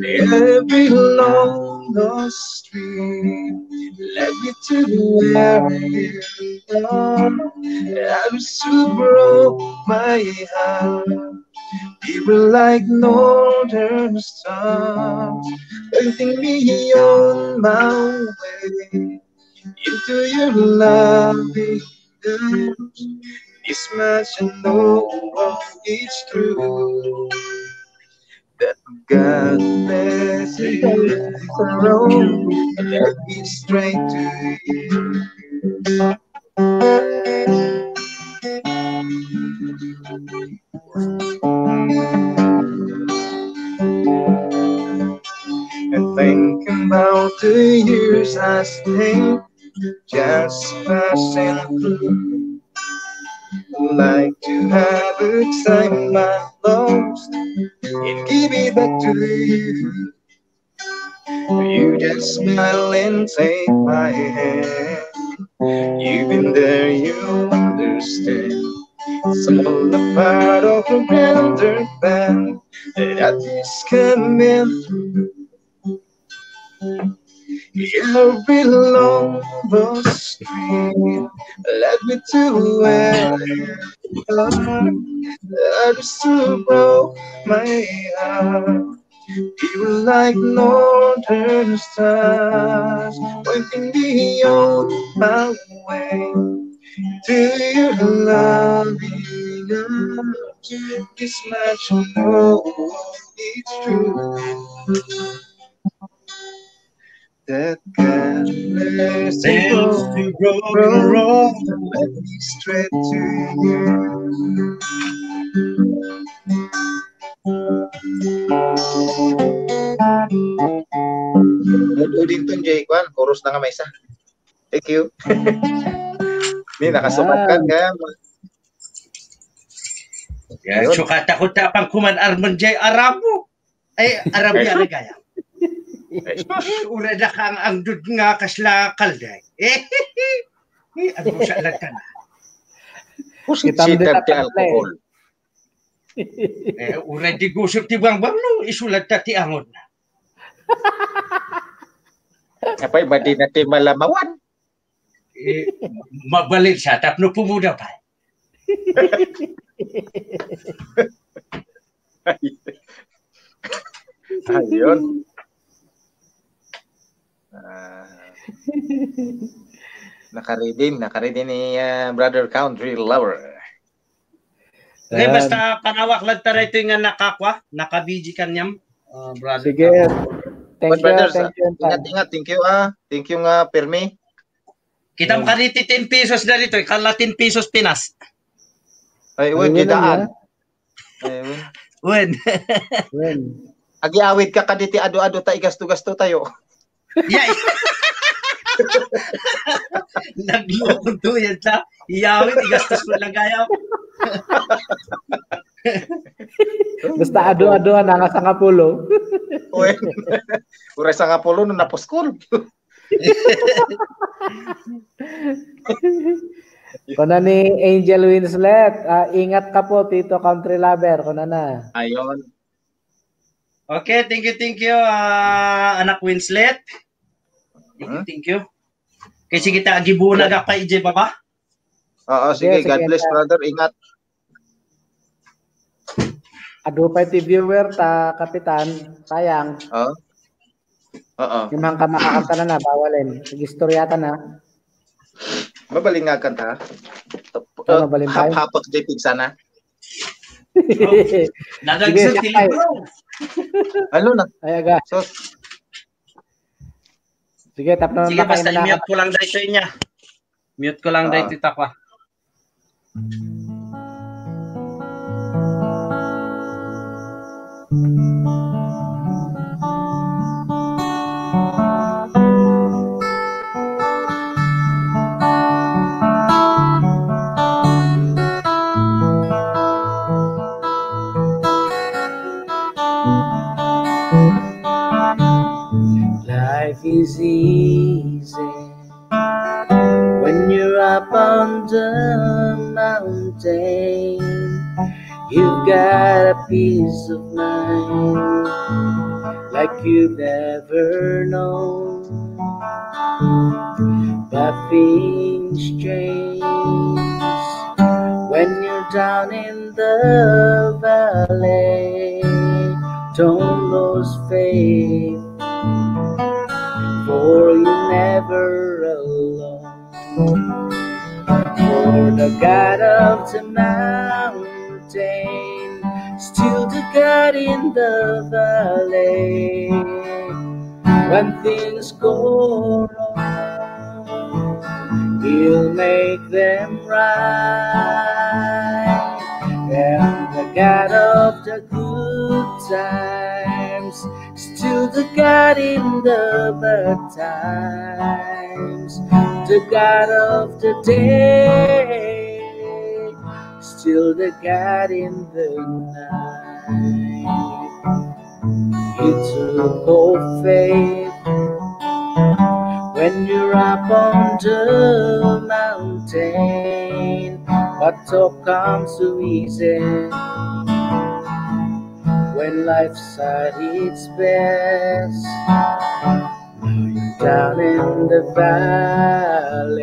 Every long lost street led me to where you are. I was so broke my heart. You were like northern stars, pointing me on my way into your loving arms. This much I know, it's true that God bless you alone. Let me straight to you. And thinking about the years I spent just passing through. Like to have a time I lost and give it back to you. You just smile and take my hand. You've been there, you understand. It's all a part of a grander plan that is coming through. Every long lost street led me to where you are. I just broke my heart. You were like northern stars, pointing me on my way to your loving arms. This much I know, it's true that God bless you, broken road led me straight to you. Udin tun, Jay, kwan, chorus na nga maysa. Thank you. Ni nakasumat ka, Yan. Kaya, Ya, ayun. Sukata ko tapang kuman Armon jay Arabo. Ay, Arabia na gaya. Eh, uray da ka ang angdud nga kasla kalday. Eh, ano sa lang ka na? Pusit Kitang sitag dita ti pala eh. Alcohol. Eh, uray di gusok ti bangbang no, isulat ta ti angon na. Apay, madi na ti malamawan. Eh, mabalin siya, tapno pumuda pa. Ayun. Ah, nakaready, nakaready ni, ah, Brother Country Lover. Okay, ayan. Basta panawak lang tayo ito nga nakakwa, naka-B G kanyam, ah, brother. Sige. Thank you, brother, thank you, ingat, ingat. Thank you, ah. Thank you nga, Permi. Kita mo ka dito, ten pesos na dito. Ikala ten pesos Pinas. Ay, uy, kidaan. Ay, uy. Wen. Wen. Agiawid ka kaditi adu-adu ta igasto-gasto tayo. Yay! Nagloko to yan ta. Iyawid, igastos mo lang kaya. Basta adu-adu, ah, nanga sangapulo. Uy. Uray sangapulo no napuskol. Kuna ni Angel Winslet, ah, ingat ka po, Tito Country Lover, kuna na. Ayun. Okay, thank you, thank you, ah, Anak Winslet. Thank you, thank you. Kasi kita agibunag pa ije baba. Oo, sige, sige, God bless, brother. Ingat. Adu pay ti viewer ta, Kapitan. Sayang. Oo. Oo. Imang ka makakanta na na, bawalen. Igistorya ta na. Mabalin nga kanta. Ay, mabalin tayo. Hap-, hapak di pigsana. Nadagsa. Sige, ti sakay. Libro. Ano na? Ay, aga. Sus. Sige, tapno. Sige, na basta kayo na. I-mute ko lang dahil sa inyo. Mute ko lang dahil tita ko. Life is easy when you're up on the mountain. You've got a peace of mind like you've never known. But things change when you're down in the valley. Don't lose faith, for you're never alone. For the God of the mountain, still the God in the valley. When things go wrong, He'll make them right. And the God of the good times, still the God in the bad times, the God of the day, still the God in the night. It's a of faith when you're up on the mountain, but talk comes so easy when life's at its best. Down in the valleys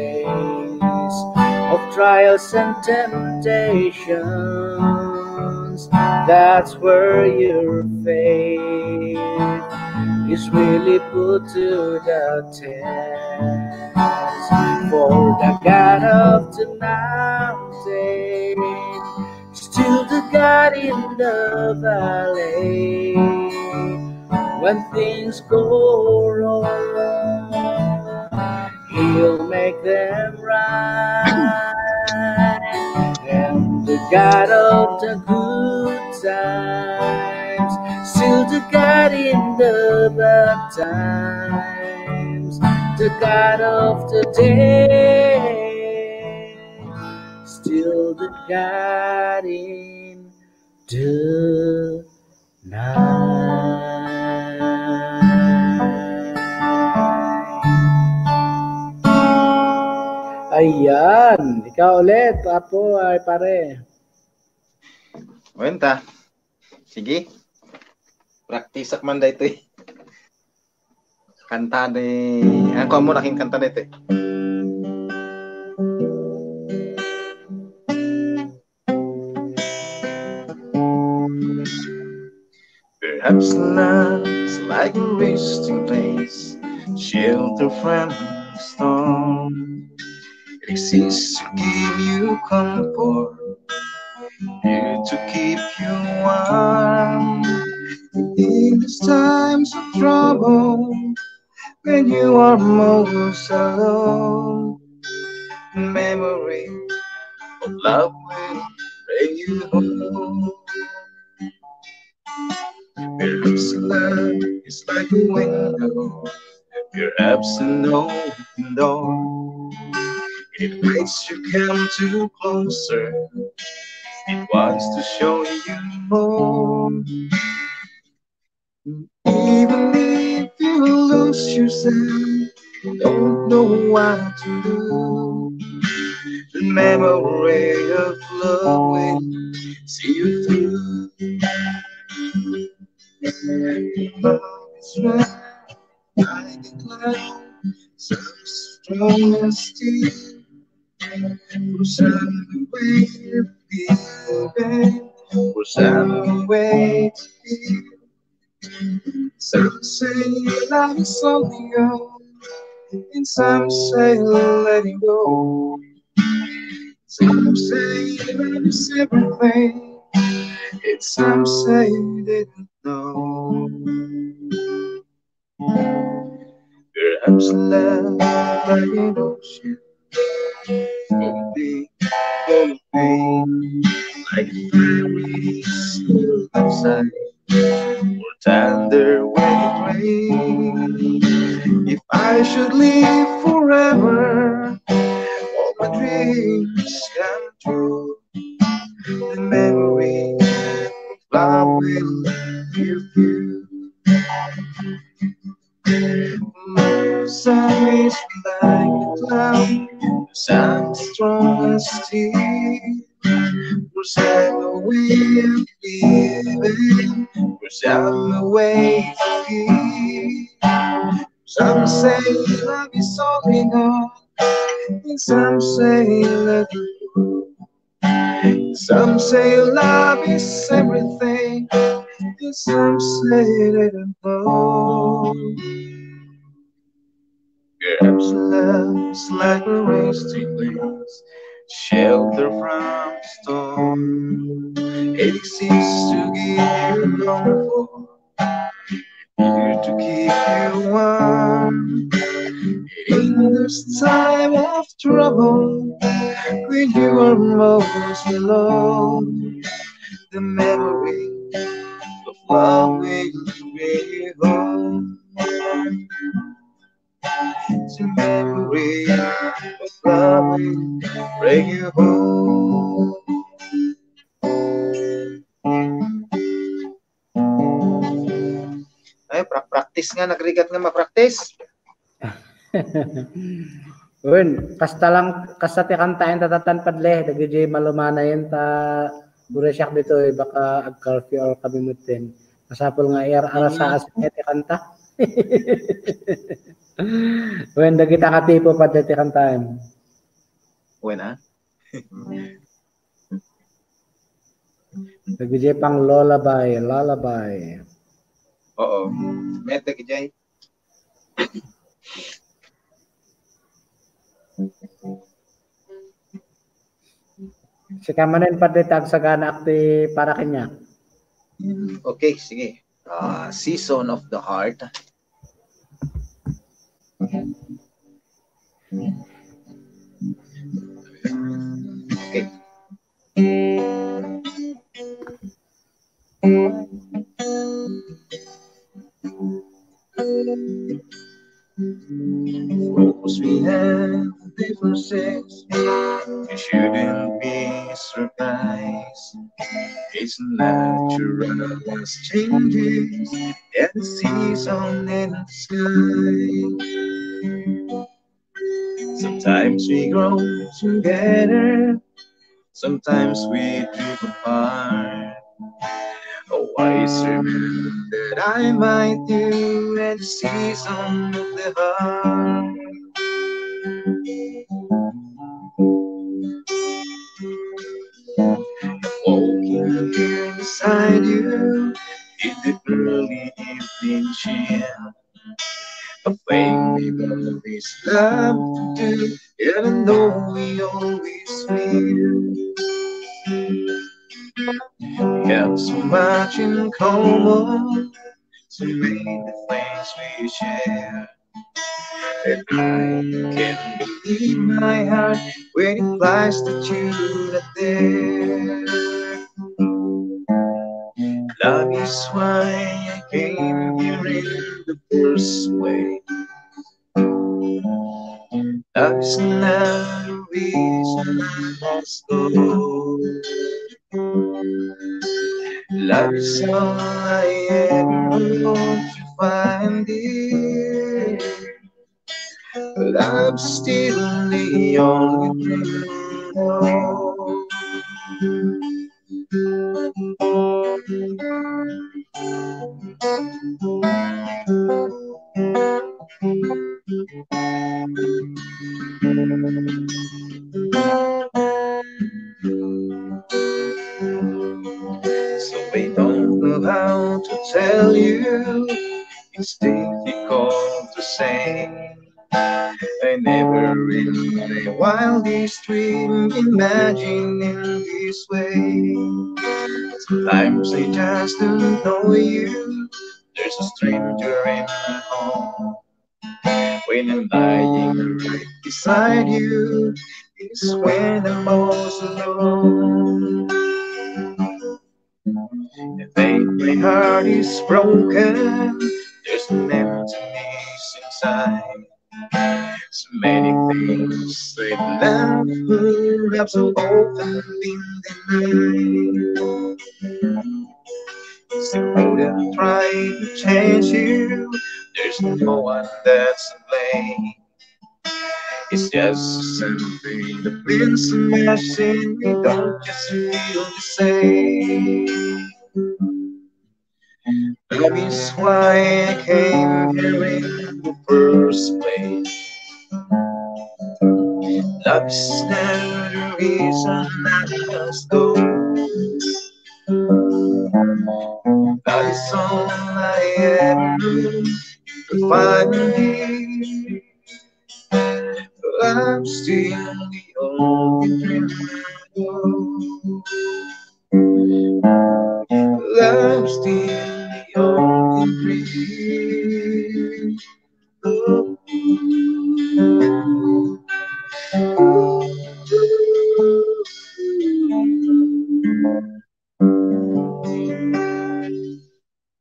of trials and temptations, that's where your faith is really put to the test. For the God of the mountain, still the God in the valley. When things go wrong, He'll make them right. And the God of the good times, still the God in the bad times, the God of the day, still the God in the night. Ayan. Ikaw ulit, Apo, ay pare. Wen ta. Sige. Practice ak man daytoy. Kanta ni, ah, kuha mo na king kanta daytoy. Perhaps love is like a resting place, shelter from the storm. It exists to give you comfort, here to keep you warm. In these times of trouble, when you are most alone, memory of love will bring you home. Perhaps love is like a window, perhaps an open door. It invites you come to closer. It wants to show you more. Even if you lose yourself, don't know what to do, the memory of love will see you through. Love is red like a cloud, so strong and still. For some way to be, for some way to be. Some say love is holding on, and some say letting go. Some say love is everything, and some say they don't know. Perhaps love like an ocean, only for pain, like a fiery steel outside, or thunder when it rains. If I should live forever, all my dreams come true. The memory of love will give you. Sun is like a cloud, sun strong as steel. For some a way of living, for some a way to be. Some say love is holding on, and some say let it go. Some say love is everything, and some say they don't know. Perhaps love is like a resting place, shelter from storm. It exists to give you comfort, here to keep you warm. In this time of trouble, when you are most alone, the memory of love will bring you home. The memory of love will bring you home. Ay, pra-, practice nga, nagrigat nga ma-practice. Wen, kasta lang, kasta ti kantaen ta tatan padle, dagiti malumanayen ta, buri siak ditoy, baka ag-curfew or kami mutten. Masapul nga iyar-, arasa-, mm, asik ti kanta. Wen, dagita nga tipo padle ti kantaen. Wen, ah? Dagiti pang lullaby, lullaby. Oo. Met dagiti. Sika manen, Padre, ta agsaganaak ti para kaniak. Okay, sige. Ah, Season of the Heart. Okay. Rose we have differences. You shouldn't be surprised. It's natural as changes and season in the sky. Sometimes we grow together, sometimes we drift apart. Oh, I remember that I might do at the season of the heart. Walking here beside you in the early evening chill. A thing we always love to do, even though we always feel. We have so much in common, so many things we share. And I can't believe my heart when it flies that you're not there. Love is why I came here in the first place. Love is not a reason I must go. Love is all I ever hope to find, dear. Love's still the only thing I know. So I don't know how to tell you. It's difficult to say. I never in my wildest dream imagined in this way. Sometimes I just don't know you. There's a stranger in my home. When I'm lying right beside you, is when I'm most alone. I think my heart is broken. There's an emptiness inside. So many things I'd love to have so often been denied. So I wouldn't try to change you. There's no one that's to blame. It's just something that means so much, and we don't just feel the same. That is why I came here in the first place. Love is not a reason I must go. That is all I ever knew. But finally, I'm still the only dream I know. Love's still the only dream. Oh.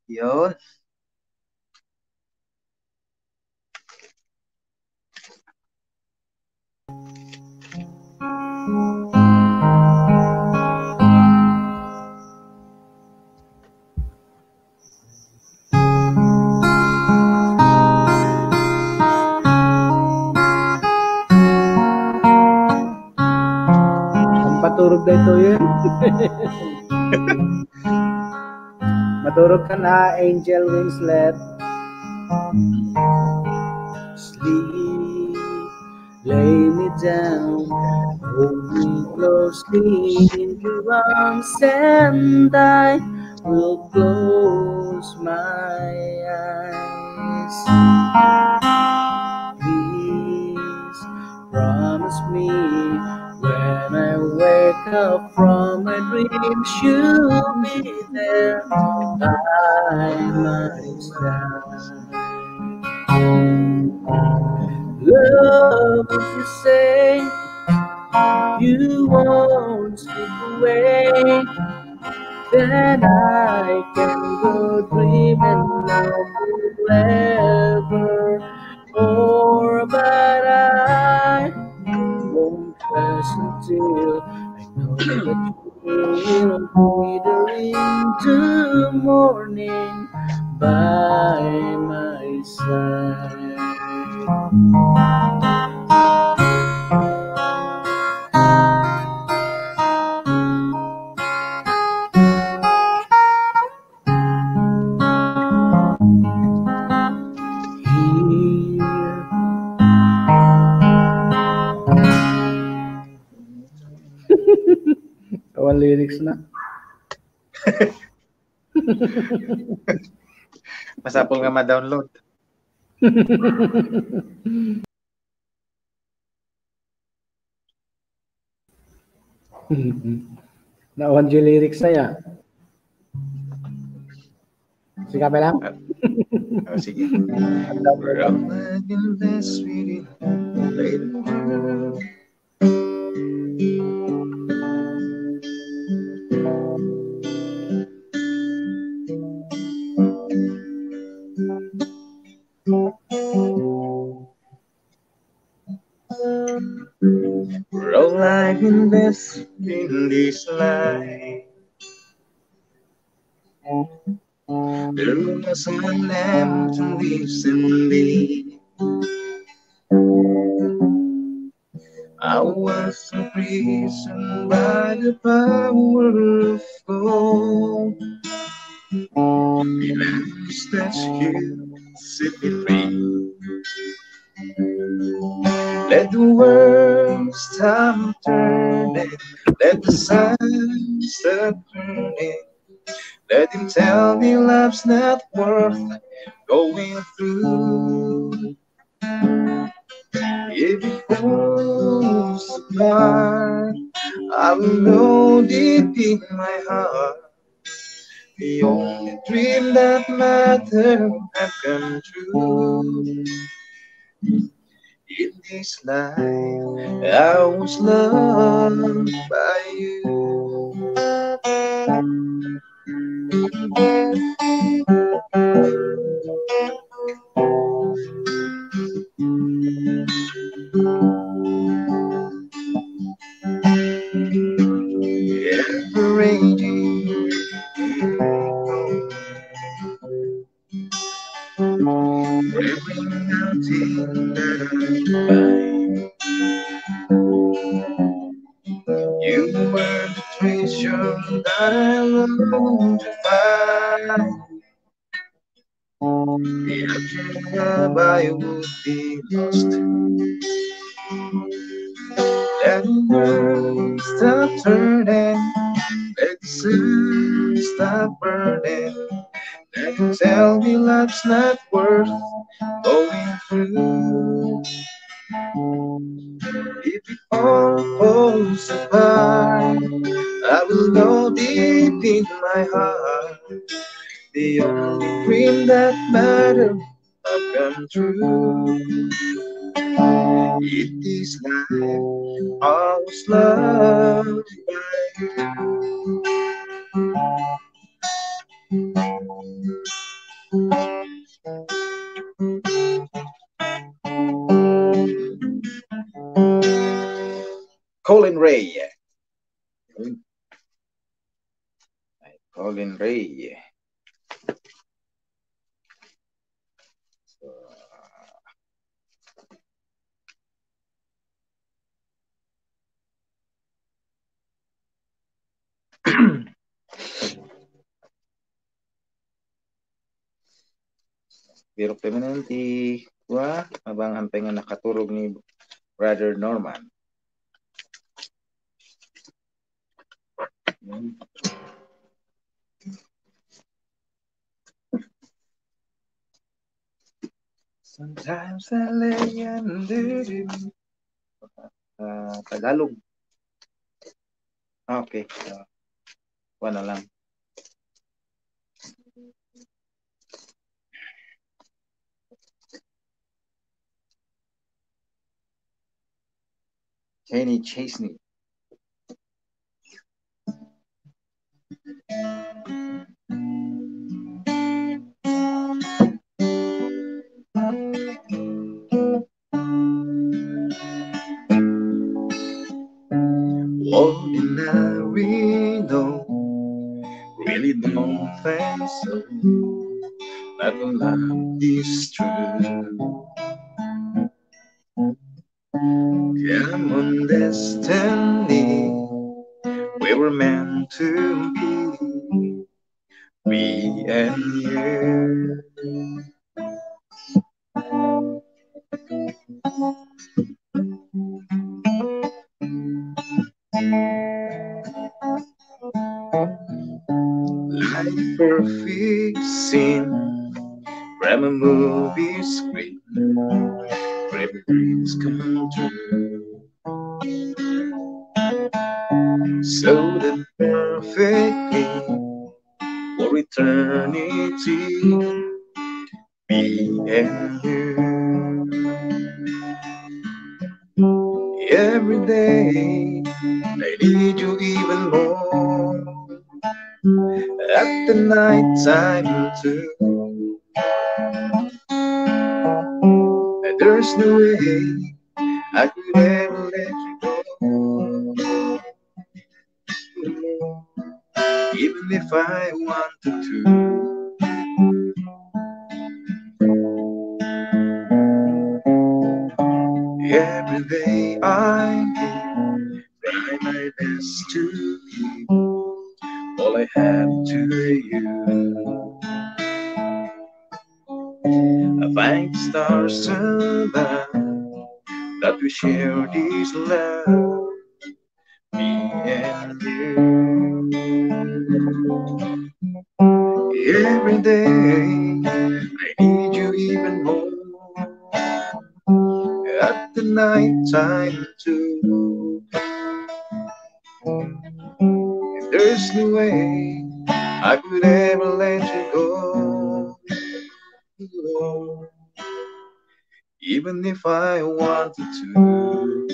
Yun. Ang paturog na ito yun. Maturog ka na, Angel Winslet. Sleep, lay me down, hold me closely in your arms, and I will close my eyes. Please promise me when I wake up from my dreams, you'll be there by my side. Love, if you say you won't slip away, then I can go dreaming of forever. Or but I the morning by my side. Here. Awan lyrics na. Masapul nga ma-download. Naawan di lyrics na ya. Sige, pa lang. Oh, sige. All I've invested in this life, there was an emptiness in me. I was imprisoned by the power of God. Let me touch you, set me free. Let the world stop turning. Let the sun stop burning. Let him tell me life's not worth going through. If it falls apart, I will know deep in my heart the only dream that mattered have come true. In this life, I was loved by you. Ever raging for every mountain that I climb. You are the treasure that I long to find. The after I would be lost. Let the world stop turning, let the sun stop burning, let them tell me life's not worth going through. If it all falls apart, I will know deep in my heart the only dream that mattered have come true. It is life, I was loved by you. Colin Ray. Ay, Colin Ray. So, Pero permanente, wa, mabang hantay nga nakaturog ni Brother Norman. Sometimes I lay and do, ah, Tagalog. Ah, okay. Ah, wala lang. Kenny Chesney. Ordinary, no, really don't So, that love is true. Come on, destiny, we were meant to be, me and you. Like perfect scene from a movie screen, where dreams come true. So that perfect me for eternity, me and you. Every day I need you even more. At the night time too. There's no way I could ever let you go. Even if I wanted to. Every day I try my best to give all I have to you. I thank the stars above that we share this love, me and you. Every day I need you even more. At the night time too. There's no way I could ever let you go. Even if I wanted to.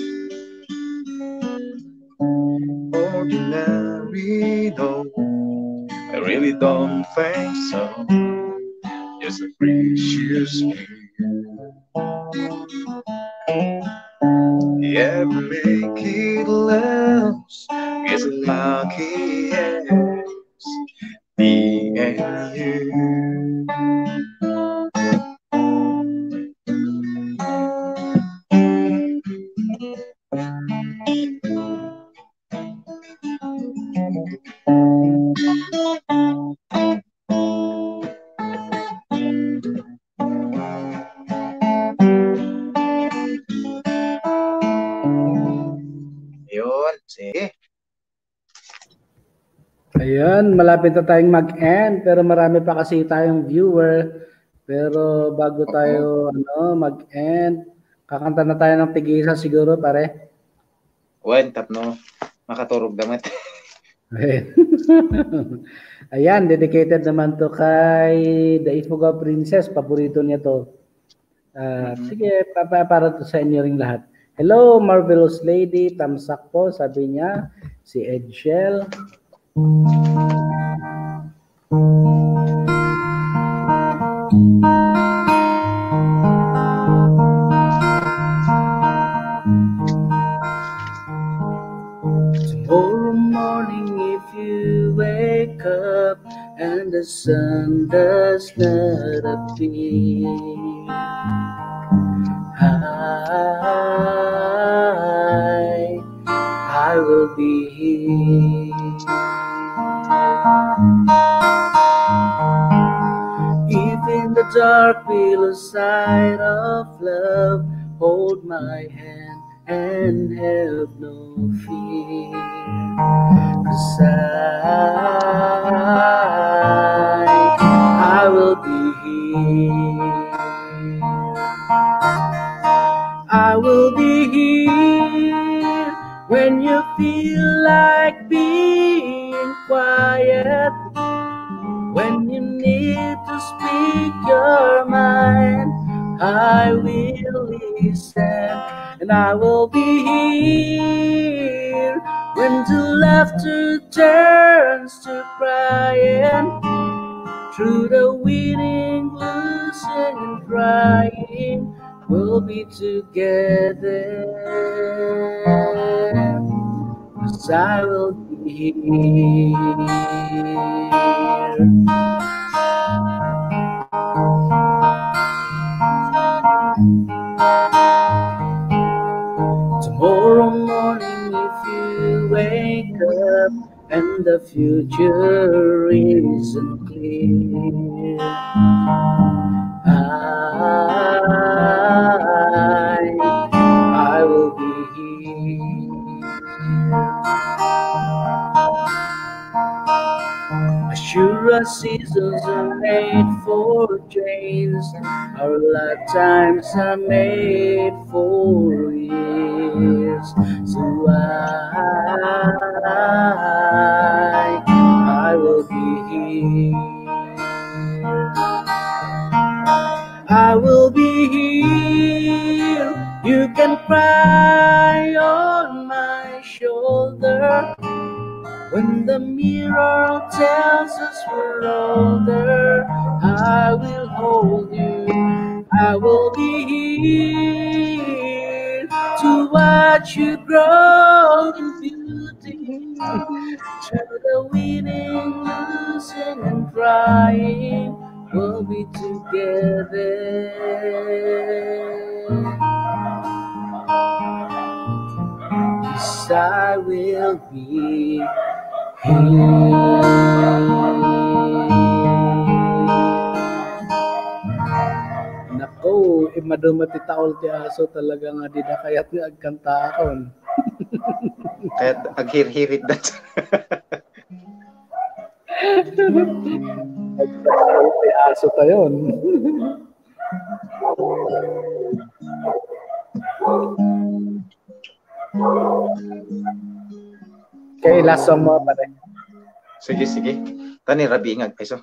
Ordinary, no, I really don't think so. Just a precious few. Ever make it last is lucky, yes, me and you. Yun, sige. Ayan, malapit na tayong mag-end, pero marami pa kasi tayong viewer. Pero bago Oo. tayo, ano, mag-end, kakanta na tayo ng tig-isa siguro, pare. Wen, tapno makaturog damat. Ayan, dedicated naman to kay The Ifugao Princess. Paborito niya to. Ah, Mm. Sige, pa-, pa-, para to sa inyo ring lahat. Hello, marvelous lady. Tamsak po, sabi niya. Si Edshel. Tomorrow morning, if you wake up and the sun does not appear, I, I will be here. If in the dark we lose sight of love, hold my hand and have no fear. 'Cause I, I will be here. I will be here when you feel like being quiet. When you need to speak your mind, I will listen, and I will be here when the laughter turns to crying. Through the winning, losing, and crying, we'll be together. 'Cause I will be here. Tomorrow morning, if you wake up and the future isn't clear, I, I will be here. As sure as seasons are made for change, our lifetimes are made for years. So I, I will be here. I will be here. You can cry on my shoulder. When the mirror tells us we're older, I will hold you. I will be here to watch you grow in beauty. Through the winning, losing, and crying, we'll be together. Yes, I will be here. Nako, imaduma ti taol ti aso talaga nga di da kayat nga agkantaakon. Kayat aghirhirit da. Agkantaakon ti aso tayon. Kay last song mo, pare. Sige, sige. Tani, rabii nga agpayso.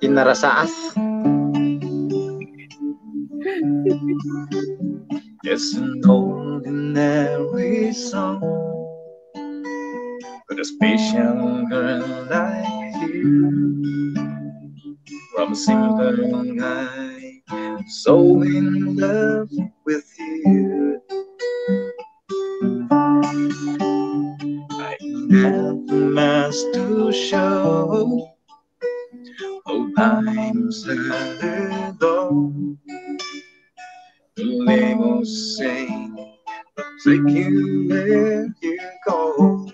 Inarasaas. Just an ordinary song, but a special girl like you, from a simple guy, so in love with you. I have much to show. Oh, I'm sad at all. Limousine, take you where you go.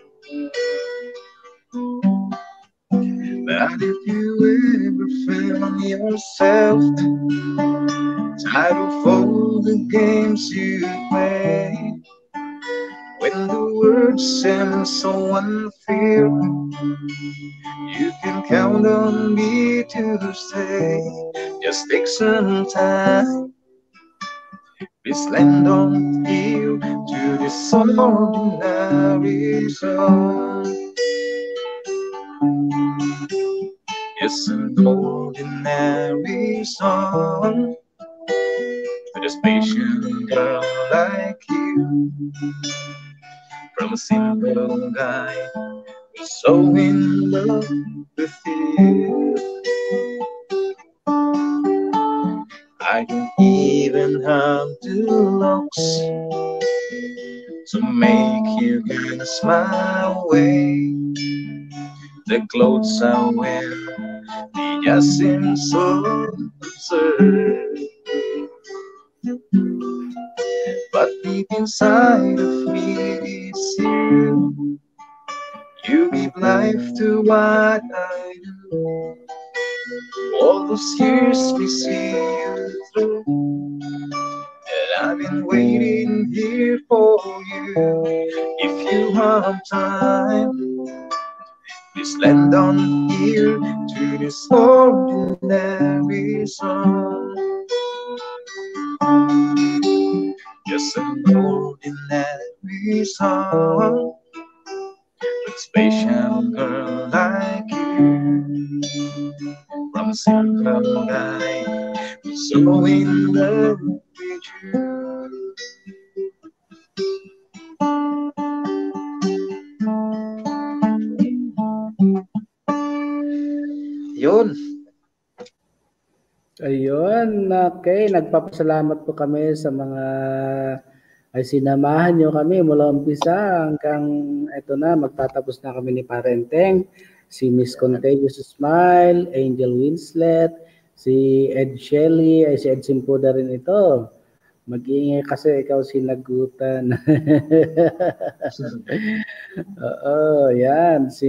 But if you ever found yourself tired of all the games you play, when the world seems so unfair, you can count on me to stay. Just take some time. Please lend an ear to this ordinary song. It's an ordinary song with a special girl like you, from a simple guy who's so in love with you. I don't even have the looks to make you gonna smile away. The clothes I wear, they just seem so absurd. But deep inside of me is you. You give life to what I do. All those years we see you through, and I've been waiting here for you. If you have time, please lend an ear to this ordinary song. Just an ordinary song with special girl like you, from a simple guy who's so in love with you. Yun. Ayun, okay. Nagpapasalamat po kami sa mga ay sinamahan nyo kami mula umpisa hanggang ito na, magtatapos na kami ni Parenteng. Si Miss Contagious Smile, Angel Winslet, si Ed Shelley, ay si Ed Simpuda rin ito. Mag-iingay kasi ikaw sinagutan. Oo, yan. Si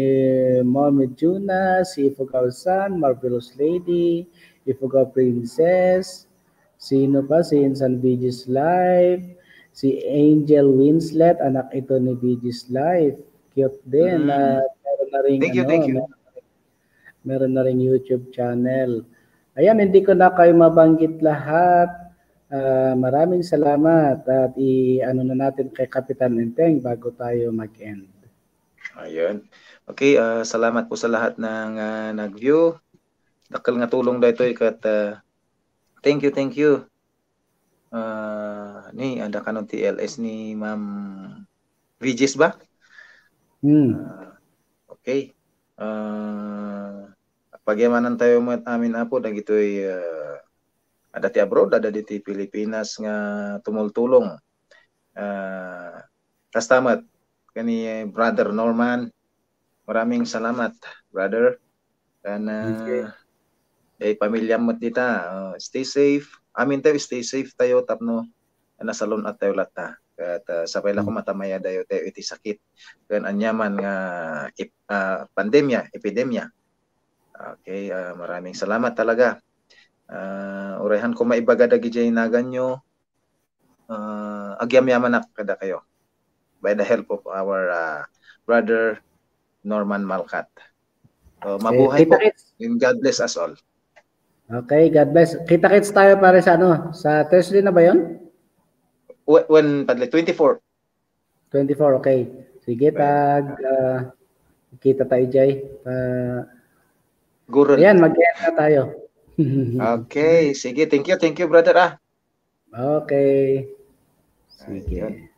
Mommy Juna, si Ifugao San, Marvelous Lady, Ifugao Princess, sino pa? Si Insan B G's Life, si Angel Winslet, anak ito ni B G's Life. Cute din. Mm. At meron na rin, Thank you, ano, thank you. meron, meron na rin YouTube channel. Ayan, hindi ko na kayo mabanggit lahat. Ah, maraming salamat at i-ano na natin kay Kapitan Enteng bago tayo mag-end. Ayun. Okay, ah, salamat po sa lahat ng ah, nag-view. Dakkel nga tulong daytoy ket ah, thank you, thank you. Ah, ni ada kanon T L S ni Ma'am Vigis ba? Hmm. Ah, okay. Ah, pagyamanan tayo met amin, Apo, dagitoy ah, ada ti abroad, ada ditoy Pilipinas nga tumultulong. Ah, kasta met kani Brother Norman, maraming salamat, brother. Kana Okay. eh, pamilya met dita, ah, stay safe. Amin tayo, stay safe tayo tapno nasalun-at tayo latta. Ket ah, sabay la Hmm. kumatamaya dayo tayo iti sakit ken aniaman nga ep- ah, pandemya, epidemya. Okay, ah, maraming salamat talaga. Ah, urayhan ko maibaga dagidiay naganyo. Ah, agyamyamanak kadakayo by the help of our ah, brother Norman Malcat. So, mabuhay po. Kita-kits. And God bless us all. Okay, God bless. Kita-kits tayo pare sa ano, sa Thursday na ba 'yon? Wh- When, Padre? Twenty-four. Twenty-four, okay. Sige, Right. pag ah, kita tayo, Jay. Ah, Gurul. Ayan, mag-end na tayo. Okay, sige. Thank you, thank you, brother. Ah. Okay. Sige. Ayun.